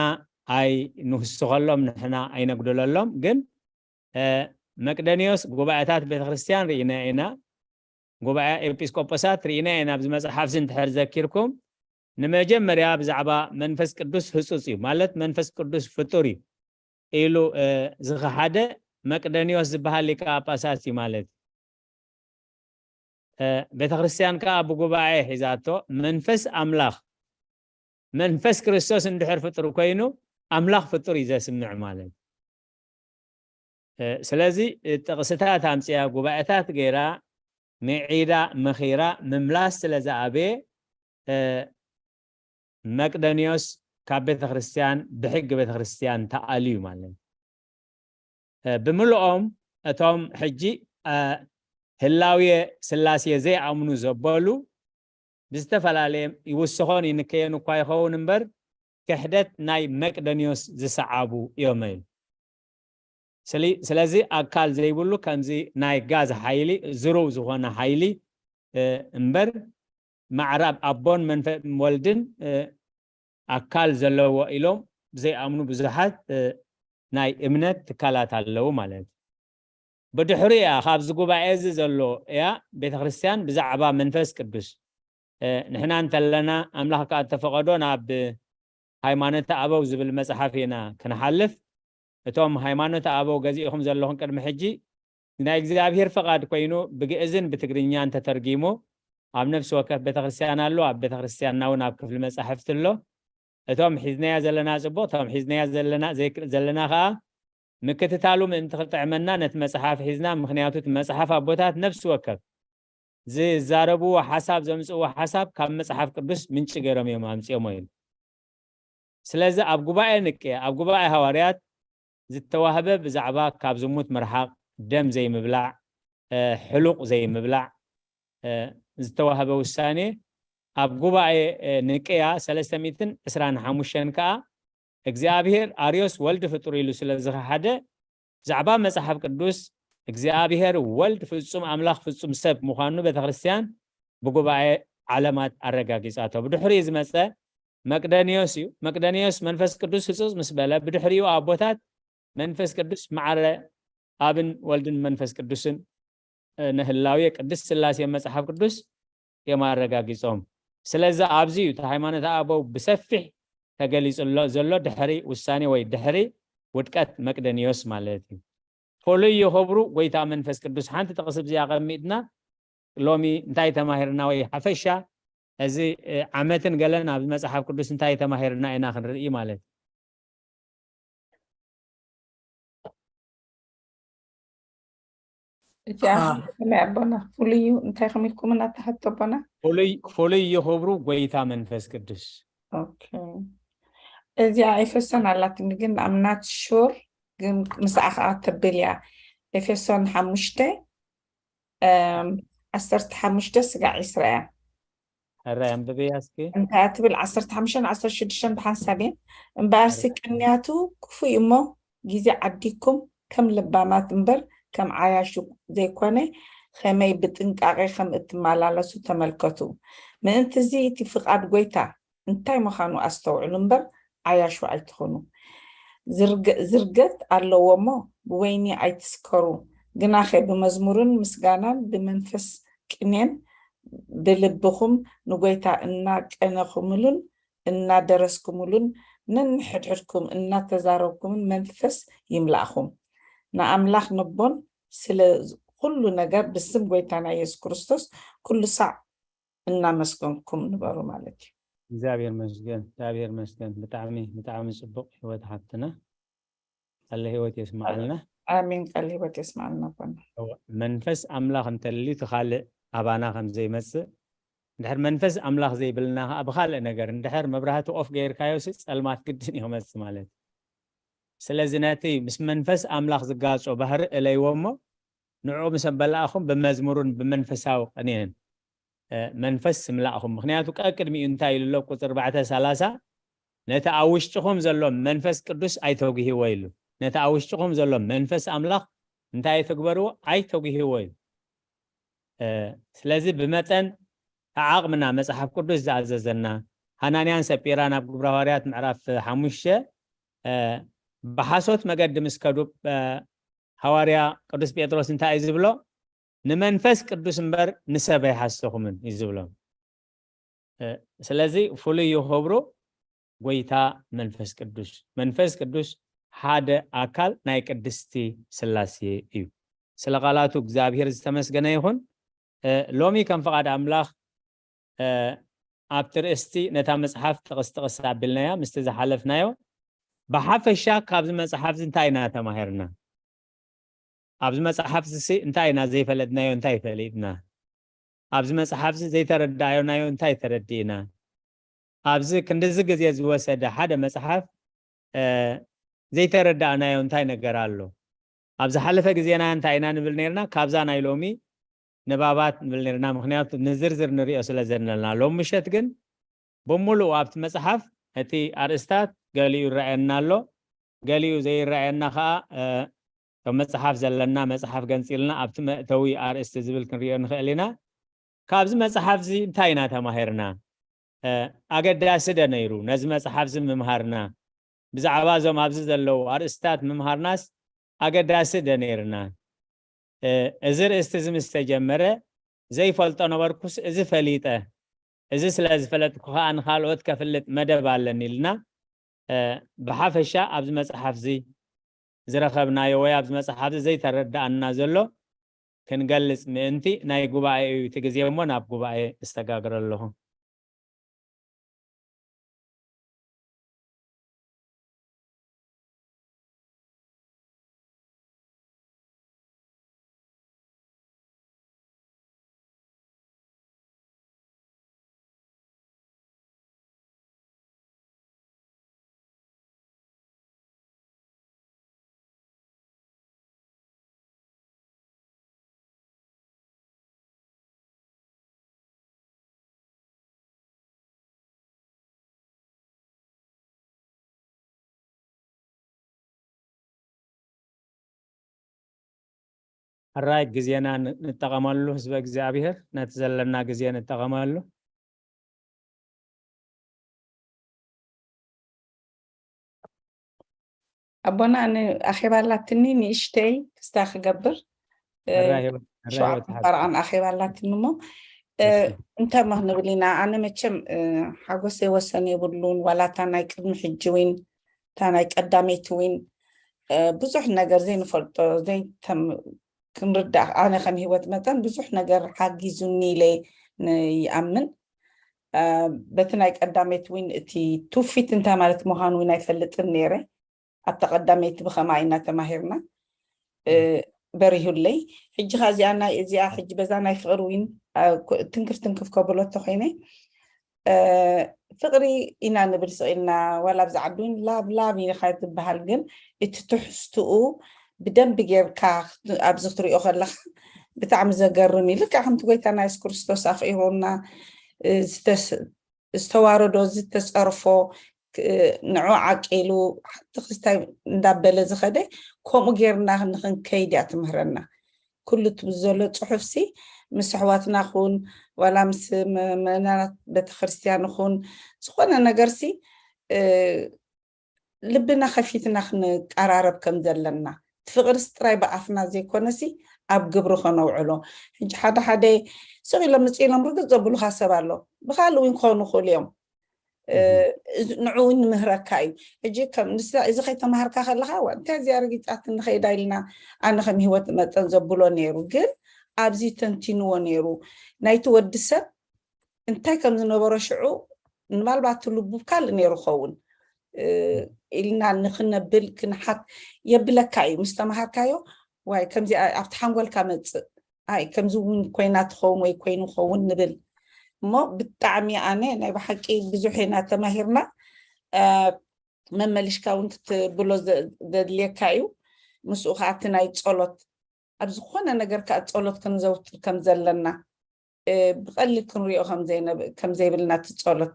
ኣይንውስኸሎም፣ ንሕና ኣይነጉድለሎም። ግን መቅደኒዮስ ጉባኤታት ቤተክርስትያን ርኢና ኢና፣ ጉባኤ ኤጲስቆጶሳት ርኢና ኢና። ኣብዚ መፅሓፍ እዚ እንድሕር ዘኪርኩም ንመጀመርያ ብዛዕባ መንፈስ ቅዱስ ህፁፅ እዩ ማለት መንፈስ ቅዱስ ፍጡር እዩ ኢሉ ዝኸሓደ መቅደኒዮስ ዝበሃል ሊቀ ጳጳሳት እዩ ማለት እዩ። ቤተክርስትያን ከዓ ብጉባኤ ሒዛቶ መንፈስ ኣምላኽ መንፈስ ክርስቶስ እንድሕር ፍጡር ኮይኑ ኣምላኽ ፍጡር እዩ ዘስምዕ ማለት እዩ። ስለዚ ጥቕስታት ኣምፅያ ጉባኤታት ገይራ ምዒዳ መኺራ ምምላስ ስለ ዝኣበየ መቅደኒዮስ ካብ ቤተክርስትያን ብሕጊ ቤተክርስትያን ተኣልዩ ማለት እዩ። ብምልኦም እቶም ሕጂ ህላውየ ስላሴ ዘይኣምኑ ዘበሉ ብዝተፈላለየ ይውስኾን ይንከየን እኳ ይኸውን እምበር ክሕደት ናይ መቅደኒዮስ ዝሰዓቡ እዮም ኢሉ። ስለዚ ኣካል ዘይብሉ ከምዚ ናይ ጋዝ ሓይሊ ዝሩው ዝኾነ ሓይሊ እምበር ማዕረ ኣቦን ወልድን ኣካል ዘለዎ ኢሎም ዘይኣምኑ ብዙሓት ናይ እምነት ትካላት ኣለዉ ማለት እዩ። ብድሕሪ እያ ካብዚ ጉባኤ እዚ ዘሎ እያ ቤተክርስትያን ብዛዕባ መንፈስ ቅዱስ ንሕና እንተለና ኣምላኽ ከዓ እተፈቐዶ ናብ ሃይማኖተ ኣበው ዝብል መፅሓፍ ኢና ክንሓልፍ። እቶም ሃይማኖተ ኣበው ገዚእኹም ዘለኹም ቅድሚ ሕጂ ናይ እግዚኣብሔር ፈቓድ ኮይኑ ብግእዝን ብትግርኛን ተተርጊሙ ኣብ ነፍሲ ወከፍ ቤተክርስትያን ኣሎ። ኣብ ቤተክርስትያንና እውን ኣብ ክፍሊ መጻሕፍቲ ኣሎ። እቶም ሒዝናያ ዘለና ጽቡቕ፣ እቶም ሒዝናያ ዘለና ዘይክ- ዘለና ከኣ ምክትታሉ ምእንቲ ክጥዕመና ነቲ መጽሓፍ ሒዝና፣ ምኽንያቱ እቲ መጽሓፍ ኣቦታት ነፍሲ ወከፍ ዝዛረብዎ ሓሳብ ዘምጽእዎ ሓሳብ ካብ መጽሓፍ ቅዱስ ምንጪ ገይሮም እዮም ኣምጺኦሞ ኢሉ። ስለዚ ኣብ ጉባኤ ንቅያ ኣብ ጉባኤ ሃዋርያት ዝተዋህበ ብዛዕባ ካብ ዝሙት ምርሓቕ፣ ደም ዘይምብላዕ፣ ሕሉቕ ዘይምብላዕ ዝተዋህበ ውሳኔ ኣብ ጉባኤ ንቅያ ሰለስተ ሚእትን ዕስራን ሓሙሽተን ከኣ እግዚኣብሔር ኣርዮስ ወልድ ፍጡር ኢሉ ስለ ዝኸሓደ ብዛዕባ መጽሓፍ ቅዱስ እግዚኣብሔር ወልድ ፍጹም ኣምላኽ ፍጹም ሰብ ምዃኑ ቤተክርስትያን ብጉባኤ ዓለማት ኣረጋጊጻቶ። ብድሕሪኡ ዝመጸ መቅደኒዮስ እዩ። መቅደኒዮስ መንፈስ ቅዱስ ህጹጽ ምስ በለ ብድሕሪኡ ኣቦታት መንፈስ ቅዱስ ማዕረ ኣብን ወልድን መንፈስ ቅዱስን ንህላዌ ቅድስት ስላሴ መጽሓፍ ቅዱስ እዮም ኣረጋጊጾም። ስለዚ ኣብዚ እዩ እቲ ሃይማኖት ኣበው ብሰፊሕ ተገሊጹ ዘሎ ድሕሪ ውሳኔ ወይ ድሕሪ ውድቀት መቅደኒዮስ ማለት እዩ። ፍሉይ ይኸብሩ ጎይታ መንፈስ ቅዱስ ሓንቲ ጥቕሲ ብዚኣ ቀሚጥና ሎሚ እንታይ ተማሂርና ወይ ሓፈሻ እዚ ዓመትን ገለን ኣብዚ መጽሓፍ ቅዱስ እንታይ ተማሂርና ኢና ክንርኢ ማለት እዩ። እዚኣ ከመይ ኣቦና ፍሉይ እዩ እንታይ ከሚልኩም እናተሃቶ ኣቦና ፍሉይ ይኽብሩ ጎይታ መንፈስ ቅዱስ። እዚኣ ኤፌሶን ኣላትኒ ግን I'm not sure ግን ምስኣ ከዓ ተብል እያ። ኤፌሶን ሓሙሽተ ዓሰርተ ሓሙሽተ ስጋዕ ዒስራ እያ። ሕራይ ኣንብብያ እስኪ። እንታይ ትብል? ዓሰርተ ሓሙሽተን ዓሰርተ ሽዱሽተን ብሓንሳብ እየን። እምበኣርሲ ቅንያቱ ክፉእ እዩ እሞ ግዜ ዓዲግኩም ከም ለባማት እምበር ከም ዓያሹ ዘይኮነ ከመይ ብጥንቃቄ ከም እትመላለሱ ተመልከቱ። ምእንቲ እዚ እቲ ፍቓድ ጎይታ እንታይ ምዃኑ ኣስተውዕሉ እምበር ዓያሹ ኣይትኹኑ። ዝርገት ኣለዎ እሞ ብወይኒ ኣይትስከሩ፣ ግናኸ ብመዝሙርን ምስጋናን ብመንፈስ ቅኔን ብልብኹም ንጎይታ እናቀነኹምሉን እናደረስኩምሉን ነንሕድሕድኩም እናተዛረብኩምን መንፈስ ይምላእኹም። ንኣምላኽ ነቦን ስለ ኩሉ ነገር ብስም ጎይታና ኢየሱስ ክርስቶስ ኩሉ ሳዕ እናመስገንኩም ንበሩ ማለት እዩ። እግዚኣብሔር መስገን፣ እግዚኣብሔር መስገን። ብጣዕሚ፣ ብጣዕሚ ጽቡቕ ህይወት ሓፍትና። ቃለ ህይወት የስምዓልና። ኣሜን። ቃለ ህይወት የስምዓልና ኣቦና። እወ፣ መንፈስ ኣምላኽ እንተልዩ እቲ ካልእ ኣባና ከም ዘይመጽእ፣ እንድሕር መንፈስ ኣምላኽ ዘይብልና ከኣ ብኻልእ ነገር እንድሕር መብራህቲ ኦፍ ገይርካዮ ሲ ጸልማት ግድን እዩ ክመጽእ ማለት እዩ። ስለዚ ነቲ ምስ መንፈስ ኣምላኽ ዝጋጾ ባህሪ እለይዎ እሞ ንዕኡ ምስ ኣበላእኹም ብመዝሙርን ብመንፈሳዊ ቅኔን እ፣ መንፈስ ይምላእኹም። ምኽንያቱ ቀቅድሚኡ እንታይ ኢሉ ኣሎ? ቁጽሪ ኣርባዕተ ሰላሳ፣ ነቲ ኣብ ውሽጥኹም ዘሎ መንፈስ ቅዱስ ኣይተጉህይዎ ኢሉ። ነቲ ኣብ ውሽጥኹም ዘሎ መንፈስ ኣምላኽ እንታይ ኣይትግበርዎ? ኣይተጉህይዎ ኢሉ። እ፣ ስለዚ ብመጠን ዓቕምና መጽሓፍ ቅዱስ ዝኣዘዘና፣ ሃናንያን ሰጲራን ኣብ ግብረ ሃዋርያት ምዕራፍ ሓሙሽተ፣ እ፣ ብሓሶት መገዲ ምስ ከዱ፣ እ፣ ሃዋርያ ቅዱስ ጴጥሮስ እንታይ እዩ ዝብሎ? ንመንፈስ ቅዱስ እምበር ንሰብ ኣይሓሰኹምን እዩ ዝብሎም። እ፣ ስለዚ ፍሉይ እዩ ክብሩ ጎይታ መንፈስ ቅዱስ። መንፈስ ቅዱስ ሓደ ኣካል ናይ ቅድስቲ ስላሴ እዩ። ስለ ቃላቱ እግዚኣብሔር ዝተመስገነ ይኹን። እ፣ ሎሚ ከም ፍቓድ ኣምላኽ፣ እ፣ ኣብቲ ርእስቲ ነታ መጽሓፍ ጥቕስ ጥቕስ ኣቢልናያ ምስቲ ዝሓለፍናዮ፣ ብሓፈሻ ካብዚ መጽሓፍ እዚ እንታይ ኢና ተማሂርና? ኣብዚ መጽሓፍ እዚ እንታይ ኢና ዘይፈለጥናዮ እንታይ ፈሊጥና? ኣብዚ መጽሓፍ እዚ ዘይተረዳእናዮ እንታይ ተረዲእና? ኣብዚ ክንድዚ ግዜ ዝወሰደ ሓደ መጽሓፍ፣ እ፣ ዘይተረዳእናዮ እንታይ ነገር ኣሎ? ኣብ ዝሓለፈ ግዜና እንታይ ኢና ንብል ነርና? ካብዛ ናይ ሎሚ ንባባት ንብል ነርና፣ ምኽንያቱ ንዝርዝር ንሪኦ ስለ ዘለና። ሎም ምሸት ግን ብምሉኡ ኣብቲ መጽሓፍ እቲ ኣርእስታት ገሊኡ ይረኣየና ኣሎ፣ ገሊኡ ዘይረኣየና ከኣ፣ እ፣ እቶም መጽሓፍ ዘለና መጽሓፍ ገንጺልና ኣብቲ መእተዊ ኣርእስቲ ዝብል ክንሪኦ ንኽእል ኢና። ካብዚ መጽሓፍ እዚ እንታይ ኢና ተማሂርና? እ፣ ኣገዳሲ ዶ ነይሩ ነዚ መጽሓፍ እዚ ምምሃርና? ብዛዕባ እዞም ኣብዚ ዘለዉ ኣርእስታት ምምሃርናስ ኣገዳሲ ዶ ነይርና? እ፣ እዚ ርእስቲ እዚ ምስ ተጀመረ ዘይፈልጦ ነበርኩስ እዚ ፈሊጠ፣ እዚ ስለ ዝፈለጥኩ ከኣ ንኻልኦት ከፍልጥ መደብ ኣለኒ ኢልና፣ እ፣ ብሓፈሻ ኣብዚ መጽሓፍ እዚ ዝረኸብናዮ ወይ ኣብዚ መጽሓፍ እዚ ዘይተረዳኣና ዘሎ ክንገልጽ ምእንቲ ናይ ጉባኤ እዩ እቲ ግዜ እሞ ናብ ጉባኤ እስተጋግረ ኣለኹ። ሕራይ ግዜና ን-፣ ንጠቐመሉ፣ ህዝበ እግዚኣብሔር፣ ነቲ ዘለና ግዜ ንጠቐመሉ። ኣቦና፣ ኣነ ኣኼባ ኣላትኒ ንእሽተይ ክስታ ክገብር፣ እ፣ ሕራይ ህይወት፣ ሕራይ ሸውዓተ ህይወት ሓቂ። ፈረቓን ኣኼባ ኣላትኒ እሞ፣ እ፣ እሺ። እንታይ እሞ ክንብል ኢና? ኣነ መቸም፣ እ፣ ሓጎሰይ ወሰን የብሉን፣ ዋላ እታ ናይ ቅድሚ ሕጂ ዊን፣ እታ ናይ ቀዳመይቲ ዊን፣ እ፣ ብዙሕ ነገር ዘይንፈልጦ፣ ዘይተም-፣ ክንርዳእ፣ ኣነ ከም ህይወት መጠን ብዙሕ ነገር ሓጊዙኒ ኢለ ን-፣ ይኣምን። እ፣ በቲ ናይ ቀዳመይቲ ዊን እቲ ትውፊት እንታይ ማለት ምዃኑ ዊን ኣይፈልጥን ነይረ። ኣብታ ቀዳመይቲ ብኸማይ ኢና ተማሂርና፣ እ፣ በሪሁለይ። ሕጂ ኸኣ እዚኣ ናይ፣ እዚኣ ሕጂ በዛ ናይ ፍቕሪ ዊን፣ እ፣ ኩ-፣ ትንክፍ ትንክፍ ከብሎ እንተኾይነ፣ እ፣ ፍቕሪ ኢና ንብል ስቕ ኢልና፣ ዋላ ኣብዚ ዓዲ ዊን ላቭ ላቭ ኢኻ ትበሃል፣ ግን እቲ ትሕዝትኡ ብደንቢ ጌርካ ኣብዚ ክትሪኦ ከለኻ ብጣዕሚ ዘገርም እዩ። ልክዕ ከምቲ ጎይታና የሱስ ክርስቶስ ኣኽኢሮና፣ እ፣ ዝተስ-፣ ዝተዋረዶ፣ ዝተጸርፎ፣ ክ-፣ ንዑ ዓቂሉ፣ ሓንቲ ክስታይ እንዳበለ ዝኸደ፣ ከምኡ ጌርና ንኽንከይድ እያ ትምህረና። ኩሉ እቲ ዘሎ ጽሑፍሲ ምስ ኣሕዋትና ኹን፣ ዋላ ምስ መ-፣ መእመናት ቤተክርስትያን ኹን፣ ዝኾነ ነገርሲ፣ እ፣ ልብና ከፊትና ክንቀራረብ ከም ዘለና፣ ፍቕርስ ጥራይ ብኣፍና ዘይኮነሲ ኣብ ግብሪ ከነውዕሎ። ሕጂ ሓደ ሓደ ስቕ ኢሎም ምጽእ ኢሎም ርግጽ ዘብሉኻ ሰብ ኣሎ። ብኻልእ እውን ክኾኑ ይኽእሉ እዮም። ንዑ እውን ንምህረካ እዩ። ሕጂ ከም እዚ ከይተማሃርካ ከለኻ እንታይ እዚኣ ረጊጻት ንኸይዳ ኢልና ኣነ ከም ህይወት መጠን ዘብሎ ነይሩ። ግን ኣብዚ ተንቲንዎ ነይሩ። ናይቲ ወዲ ሰብ እንታይ ከም ዝነበሮ ሽዑ ንባልባት ልቡ ካልእ ነይሩ ኸውን ኢልና ንክነብል ክንሓት የብለካ እዩ። ምስ ተማሃርካዮ ዋይ ከምዚ ኣብቲ ሓንጎልካ መፅእ ኣይ ከምዚ እውን ኮይና ትኸውን ወይ ኮይኑ ኸውን ንብል እሞ ብጣዕሚ ኣነ ናይ ብሓቂ ብዙሕ ኢና ተማሂርና። መመሊሽካ እውን ክትብሎ ዘድልየካ እዩ። ምስኡ ከዓ እቲ ናይ ፀሎት ኣብ ዝኾነ ነገር ከዓ ፀሎት ክንዘውትር ከም ዘለና ብቐሊል ክንሪኦ ከም ዘይብልና እቲ ፀሎት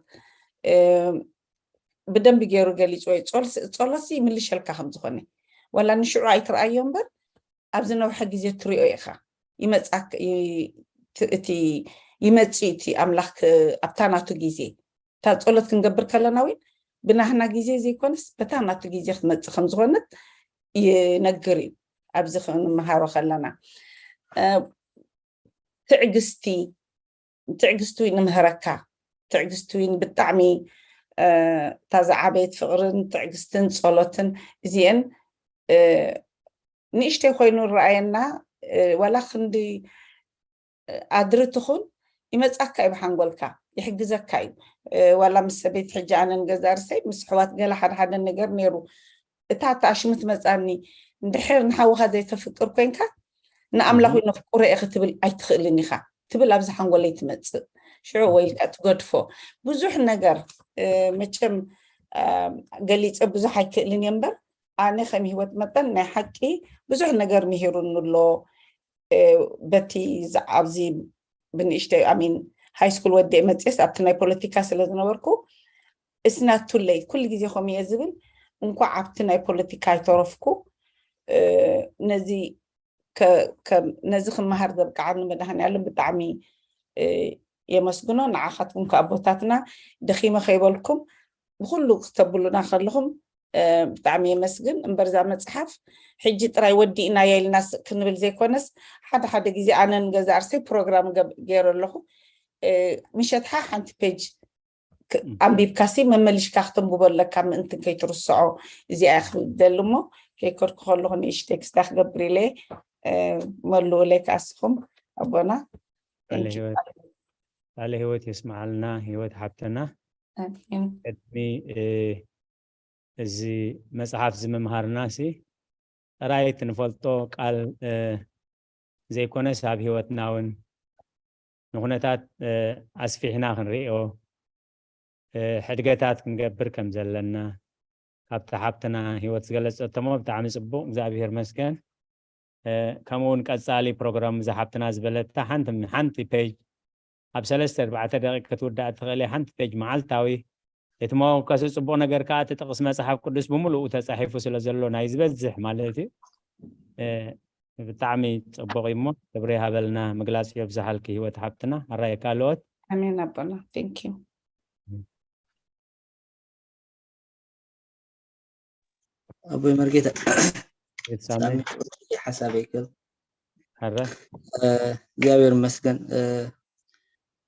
ብደንቢ ገይሩ ገሊፅዎ እዩ። ፀሎት ይምልሸልካ ከም ዝኾነ ዋላ ንሽዑ ኣይትርኣዮ እምበር ኣብ ዝነውሐ ግዜ ትሪኦ ኢኻ። ይመፅእ እቲ ኣምላኽ ኣብታ ናቱ ግዜ እታ ፀሎት ክንገብር ከለና እውን ብናህና ግዜ ዘይኮነስ በታ ናቱ ግዜ ክትመፅእ ከም ዝኾነት ይነግር እዩ። ኣብዚ ክንምሃሮ ከለና ትዕግስቲ ትዕግስቲ ንምሃረካ። ትዕግስቲ ብጣዕሚ እታ ዝዓበየት ፍቕርን ትዕግስትን ፀሎትን እዚአን ንእሽተይ ኮይኑ ረኣየና ዋላ ክንዲ ኣድሪ ትኹን ይመፃካ እዩ ብሓንጎልካ ይሕግዘካ እዩ። ዋላ ምስ ሰበይቲ ሕጂ ኣነን ገዛ ርሰይ ምስ ኣሕዋት ገለ ሓደ ሓደ ነገር ነይሩ እታ ተኣሽሙ ትመፃኒ እንድሕር ንሓውኻ ዘይተፍቅር ኮይንካ ንኣምላኽ ነፍቁረ ኢኺ ትብል ኣይትኽእልን ኢኻ ትብል ኣብዚ ሓንጎለይ ትመፅእ። ሽዑ ወይልካ ትገድፎ ብዙሕ ነገር መቸም ገሊፀ ብዙሕ ኣይክእልን እየ እምበር ኣነ ከም ህይወት መጠን ናይ ሓቂ ብዙሕ ነገር ምሂሩኒ ኣሎ። በቲ ኣብዚ ብንእሽተይ ኣሚን ሃይ ስኩል ወዲኤ መፅስ ኣብቲ ናይ ፖለቲካ ስለ ዝነበርኩ እስናቱለይ ኩሉ ግዜ ከምኡ እየ ዝብል። እንኳዕ ኣብቲ ናይ ፖለቲካ ኣይተረፍኩ። ነዚ ነዚ ክመሃር ዘብቅዓኒ መድሃኒኣለም ብጣዕሚ የመስግኖ። ንዓኻትኩም ከኣቦታትና ደኺመ ከይበልኩም ብኩሉ ክተብሉና ከለኹም ብጣዕሚ የመስግን። እምበርዛ መፅሓፍ ሕጂ ጥራይ ወዲእናዮ ኢልና ስቅ ክንብል ዘይኮነስ ሓደ ሓደ ግዜ ኣነን ገዛ ኣርሰይ ፕሮግራም ገይረ ኣለኹ። ምሸትሓ ሓንቲ ፔጅ ኣንቢብካሲ መመሊሽካ ክተንብቦ ኣለካ ምእንትን ከይትርስዖ። እዚኣ ክደሊ እሞ ከይከድኩ ከለኹ ንእሽተይ ክስታ ክገብር ኢለ። መሉ ለይ ከኣስኹም ኣቦና ቃለ ህይወት የስምዓልና። ህይወት ሓብተና ቅድሚ እዚ መፅሓፍ እዚ ምምሃርና ሲ ጥራይ እቲ ንፈልጦ ቃል ዘይኮነስ ኣብ ህይወትና እውን ንኩነታት ኣስፊሕና ክንሪኦ ሕድገታት ክንገብር ከም ዘለና ካብቲ ሓብትና ህይወት ዝገለፀቶሞ ብጣዕሚ ፅቡቅ እግዚኣብሔር መስገን። ከምኡ እውን ቀፃሊ ፕሮግራም እዛ ሓብትና ዝበለታ ሓንቲ ሓንቲ ፔጅ ኣብ ሰለስተ ኣርባዕተ ደቂቅ ክትውዳእ ትኽእል ሓንቲ ፔጅ መዓልታዊ እቲ መወከሲ ፅቡቅ ነገር ከዓ እቲ ጥቅስ መፅሓፍ ቅዱስ ብምሉኡ ተፃሒፉ ስለ ዘሎ ናይ ዝበዝሕ ማለት እዩ። ብጣዕሚ ፅቡቅ እዩ እሞ ክብሪ ሃበልና ምግላፅ የብዝሓልኪ ህይወት ሓብትና ኣራየ ካልኦት ኣሜን ኣቦና thank you ኣቦይ መርጌታ ሓሳበይ ክብል እግዚኣብሔር ይመስገን።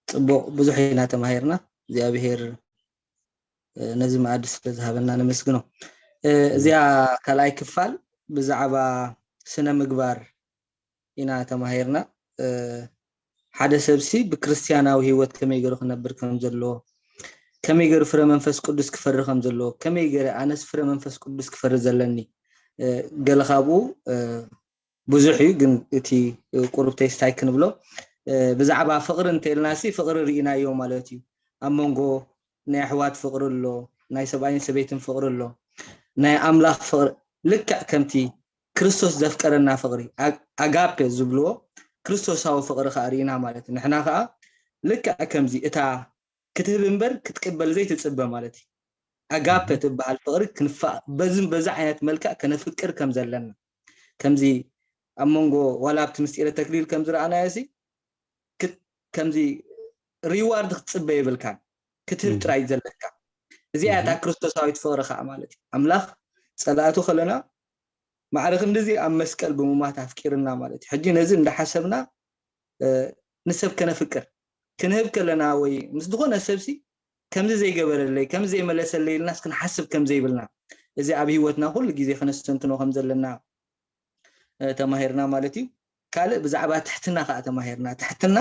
ፅቡቅ ብዙሕ ኢና ተማሂርና። እግዚኣብሔር ነዚ መኣዲ ስለ ዝሃበና ነመስግኖ። እዚኣ ካልኣይ ክፋል ብዛዕባ ስነ ምግባር ኢና ተማሂርና። ሓደ ሰብሲ ብክርስትያናዊ ህይወት ከመይ ገይሩ ክነብር ከም ዘለዎ፣ ከመይ ገይሩ ፍረ መንፈስ ቅዱስ ክፈሪ ከም ዘለዎ፣ ከመይ ገይረ ኣነስ ፍረ መንፈስ ቅዱስ ክፈሪ ዘለኒ። ገለ ካብኡ ብዙሕ እዩ፣ ግን እቲ ቁሩብ ቴስታይ ክንብሎ ብዛዕባ ፍቕሪ እንተኢልና ሲ ፍቕሪ ርኢናዮ ማለት እዩ። ኣብ መንጎ ናይ ኣሕዋት ፍቕሪ ኣሎ፣ ናይ ሰብኣይን ሰበይትን ፍቕሪ ኣሎ፣ ናይ ኣምላኽ ፍቕሪ ልክዕ ከምቲ ክርስቶስ ዘፍቀረና ፍቕሪ ኣጋፔ ዝብልዎ ክርስቶሳዊ ፍቕሪ ከዓ ርኢና ማለት እዩ። ንሕና ከዓ ልክዕ ከምዚ እታ ክትህብ እምበር ክትቅበል ዘይትፅበ ማለት እዩ። ኣጋፔ ትበሃል ፍቕሪ ክንፋ በዚ በዚ ዓይነት መልክዕ ከነፍቅር ከም ዘለና ከምዚ ኣብ መንጎ ዋላ ኣብቲ ምስጢረ ተክሊል ከም ዝረኣናዮ ሲ ከምዚ ሪዋርድ ክትፅበ የብልካን ክትህብ ጥራይ ዘለካ። እዚኣ እታ ክርስቶሳዊት ፍቕሪ ከዓ ማለት እዩ። ኣምላኽ ፀላእቱ ከለና ማዕረ ክንድዚ ኣብ መስቀል ብምማት ኣፍቂርና ማለት እዩ። ሕጂ ነዚ እንዳሓሰብና ንሰብ ከነፍቅር ክንህብ ከለና ወይ ምስ ዝኾነ ሰብሲ ከምዚ ዘይገበረለይ ከምዚ ዘይመለሰለይ ኢልናስ ክንሓስብ ከም ዘይብልና፣ እዚ ኣብ ህይወትና ኩሉ ግዜ ከነስተንትኖ ከም ዘለና ተማሂርና ማለት እዩ። ካልእ ብዛዕባ ትሕትና ከዓ ተማሂርና። ትሕትና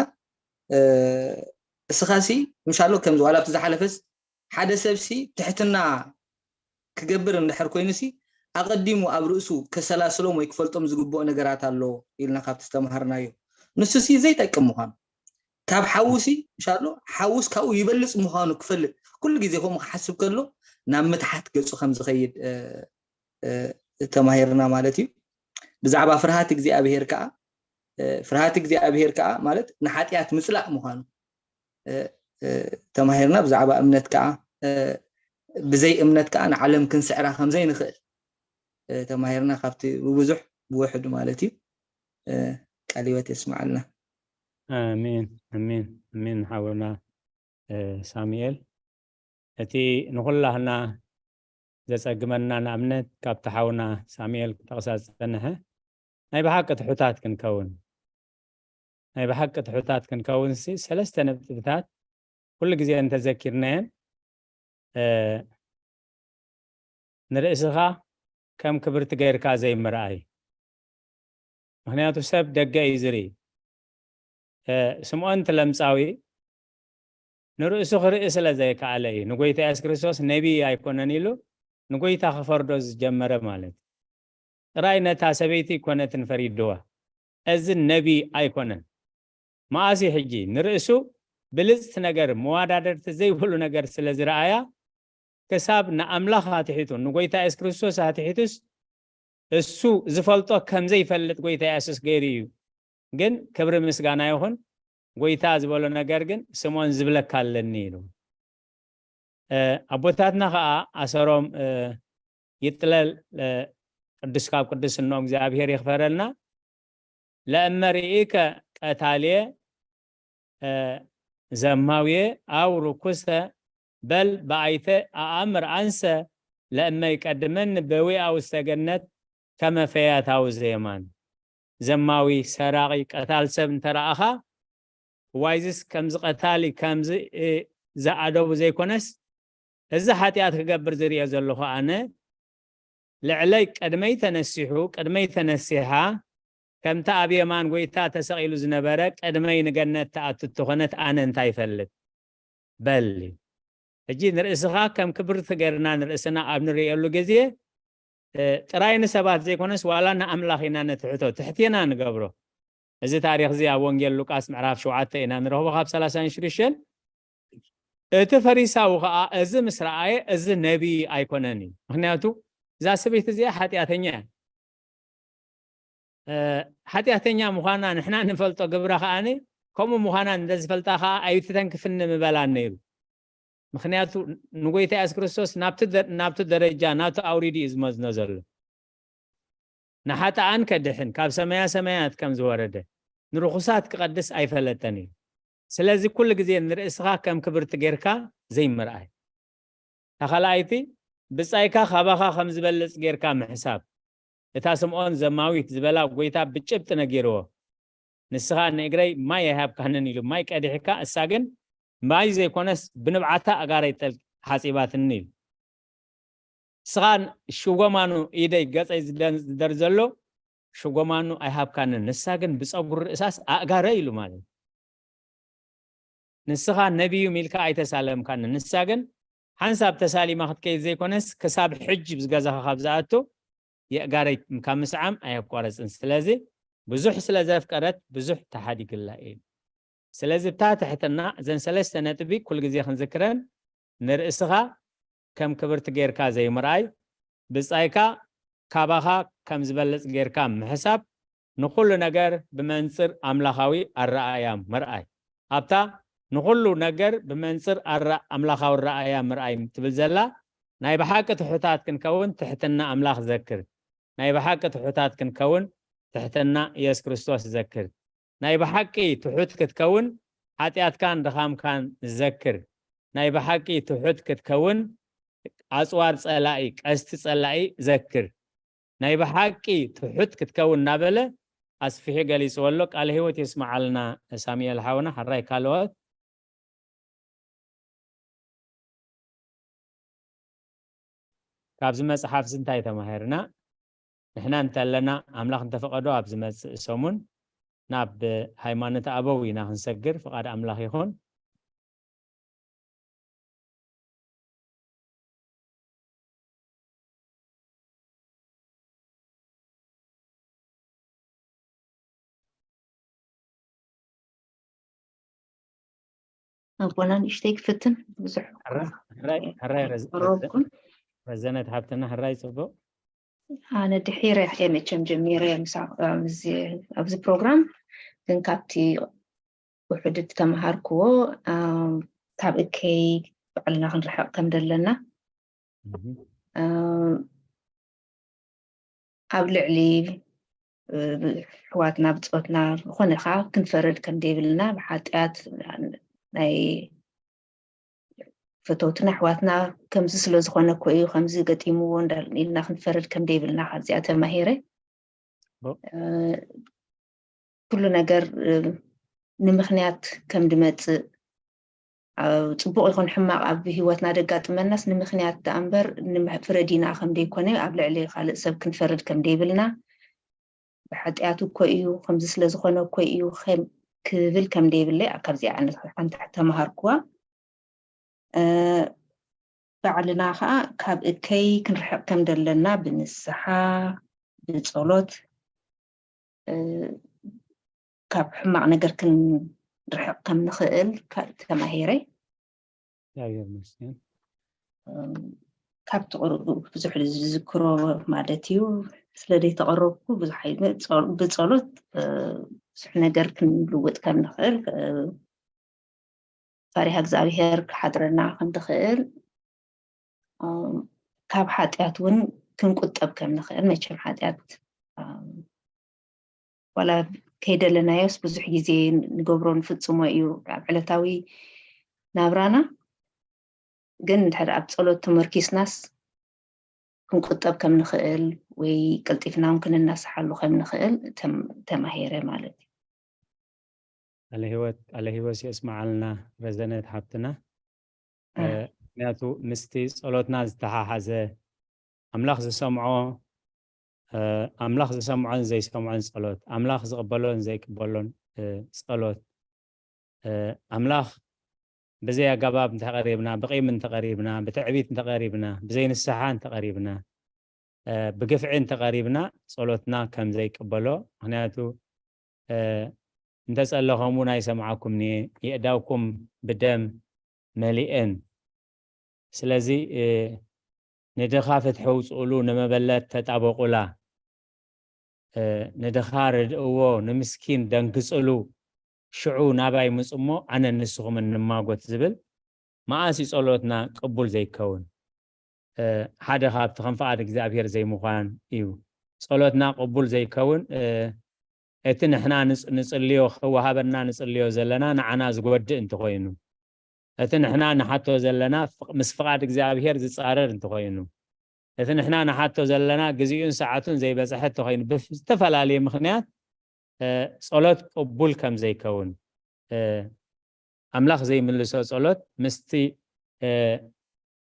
እስኻሲ ምሻሎ ከምዚ ዋላ ኣብቲ ዝሓለፈስ ሓደ ሰብሲ ትሕትና ክገብር እንድሕር ኮይኑሲ ኣቐዲሙ ኣብ ርእሱ ከሰላስሎም ወይ ክፈልጦም ዝግብኦ ነገራት ኣሎ ኢልና ካብቲ ዝተምሃርናዮ። ንሱሲ ዘይጠቅም ምዃኑ ካብ ሓውሲ ምሻሎ ሓውስ ካብኡ ይበልፅ ምዃኑ ክፈልጥ ኩሉ ግዜ ከምኡ ክሓስብ ከሎ ናብ ምትሓት ገፁ ከም ዝኸይድ ተማሂርና ማለት እዩ። ብዛዕባ ፍርሃት እግዚኣብሄር ከዓ ፍርሃት እግዚኣብሄር ከዓ ማለት ንሓጢኣት ምፅላእ ምዃኑ ተማሂርና። ብዛዕባ እምነት ከዓ ብዘይ እምነት ከዓ ንዓለም ክንስዕራ ከም ዘይንኽእል ተማሂርና። ካብቲ ብብዙሕ ብውሕዱ ማለት እዩ። ቃል ህይወት የስምዓልና። ኣሜን ኣሜን ኣሜን። ሓውና ሳሙኤል፣ እቲ ንኹላህና ዘጸግመና ንኣብነት ካብቲ ሓውና ሳሙኤል ክጠቕሳ ዝጸንሐ ናይ ብሓቂ ትሑታት ክንከውን ናይ ብሓቂ ትሑታት ክንከውን ሲ ሰለስተ ነጥብታት ኩሉ ግዜ እንተዘኪርናየን ንርእስኻ ከም ክብርቲ ገይርካ ዘይምርኣይ። ምክንያቱ ሰብ ደገ እዩ ዝርኢ። ስምዖን እቲ ለምጻዊ ንርእሱ ክርኢ ስለ ዘይከኣለ እዩ። ንጎይታ የሱስ ክርስቶስ ነቢይ ኣይኮነን ኢሉ ንጎይታ ክፈርዶ ዝጀመረ ማለት እዩ። ጥራይ ነታ ሰበይቲ ኣይኮነትን ፈሪድዋ፣ እዚ ነቢይ ኣይኮነን። መኣሲ ሕጂ ንርእሱ ብልጽቲ ነገር መዋዳደርቲ ዘይብሉ ነገር ስለ ዝረኣያ ክሳብ ንኣምላኽ ኣትሒቱ ንጎይታ የሱስ ክርስቶስ ኣትሒቱስ እሱ ዝፈልጦ ከም ዘይፈልጥ ጎይታ የሱስ ገይሩ እዩ። ግን ክብሪ ምስጋና ይኹን ጎይታ ዝበሎ ነገር ግን ስምዖን ዝብለካ ኣለኒ ኢሉ። ኣቦታትና ከዓ ኣሰሮም ይጥለል ቅዱስ ካብ ቅዱስኖም እግዚኣብሔር ይኽፈረልና። ለእመ ርኢከ ቀታልየ ዘማውየ ኣው ርኩሰ በል ብኣይተ ኣኣምር ኣንሰ ለእመ ይቀድመኒ በዊኣ ውስተ ገነት ከመ ፈያታዊ ዘየማን። ዘማዊ ሰራቂ ቀታል ሰብ እንተረኣኻ ዋይዝስ ከምዚ ቀታሊ ከምዚ ዝኣደቡ ዘይኮነስ እዚ ሓጢኣት ክገብር ዝርኦ ዘለኹ ኣነ ልዕለይ ቅድመይ ተነሲሑ ቅድመይ ተነሲሓ ከምቲ ኣብ የማን ጎይታ ተሰቒሉ ዝነበረ ቅድመይ ንገነት ትኣቱ እተኾነት ኣነ እንታይ ይፈልጥ በል እዩ። ሕጂ ንርእስኻ ከም ክብርቲ ገርና ንርእስና ኣብ ንርእየሉ ግዜ ጥራይ ንሰባት ዘይኮነስ ዋላ ንኣምላኽ ኢና ነትሕቶ ትሕቴና ንገብሮ። እዚ ታሪኽ እዚ ኣብ ወንጌል ሉቃስ ምዕራፍ ሸውዓተ ኢና ንረኽቦ ካብ ሰላሳን ሽዱሽተን። እቲ ፈሪሳዊ ኸዓ እዚ ምስ ረኣየ እዚ ነቢይ ኣይኮነን እዩ። ምክንያቱ እዛ ሰበይቲ እዚኣ ሓጢኣተኛ እያ። ሓጢኣተኛ ምዃና ንሕና ንፈልጦ ግብራ ከዓኒ ከምኡ ምዃና እንተዝፈልጣ ከዓ ኣይትተንክፍኒ ምበላን ነይሩ። ምክንያቱ ንጎይታ የሱስ ክርስቶስ ናብቲ ደረጃ ናብቲ ኣውሪዱ እዩ ዝመዝኖ ዘሎ። ንሓጥኣን ከድሕን ካብ ሰማያ ሰማያት ከም ዝወረደ ንርኹሳት ክቐድስ ኣይፈለጠን እዩ። ስለዚ ኩሉ ግዜ ንርእስኻ ከም ክብርቲ ጌርካ ዘይምርኣይ። ተኻልኣይቲ ብጻይካ ካባኻ ከም ዝበልጽ ጌርካ ምሕሳብ። እታ ስምዖን ዘማዊት ዝበላ ጎይታ ብጭብጢ ነጊርዎ። ንስኻ ንእግረይ ማይ ኣይሃብካንን ኢሉ ማይ ቀዲሕካ እሳ ግን ማይ ዘይኮነስ ብንብዓታ ኣጋረይ ጠል ሓጺባትኒ ኢሉ። ንስኻ ሽጎማኑ ኢደይ ገጸይ ዝደር ዘሎ ሽጎማኑ ኣይሃብካንን ንሳ ግን ብጸጉሪ ርእሳስ ኣእጋረ ኢሉ ማለት ንስኻ ነቢዩ ሚልካ ኣይተሳለምካንን ንሳ ግን ሓንሳብ ተሳሊማ ክትከይድ ዘይኮነስ ክሳብ ሕጂ ብዝገዛኻ ካብ ዝኣቱ የእጋረይ ካብ ምስዓም ኣየቋረፅን ስለዚ ብዙሕ ስለ ዘፍቀረት ብዙሕ ተሓዲግላ እዩ ስለዚ ብታ ትሕትና እዘን ሰለስተ ነጥቢ ኩልግዜ ክንዝክረን ንርእስኻ ከም ክብርቲ ጌርካ ዘይምርኣይ ብጻይካ ካባኻ ከም ዝበልጽ ጌርካ ምሕሳብ ንኹሉ ነገር ብመንጽር ኣምላኻዊ ኣረኣእያ ምርኣይ ኣብታ ንኹሉ ነገር ብመንጽር ኣረ ኣምላኻዊ ኣረኣእያ ምርኣይ ትብል ዘላ ናይ ብሓቂ ትሑታት ክንከውን ትሕትና ኣምላኽ ዘክር ናይ ብሓቂ ትሑታት ክንከውን ትሕትና ኢየሱስ ክርስቶስ ዘክር ናይ ብሓቂ ትሑት ክትከውን ሓጢኣትካን ድኻምካን ዘክር ናይ ብሓቂ ትሑት ክትከውን ኣጽዋር ጸላኢ ቀስቲ ጸላኢ ዘክር ናይ ብሓቂ ትሑት ክትከውን እናበለ ኣስፊሑ ገሊፅዎ ኣሎ። ቃለ ህይወት የስመዓልና ሳሙኤል ሓውና። ሕራይ ካልኦት ካብዚ መፅሓፍ እዚ እንታይ ተማሂርና? ንሕና እንተለና ኣምላኽ እንተፈቐዶ ኣብ ዝመፅእ ሰሙን ናብ ሃይማኖት ኣበው ኢና ክንሰግር፣ ፍቓድ ኣምላኽ ይኹን። ኣቦና ንእሽተይ ክፍትን ብዙሕ ሕራይ ሕራይ ሕራይ ረዝ- ቀረብኩን። ረዘነት ሓብትና ሕራይ ጽቡቕ። ኣነ ድሒረ እየ መቸም ጀሚረ ምሳ ኣብዚ ኣብዚ ፕሮግራም፣ ግን ካብቲ ውሕድ እተምሃርክዎ፣ ኣም፣ ካብ እከይ ባዕልና ክንርሕቕ ከም ዘለና፣ እም፣ ኣብ ልዕሊ፣ እ፣ ኣሕዋትና ብጾትና ዝኾነ ኸዓ ክንፈርድ ከም ዘይብልና፣ ብሓጢኣት ናይ ፈተውትና ኣሕዋትና ከምዚ ስለ ዝኾነ እኮ እዩ፣ ከምዚ ገጢምዎ እንዳ ኢልና ክንፈርድ ከም ዘይብልና ካብዚኣ ተማሂረ። ኦ። እ፣ ኩሉ ነገር፣ እ፣ ንምኽንያት ከም ድመጽእ፣ ኣብ ጽቡቕ ይኹን ሕማቕ ኣብ ህይወትና ደጋጥመናስ ንምኽንያት ደኣ እምበር፣ ንምሕ-፣ ፍረዲና ከም ዘይኮነ፣ ኣብ ልዕሊ ካልእ ሰብ ክንፈርድ ከም ዘይብልና፣ ብሓጢኣቱ እኮ እዩ፣ ከምዚ ስለ ዝኾነ እኮ እዩ፣ ከም ክብል ከም ዘይብለይ፣ ካብዚኣ ዓይነት ሓንቲ ተማሃርኩዋ። እ፣ ባዕልና ኸዓ ካብ እከይ ክንርሕቕ ከም ዘለና ብንስሓ፣ ብጸሎት፣ እ፣ ካብ ሕማቕ ነገር ክንርሕቕ ከም ንኽእል ካ-፣ ተማሂረ። እግዚኣብሔር ይመስገን። እ፣ ካብቲ ቁሩብ ብዙሕ ዝዝክሮ ማለት እዩ። ስለ ዘይተቐረብኩ ብዙሕ ኣይ-፣ ጸ-፣ ብጸሎት፣ እ፣ ብዙሕ ነገር ክንልውጥ ከም ንኽእል፣ እ፣ ፈሪሃ እግዚኣብሔር ክሓድረና ከም ዝኽእል፣ እም፣ ካብ ሓጢኣት እውን ክንቁጠብ ከም ንኽእል፣ መቸም ሓጢኣት፣ እም፣ ዋላ ከይደለናዮስ ብዙሕ ግዜ ንገብሮ ንፍጽሞ እዩ ኣብ ዕለታዊ ናብራና። ግን እንድሕር ኣብ ጸሎት ተመርኪስናስ ክንቁጠብ ከም ንኽእል ወይ ቀልጢፍና እውን ክንነስሓሉ ከም ንኽእል ተም-፣ ተማሂረ ማለት እዩ። ቃለ ህይወት፣ ቃለ ህይወት የስመዓልና ረዘነት ሓብትና። እ። እ፣ ምኽንያቱ ምስቲ ጸሎትና ዝተሓሓዘ ኣምላኽ ዝሰምዖ፣ እ፣ ኣምላኽ ዝሰምዖን ዘይሰምዖን ጸሎት፣ ኣምላኽ ዝቕበሎን ዘይቅበሎን፣ እ፣ ጸሎት፣ እ፣ ኣምላኽ ብዘይ ኣገባብ እንተቐሪብና፣ ብቂም እንተቐሪብና፣ ብትዕቢት እንተቐሪብና፣ ብዘይ ንስሓ እንተቐሪብና፣ እ፣ ብግፍዒ እንተቐሪብና ጸሎትና ከም ዘይቅበሎ፣ ምኽንያቱ፣ እ፣ እንተጸለኹም እውን ኣይሰምዓኩምን እየ፣ የእዳውኩም ብደም መሊኤን። ስለዚ፣ እ፣ ንድኻ ፍትሒ ውጽኡሉ፣ ንመበለት ተጣበቑላ፣ እ፣ ንድኻ ርድእዎ፣ ንምስኪን ደንግጽሉ፣ ሽዑ ናባይ ምጹ እሞ ኣነን ንስኹምን ንማጎት ዝብል መኣስ እዩ ጸሎትና ቅቡል ዘይከውን? እ፣ ሓደ ካብቲ ከም ፍቓድ እግዚኣብሔር ዘይምዃን እዩ። ጸሎትና ቅቡል ዘይከውን፣ እ፣ እቲ ንሕና ንጽ-፣ ንጽልዮ፣ ክወሃበና ንጽልዮ ዘለና ንዓና ዝጎድእ እንተኾይኑ፣ እቲ ንሕና ንሓቶ ዘለና ፍቕ-፣ ምስ ፍቓድ እግዚኣብሔር ዝጻረር እንተኾይኑ፣ እቲ ንሕና ንሓቶ ዘለና ግዜኡን ሰዓቱን ዘይበጽሐ እንተኾይኑ፣ ብፍ-፣ ዝተፈላለየ ምኽንያት፣ እ፣ ጸሎት ቅቡል ከም ዘይከውን፣ እ፣ ኣምላኽ ዘይምልሶ ጸሎት ምስቲ፣ እ፣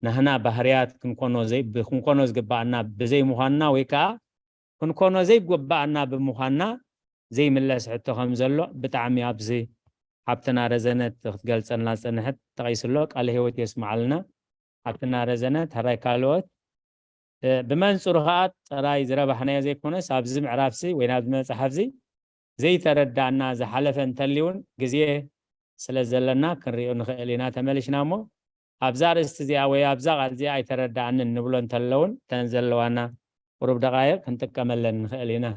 ናህና ባህርያት ክንኮኖ ዘይ-፣ ብ-፣ ክንኮኖ ዝግባኣና ብዘይምዃንና ወይ ከኣ ክንኮኖ ዘይግባኣና ብምዃንና ዘይምለስ ሕቶ ከም ዘሎ ብጣዕሚ ኣብዚ ሓብትና ረዘነት ክትገልጸልና ዝጸንሐት ተቐይሱ ኣሎ። ቃለ ህይወት የስምዓልና ሓብትና ረዘነት። ሕራይ ካልኦት፣ እ፣ ብመንጽሩ ኸኣ ጥራይ ዝረባሕናዮ ዘይኮነስ ኣብዚ ምዕራፍሲ ወይ ናብዚ መጽሓፍዚ ዘይተረዳእና ዝሓለፈ እንተልዩውን ግዜ ስለ ዘለና ክንሪኦ ንኽእል ኢና ተመሊሽና እሞ ኣብዛ ኣርእስቲ እዚኣ ወይ ኣብዛ ቃል እዚኣ ኣይተረዳእንን ንብሎ እንተለውን እተን ዘለዋና ቁሩብ ደቓይቕ ክንጥቀመለን ንኽእል ኢና።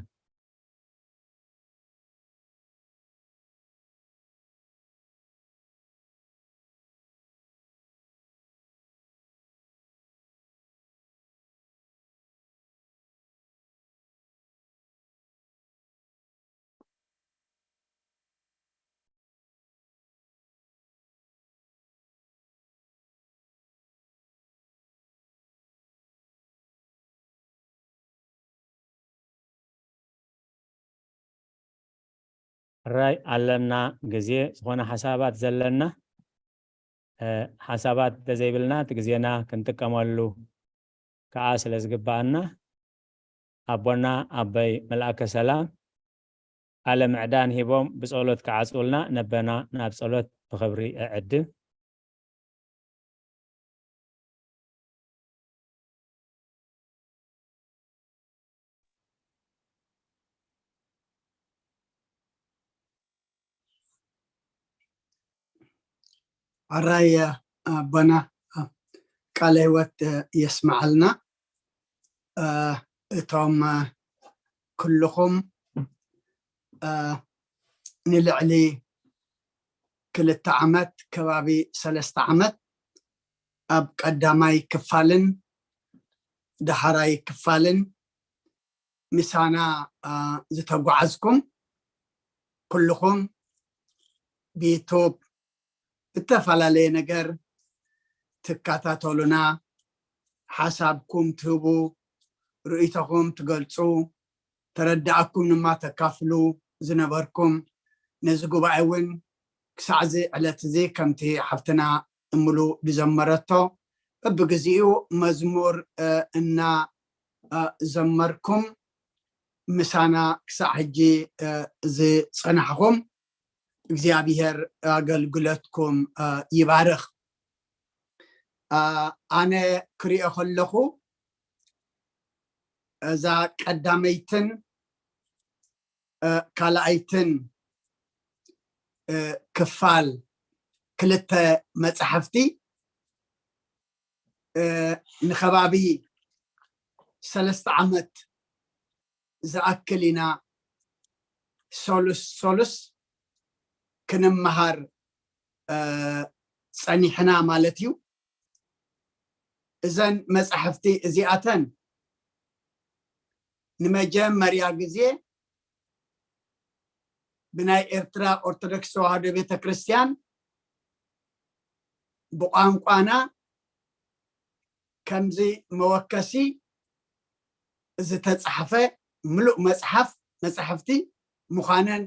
ሕራይ ኣለና ግዜ ዝኾነ ሓሳባት ዘለና ሓሳባት እንተዘይብልና እቲ ግዜና ክንጥቀመሉ ከዓ ስለ ዝግባኣና ኣቦና ኣቦይ መልኣከ ሰላም ቃለ ምዕዳን ሂቦም ብጸሎት ክዓጽውልና ነበና ናብ ጸሎት ብኽብሪ እዕድም። ኣራይ ኣቦና ቃለ ህይወት የስመዓልና። እቶም ኩልኹም ንልዕሊ ክልተ ዓመት ከባቢ ሰለስተ ዓመት ኣብ ቀዳማይ ክፋልን ዳሕራይ ክፋልን ምሳና ዝተጓዓዝኩም ኩልኹም ብዩቱብ ብተፈላለየ ነገር ትከታተሉና፣ ሓሳብኩም ትህቡ፣ ርእይቶኹም ትገልጹ፣ ተረዳእኩም ድማ ተካፍሉ ዝነበርኩም ነዚ ጉባኤ እውን ክሳዕዚ ዕለት እዚ ከምቲ ሓፍትና እምሉ ዝዘመረቶ በብግዚኡ መዝሙር እና ዘመርኩም ምሳና ክሳዕ ሕጂ ዝጸናሕኹም እግዚኣብሔር ኣገልግሎትኩም ይባርኽ። ኣነ ክሪኦ ከለኹ እዛ ቀዳመይትን ካልኣይትን ክፋል ክልተ መፅሓፍቲ ንከባቢ ሰለስተ ዓመት ዝኣክል ኢና ሰሉስ ሰሉስ ክንመሃር ፀኒሕና ማለት እዩ። እዘን መፃሕፍቲ እዚኣተን ንመጀመርያ ግዜ ብናይ ኤርትራ ኦርቶዶክስ ተዋህዶ ቤተክርስትያን ብቋንቋና ከምዚ መወከሲ ዝተፃሕፈ ምሉእ መፅሓፍ መፃሕፍቲ ምዃነን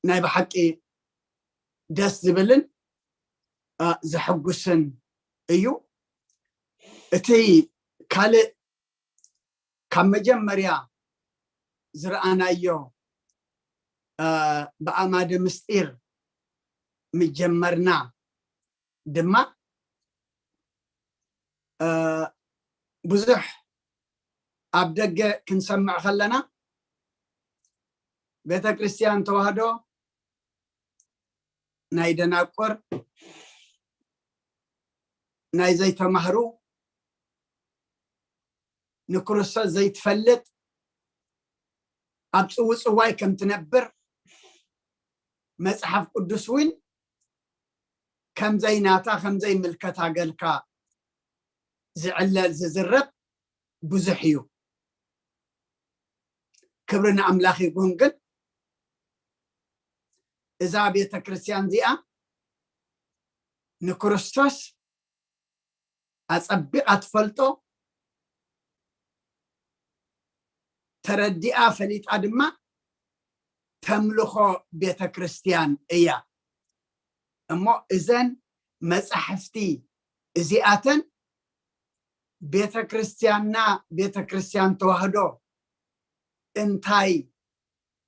ናይ ብሓቂ ደስ ዝብልን ዘሐጉስን እዩ። እቲ ካልእ ካብ መጀመርያ ዝረኣናዮ ብኣማደ ምስጢር ምጀመርና ድማ ብዙሕ ኣብ ደገ ክንሰምዕ ከለና ቤተ ክርስቲያን ተዋህዶ ናይ ደናቁር ናይ ዘይተማህሩ ንክርስቶስ ዘይትፈልጥ ኣብ ፅውፅዋይ ከም ትነብር መፅሓፍ ቅዱስ እውን ከምዘይ ናታ ከምዘይ ምልከታ ገልካ ዝዕለል ዝዝረብ ብዙሕ እዩ። ክብሪ ንኣምላኽ ይኹን። ግን እዛ ቤተ ክርስቲያን እዚኣ ንክርስቶስ ኣጸቢቓ ትፈልጦ ተረዲኣ ፈሊጣ ድማ ተምልኾ ቤተ ክርስቲያን እያ። እሞ እዘን መጻሕፍቲ እዚኣተን ቤተ ክርስቲያንና ቤተ ክርስቲያን ተዋህዶ እንታይ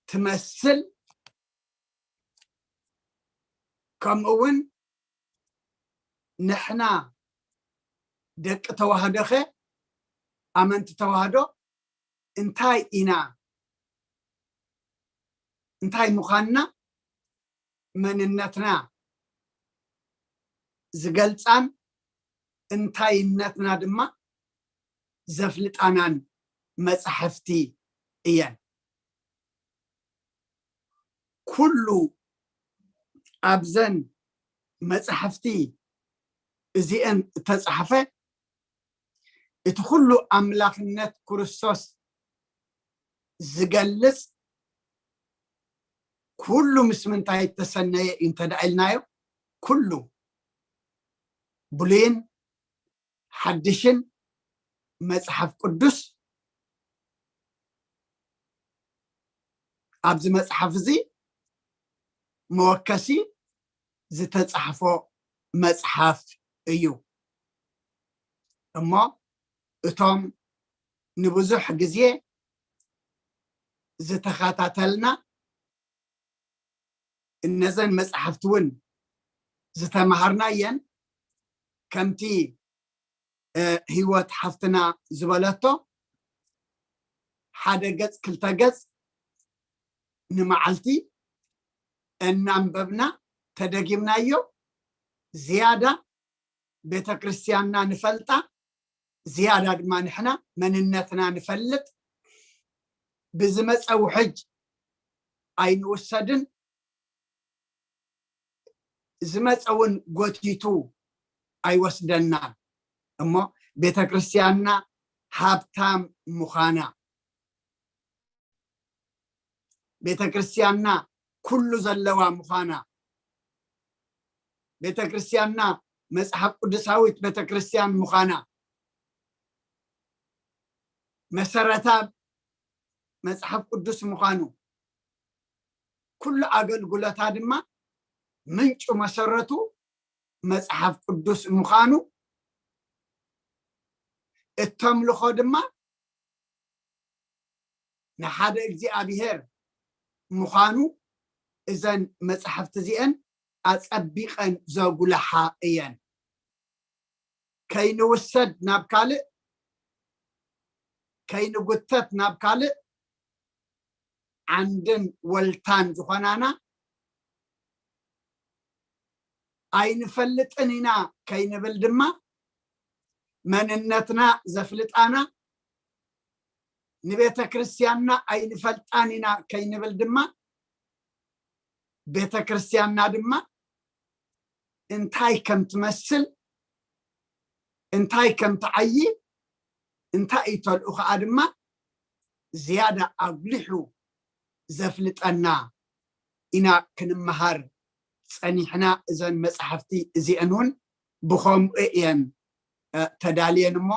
ትመስል ከምኡ እውን ንሕና ደቂ ተዋህዶ ኸ ኣመንቲ ተዋህዶ እንታይ ኢና እንታይ ምዃንና መንነትና ዝገልፃን እንታይነትና ድማ ዘፍልጣናን መፃሕፍቲ እየን። ኩሉ ኣብዘን መፃሕፍቲ እዚአን እተፃሕፈ እቲ ኩሉ ኣምላኽነት ክርስቶስ ዝገልፅ ኩሉ ምስ ምንታይ እተሰነየ እዩ እንተደኣ ኢልናዮ ኩሉ ብሉይን ሓድሽን መፅሓፍ ቅዱስ ኣብዚ መፅሓፍ እዚ መወከሲ ዝተፃሕፎ መፅሓፍ እዩ። እሞ እቶም ንብዙሕ ግዜ ዝተኸታተልና፣ እነዘን መፅሓፍቲ እውን ዝተምሃርናየን፣ ከምቲ ህይወት ሓፍትና ዝበለቶ፣ ሓደ ገፅ ክልተ ገፅ ንመዓልቲ እናንበብና ተደጊምናዮ፣ ዝያዳ ቤተክርስትያንና ንፈልጣ፣ ዝያዳ ድማ ንሕና መንነትና ንፈልጥ። ብዝመፀ ውሕጅ ኣይንውሰድን፣ ዝመፀ እውን ጎቲቱ ኣይወስደናን። እሞ ቤተክርስትያንና ሃብታም ምዃና፣ ቤተክርስትያንና ኩሉ ዘለዋ ምዃና፣ ቤተክርስትያንና መፅሓፍ ቅዱሳዊት ቤተክርስትያን ምዃና፣ መሰረታ መፅሓፍ ቅዱስ ምዃኑ፣ ኩሉ ኣገልግሎታ ድማ ምንጩ መሰረቱ መፅሓፍ ቅዱስ ምዃኑ እተምልኾ ድማ ንሓደ እግዚኣብሔር ምዃኑ እዘን መፅሓፍቲ እዚአን ኣፀቢቐን ዘጉልሓ እየን። ከይንውሰድ ናብ ካልእ፣ ከይንጉተት ናብ ካልእ፣ ዓንድን ወልታን ዝኾናና ኣይንፈልጥን ኢና ከይንብል ድማ፣ መንነትና ዘፍልጣና፣ ንቤተ ክርስቲያንና ኣይንፈልጣን ኢና ከይንብል ድማ፣ ቤተ ክርስቲያንና ድማ እንታይ ከም ትመስል፣ እንታይ ከም ትዓዪ፣ እንታይ እዩ ተልእኾኣ ድማ ዝያዳ ኣጉሊሑ ዘፍልጠና ኢና ክንመሃር ጸኒሕና። እዘን መጻሕፍቲ እዚአን እውን ብኸምኡ እየን ተዳልየን። እሞ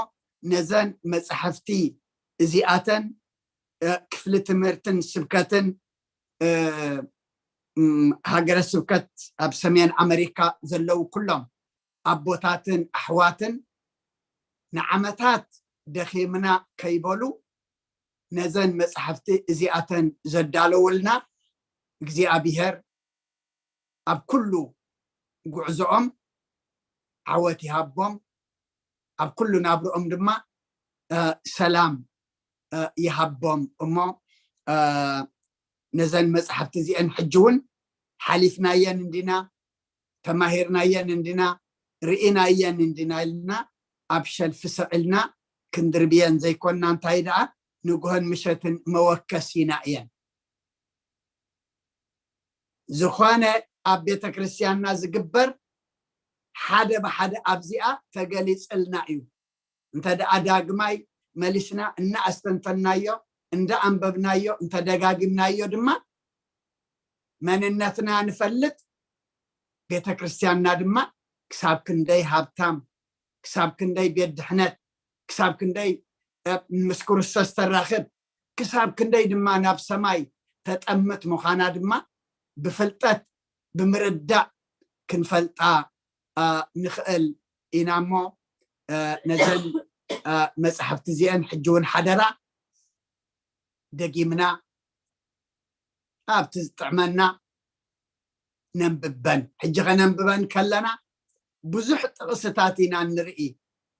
ነዘን መጻሕፍቲ እዚኣተን ክፍሊ ትምህርትን ስብከትን ሃገረ ስብከት ኣብ ሰሜን ኣመሪካ ዘለዉ ኩሎም ኣቦታትን ኣሕዋትን ንዓመታት ደኺምና ከይበሉ ነዘን መጻሕፍቲ እዚኣተን ዘዳለውልና እግዚኣብሔር ኣብ ኩሉ ጉዕዞኦም ዓወት ይሃቦም፣ ኣብ ኩሉ ናብርኦም ድማ ሰላም ይሃቦም። እሞ ነዘን መጻሕፍቲ እዚአን ሕጂ እውን ሓሊፍናየን እንዲና፣ ተማሂርናየን እንዲና፣ ርኢናየን እንዲና ኢልና ኣብ ሸልፊ ሰቒልና ክንድርብየን ዘይኮንና፣ እንታይ ደኣ ንግሆን ምሸትን መወከሲና እየን። ዝኾነ ኣብ ቤተ ክርስቲያንና ዝግበር ሓደ ብሓደ ኣብዚኣ ተገሊጽልና እዩ። እንተ ደኣ ዳግማይ መሊስና እናኣስተንተናዮ፣ እንዳኣንበብናዮ፣ እንተደጋጊምናዮ ድማ መንነትና ንፈልጥ፣ ቤተ ክርስቲያንና ድማ ክሳብ ክንደይ ሃብታም፣ ክሳብ ክንደይ ቤት ድሕነት፣ ክሳብ ክንደይ ምስ ክርስቶስ ተራኽብ፣ ክሳብ ክንደይ ድማ ናብ ሰማይ ተጠምት ምዃና ድማ ብፍልጠት ብምርዳእ ክንፈልጣ ንኽእል ኢና። እሞ ነዘን መፅሓፍቲ እዚአን ሕጂ እውን ሓደራ ደጊምና ኣብቲ ዝጥዕመና ነንብበን። ሕጂ ከነንብበን ከለና ብዙሕ ጥቕስታት ኢና ንርኢ።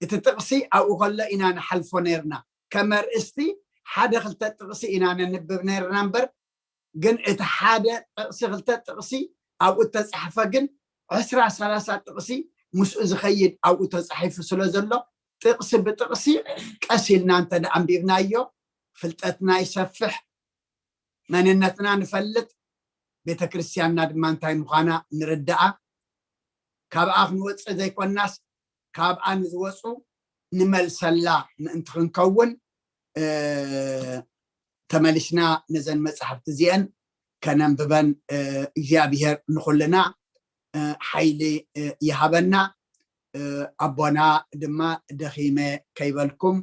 እቲ ጥቕሲ ኣብኡ ከሎ ኢና ንሓልፎ ነይርና። ከም ኣርእስቲ ሓደ ክልተ ጥቕሲ ኢና ነንብብ ነይርና እምበር፣ ግን እቲ ሓደ ጥቕሲ ክልተ ጥቕሲ ኣብኡ እተፃሕፈ ግን ዕስራ ሰላሳ ጥቕሲ ምስኡ ዝኸይድ ኣብኡ ተፃሒፉ ስለ ዘሎ፣ ጥቕሲ ብጥቕሲ ቀስ ኢልና እንተ ደኣ ኣንቢብናዮ ፍልጠትና ይሰፍሕ፣ መንነትና ንፈልጥ፣ ቤተ ክርስቲያንና ድማ እንታይ ምዃና ንርዳኣ። ካብኣ ክንወፅእ ዘይኮናስ ካብኣ ንዝወፁ ንመልሰላ ምእንቲ ክንከውን ተመሊስና ነዘን መፅሓፍቲ እዚአን ከነንብበን እግዚኣብሔር ንኹልና ሓይሊ ይሃበና። ኣቦና ድማ ደኺመ ከይበልኩም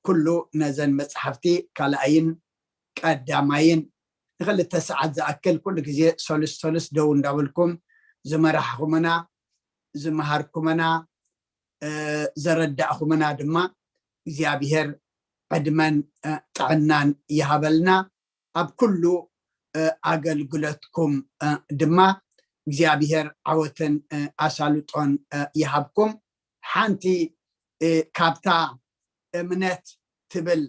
ኩሉ ነዘን መፅሓፍቲ ካልኣይን ቀዳማይን ንክልተ ሰዓት ዝኣክል ኩሉ ግዜ ሰሉስ ሰሉስ ደው እንዳበልኩም ዝመራሕኹምና፣ ዝመሃርኩምና፣ እ፣ ዘረዳእኹምና ድማ እግዚኣብሔር ዕድመን፣ እ፣ ጥዕናን ይሃበልና። ኣብ ኩሉ፣ እ፣ ኣገልግሎትኩም፣ እ፣ ድማ እግዚኣብሔር ዓወትን፣ እ፣ ኣሳልጦን፣ እ፣ ይሃብኩም። ሓንቲ፣ እ፣ ካብታ እምነት ትብል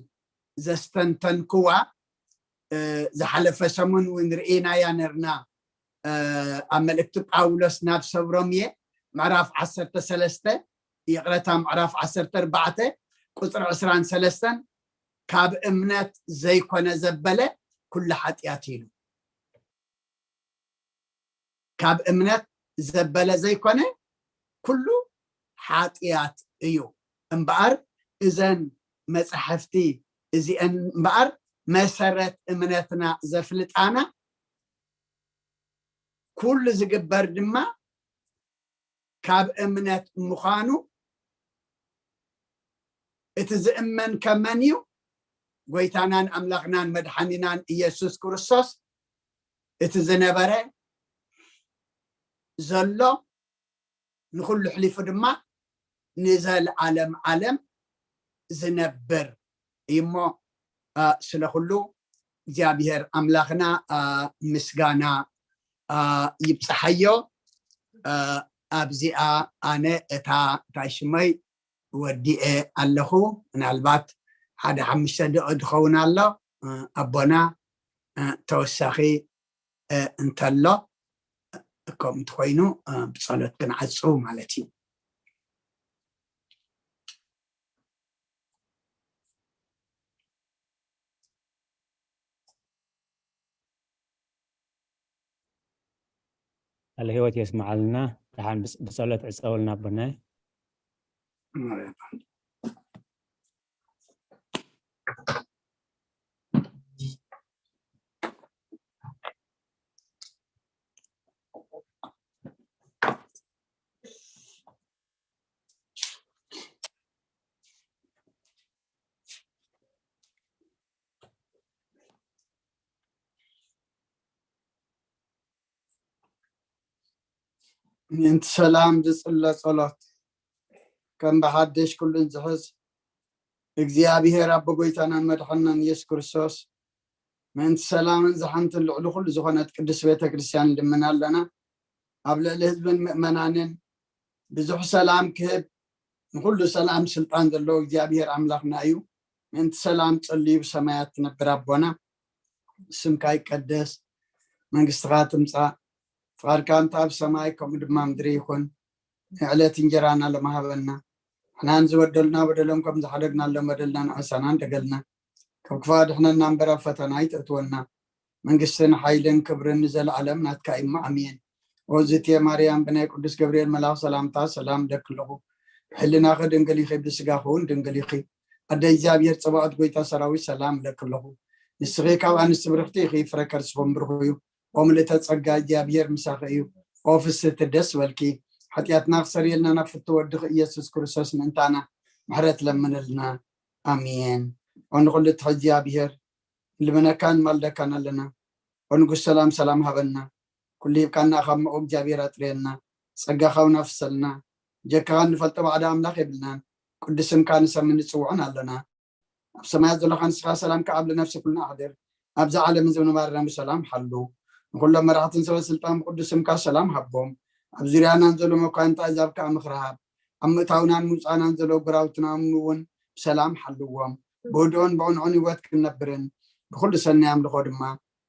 ዘስተንተንክዋ፣ እ፣ ዝሓለፈ ሰሙን እውን ርኢናያ ነርና። እ፣ ኣብ መልእክቲ ጳውሎስ ናብ ሰብ ሮምየ ምዕራፍ ዓሰርተ ሰለስተ፣ ይቕረታ፣ ምዕራፍ ዓሰርተ ኣርባዕተ ቁጽሪ ዕስራን ሰለስተን፣ ካብ እምነት ዘይኮነ ዘበለ ኩሉ ሓጢኣት ኢሉ። ካብ እምነት ዘበለ ዘይኮነ ኩሉ ሓጢኣት እዩ። እምበኣር እዘን መጻሕፍቲ እዚአን እምበኣር መሰረት እምነትና ዘፍልጣና፣ ኩሉ ዝግበር ድማ ካብ እምነት ምዃኑ፣ እቲ ዝእመን ከመን እዩ? ጎይታናን ኣምላኽናን መድሓኒናን ኢየሱስ ክርስቶስ፣ እቲ ዝነበረ፣ ዘሎ፣ ንኹሉ ኣሕሊፉ ድማ ንዘለዓለም ዓለም ዝነብር እዩ እሞ፣ እ፣ ስለ ኩሉ እግዚኣብሔር ኣምላኽና፣ እ፣ ምስጋና፣ እ፣ ይብጽሓዮ። እ፣ ኣብዚኣ ኣነ እታ፣ እንታይ ሽመይ፣ ወዲኤ ኣለኹ። ምናልባት ሓደ ሓሙሽተ ደቂ ዝኸውን ኣሎ። እ፣ ኣቦና፣ እ፣ ተወሳኺ፣ እ፣ እንተሎ፣ እ፣ ከምኡ እንተኾይኑ፣ እ፣ ብጸሎት ክንዓጹ ማለት እዩ። ቃለ ህይወት የስምዓልና። ደሓን ብስ-፣ ብጸሎት ዕጸውልና ኣቦናይ። ምእንቲ ሰላም ዝጽለ ጸሎት፣ ከም ብሓድሽ ኩሉን ዝሕዝ እግዚኣብሔር ኣቦ ጎይታናን መድሓንናን ኢየሱስ ክርስቶስ፣ ምእንቲ ሰላምን ዝሓንትን ልዕሊ ኩሉ ዝኾነት ቅድስት ቤተ ክርስቲያን ንልምን ኣለና። ኣብ ልዕሊ ህዝብን ምእመናንን ብዙሕ ሰላም ክህብ፣ ንኹሉ ሰላም ስልጣን ዘለዎ እግዚኣብሔር ኣምላኽና እዩ። ምእንቲ ሰላም ጸልዩ ብሰማያት ትነብር ኣቦና፣ ስምካ ይቀደስ፣ መንግስትኻ ትምጻእ፣ ፍቓድካ እንተ ኣብ ሰማይ ከምኡ ድማ ምድሪ ይኹን። ንዕለት እንጀራና ሎሚ ሃበና፣ ንሕናን ዝበደሉና በደሎም ከም ዝሓደግናሎም በደልና ንዓሳና እንደገልና፣ ካብ ክፋ ድሕነና እምበር ኣብ ፈተና ኣይተእትወና። መንግስትን ሓይልን ክብርን ንዘለዓለም ናትካ እዩ። ኣሜን። ኦዝትየ ማርያም ብናይ ቅዱስ ገብርኤል መልኣኽ ሰላምታ ሰላም እለኪ ኣለኹ። ብሕልናኺ ድንግል ኢኺ፣ ብስጋኺ እውን ድንግል ኢኺ። ኣደ እግዚኣብሔር ጸባኦት ጎይታ ሰራዊት ሰላም እለኪ ኣለኹ። ንስኺ ካብ ኣንስቲ ብርኽቲ ኢኺ፣ ፍረ ከርስኹም ብሩኽ እዩ። ኦ ምልእተ ጸጋ እግዚኣብሔር ምሳኺ እዩ። ኦ ፍስህቲ ደስ በልኪ። ሓጢኣትና ክሰርየልና ናብ ፍቱ ወድኺ ኢየሱስ ክርስቶስ ምእንታና ምሕረት ለምንልና። ኣሜን። ኦ ንኹሉ ትሕዚ እግዚኣብሔር ንልምነካን ንማልደካን ኣለና። ኦ ንጉስ ሰላም ሰላም ሃበና። ኩሉ ሂብካና ካብ መኡ እግዚኣብሔር ኣጥርየና። ጸጋኻ እውን ኣፍሰልና። ጀካኻ እንፈልጦ ባዕዳ ኣምላኽ የብልናን። ቅዱስ ስምካ ንሰምን ንጽውዖን ኣለና። ኣብ ሰማያት ዘለኻ ንስኻ ሰላምካ ኣብ ነፍሲ ኩልና ኣሕድር። ኣብዛ ዓለም እዚ ምንባርና ብሰላም ሓሉ። ንኹሎም መራሕትን ሰበ ስልጣን ብቅዱስ ስምካ ሰላም ሃቦም። ኣብ ዙርያናን ዘሎ መኳንንት ኣሕዛብ ከኣ ምኽሪ ሃብ። ኣብ ምእታውናን ምውጻእናን ዘሎ ጎረባብትና እውን ብሰላም ሓልዎም። ብህድኦን ብቕንዑን ህይወት ክንነብርን ብኹሉ ሰናይ ኣምልኾ ድማ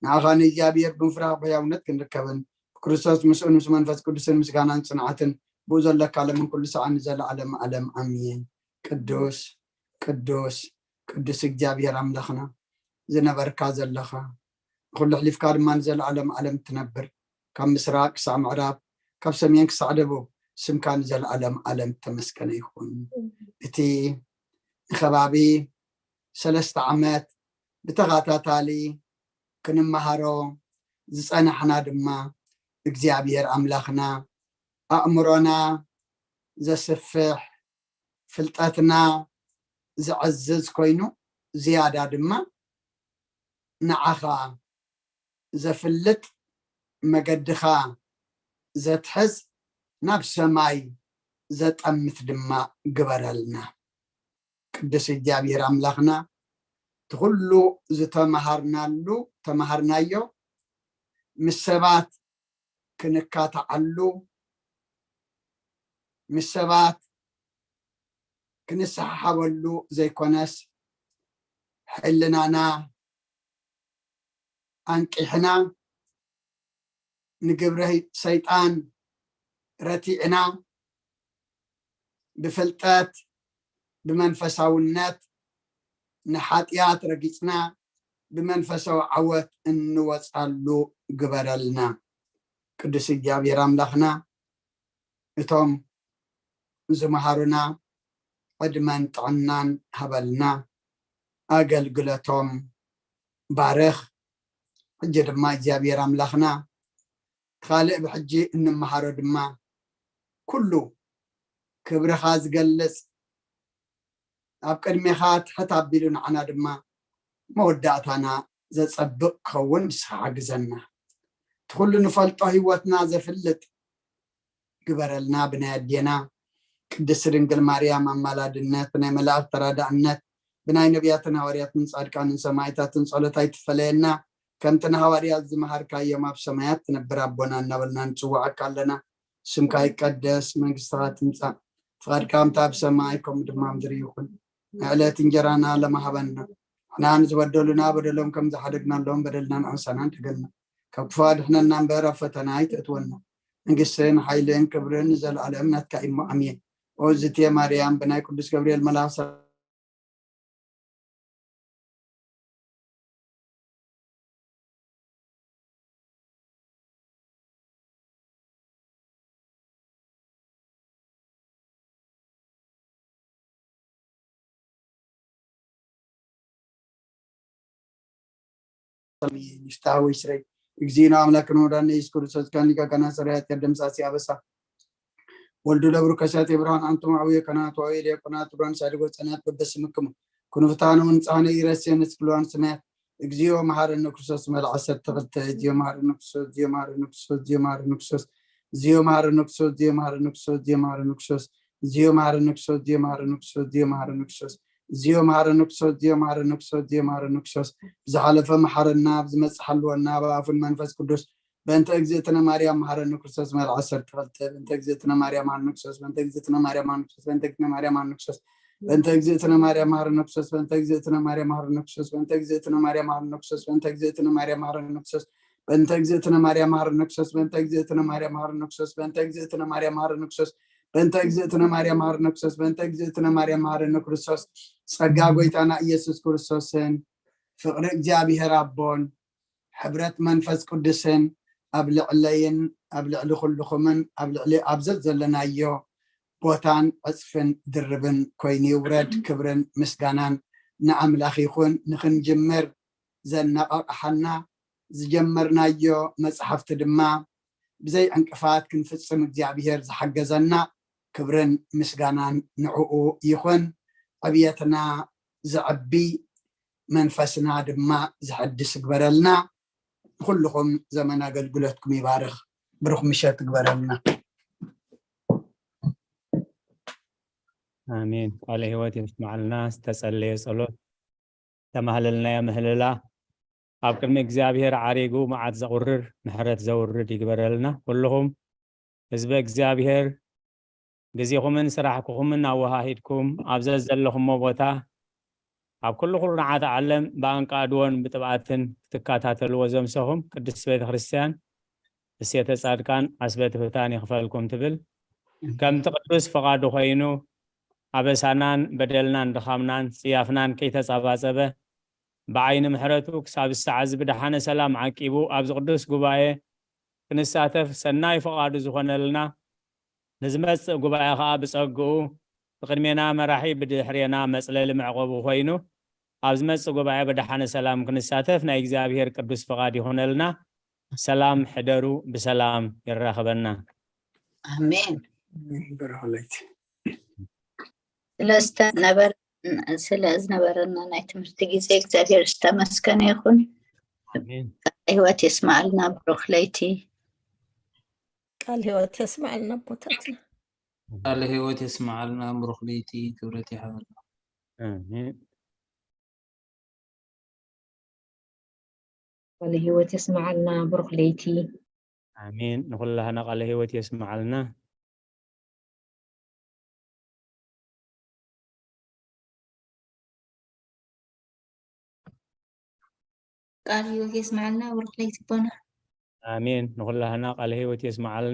ንኣኻ ንእግዚኣብሔር ብምፍራህ ብሕያውነት ክንርከብን ብክርስቶስ ምስኡን ምስ መንፈስ ቅዱስን ምስጋናን ጽንዓትን ብኡ ዘለካ ለምን ኩሉ ሰዓት ንዘለዓለም ዓለም ኣሜን። ቅዱስ ቅዱስ ቅዱስ እግዚኣብሔር ኣምላኽና ዝነበርካ ዘለኻ ንኹሉ ኣሕሊፍካ ድማ ንዘለዓለም ዓለም ትነብር ካብ ምስራቅ ክሳዕ ምዕራብ ካብ ሰሜን ክሳዕ ደቡብ ስምካ ንዘለዓለም ዓለም ተመስገነ ይኹን። እቲ ንከባቢ ሰለስተ ዓመት ብተኸታታሊ ክንመሃሮ ዝጸናሕና ድማ እግዚኣብሔር ኣምላኽና ኣእምሮና ዘስፍሕ ፍልጠትና ዘዕዝዝ ኮይኑ ዝያዳ ድማ ንዓኻ ዘፍልጥ፣ መገድኻ ዘትሕዝ፣ ናብ ሰማይ ዘጠምት ድማ ግበረልና። ቅዱስ እግዚኣብሔር ኣምላኽና፣ እቲ ኩሉ ዝተመሃርናሉ፣ ተመሃርናዮ፣ ምስ ሰባት ክንካታዓሉ፣ ምስ ሰባት ክንሰሓሓበሉ ዘይኮነስ፣ ሕልናና ኣንቂሕና፣ ንግብሪ ሰይጣን ረቲዕና፣ ብፍልጠት፣ ብመንፈሳውነት ንሓጢኣት ረጊጽና፣ ብመንፈሳዊ ዓወት እንወጻሉ ግበረልና። ቅዱስ እግዚኣብሔር ኣምላኽና፣ እቶም ዝመሃሩና ዕድመን ጥዕናን ሃበልና። ኣገልግሎቶም ባርኽ። ሕጂ ድማ እግዚኣብሔር ኣምላኽና፣ ካልእ ብሕጂ እንመሃሮ ድማ ኩሉ ክብርኻ ዝገልጽ፣ ኣብ ቅድሜኻ ትሕት ኣቢሉ ንዓና ድማ መወዳእታና ዘጸብቕ ክኸውን ንስኻ ሓግዘና። እቲ ኩሉ ንፈልጦ ህይወትና ዘፍልጥ ግበረልና። ብናይ ኣዴና ቅድስቲ ድንግል ማርያም ኣማላድነት፣ ብናይ መላእክት ተራዳእነት፣ ብናይ ነቢያትን ሃዋርያትን ጻድቃንን ሰማዕታትን ጸሎት ኣይትፈለየና። ከምቲ ንሃዋርያት ዝመሃርካዮም፣ ኣብ ሰማያት ትነብር ኣቦና እናበልና ንጽውዓካ ኣለና። ስምካ ይቀደስ፣ መንግስትኻ ትምጻእ፣ ፍቓድካ ከምታ ኣብ ሰማይ ከምኡ ድማ ኣብ ምድሪ ይኹን። ንዕለት እንጀራና ለማሃበና፣ ንሕና ንዝበደሉና በደሎም ከም ዝሓደግናሎም በደልና ንኣንሳና ንደገልና፣ ካብ ክፉ ኣድሕነና እምበር ኣብ ፈተና ኣይተእትወና። መንግስትን ሓይልን ክብርን ንዘለኣለም ናትካ እዩ እሞ፣ ኣሜን። ኦ ዝትየ ማርያም፣ ብናይ ቅዱስ ገብርኤል መልኣኽ ሰላም ንፍትሐ ወይ ስረይ። እግዚእነ ኣምላክነ ወመድኃኒነ ኢየሱስ ክርስቶስ፣ ካን ሊቀ ካህናት ሠራይ ኃጢአት ደምሳሲ አበሳ፣ ወልዱ ለብሩ ከሳቴ ብርሃን፣ አንቱም አብየ ካህናት ወአብየ ዲያቆናት፣ ብርሃን ሳድጎ ጸናት በበስምክሙ ኩኑ ፍትሐነ ወንጽሐነ ኢረሴነ ስክልዋን ሰማያት። እግዚኦ መሐረነ ክርስቶስ መልዓ ዐሰርተ ክልተ። እግዚኦ መሐረነ ክርስቶስ፣ እግዚኦ መሐረነ ክርስቶስ፣ እግዚኦ መሐረነ ክርስቶስ፣ እግዚኦ መሐረነ ክርስቶስ፣ እግዚኦ መሐረነ ክርስቶስ፣ እግዚኦ መሐረነ ክርስቶስ፣ እግዚኦ መሐረነ ክርስቶስ፣ እግዚኦ መሐረነ ክርስቶስ፣ እግዚኦ መሐረነ ክርስቶስ፣ እግዚኦ መሐረነ ክርስቶስ፣ እግዚኦ መሐረነ ክርስቶስ። ብዝሓለፈ መሐረና፣ ብዝመጽእ ሓልወና፣ ብኣፉን መንፈስ ቅዱስ። በእንተ እግዝእትነ ማርያም መሐረነ ክርስቶስ መልዓ ዐሰርተ ክልተ። በእንተ እግዝእትነ ማርያም መሐረነ ክርስቶስ፣ በእንተ እግዝእትነ ማርያም መሐረነ ክርስቶስ፣ በእንተ እግዝእትነ ማርያም መሐረነ ክርስቶስ፣ በእንተ እግዝእትነ ማርያም መሐረነ ክርስቶስ፣ በእንተ እግዝእትነ ማርያም መሐረነ ክርስቶስ፣ በእንተ እግዝእትነ ማርያም መሐረነ ክርስቶስ፣ በእንተ እግዝእትነ ማርያም መሐረነ ክርስቶስ፣ በእንተ እግዝእትነ ማርያም መሐረነ ክርስቶስ፣ በእንተ እግዝእትነ ማርያም መሐረነ ክርስቶስ፣ በእንተ እግዝእትነ ማርያም መሐረነ ክርስቶስ፣ በእንተ እግዝእትነ ማርያም መሐረነ ክርስቶስ። ጸጋ ጎይታና ኢየሱስ ክርስቶስን ፍቕሪ እግዚኣብሔር ኣቦን ሕብረት መንፈስ ቅዱስን ኣብ ልዕለይን ኣብ ልዕሊ ኩልኹምን ኣብ ልዕሊ ኣብ ዘዘለናዮ ቦታን ዕጽፍን ድርብን ኮይኑ ይውረድ። ክብርን ምስጋናን ንኣምላኽ ይኹን። ንኽንጅምር ዘነቓቕሓና፣ ዝጀመርናዮ መጽሓፍቲ ድማ ብዘይ ዕንቅፋት ክንፍጽም እግዚኣብሔር ዝሓገዘና፣ ክብርን ምስጋናን ንዕኡ ይኹን። ዕብየትና ዘዕቢ፣ መንፈስና ድማ ዘሐድስ ይግበረልና። ንኹልኹም ዘመን ኣገልግሎትኩም ይባርኽ። ብሩኽ ምሸት ይግበረልና። ኣሜን። ቃለ ህይወት የስማዕልና። ዝተጸለየ ጸሎት፣ ዝተማህለልናዮ ምህልላ፣ ኣብ ቅድሚ እግዚኣብሔር ዓሪጉ መዓት ዘቑርር፣ ምሕረት ዘውርድ ይግበረልና። ኩልኹም ህዝበ እግዚኣብሔር፣ ግዜኹምን ስራሕኩምን ኣወሃሂድኩም ኣብ ዘዘለኹሞ ቦታ፣ ኣብ ኩሉ ኩርናዓት ዓለም ብኣንቃድዎን ብጥብኣትን ክትከታተልዎ ዘምሰኹም ቅድስት ቤተ ክርስቲያን፣ እሴተ ጻድቃን ዓስበ ትሑታን ይኽፈልኩም ትብል። ከምቲ ቅዱስ ፍቓዱ ኮይኑ፣ ኣበሳናን በደልናን ድኻምናን ጽያፍናን ከይተጻባጸበ፣ ብዓይኒ ምሕረቱ ክሳብ ሰዓት እዚ ብደሓነ ሰላም ዓቂቡ ኣብዚ ቅዱስ ጉባኤ ክንሳተፍ ሰናይ ፍቓዱ ዝኾነልና፣ ንዝመጽእ ጉባኤ ኸኣ ብጸግኡ ብቕድሜና መራሒ ብድሕሬና መጽለሊ መዕቆቢ ኮይኑ፣ ኣብ ዝመጽእ ጉባኤ ብደሓነ ሰላም ክንሳተፍ ናይ እግዚኣብሔር ቅዱስ ፍቓድ ይኹነልና። ሰላም ሕደሩ፣ ብሰላም የራኽበና። ኣሜን። በረኸለይቲ ስለ ዝተነበረ ስለ ዝነበረና ናይ ትምህርቲ ግዜ እግዚኣብሔር ዝተመስገነ ይኹን። ኣሜን። ህይወት የስማዓልና ብሩኽ ለይቲ። ቃል ህይወት የስማዓልና ኣቦታትና። ቃለ ህይወት የስማዓልና ብሩኽ ለይቲ። ክብረት ይሃበልና። ኣሜን። ቃለ ህይወት የስማዓልና ብሩኽ ለይቲ። ኣሜን። ንኹላህና ቃለ ህይወት የስማዓልና። ቃል ህይወት የስማዓልና ብሩኽ ለይቲ ኣቦና። ኣሜን። ንኹላህና ቃለ ህይወት የስማዓልና።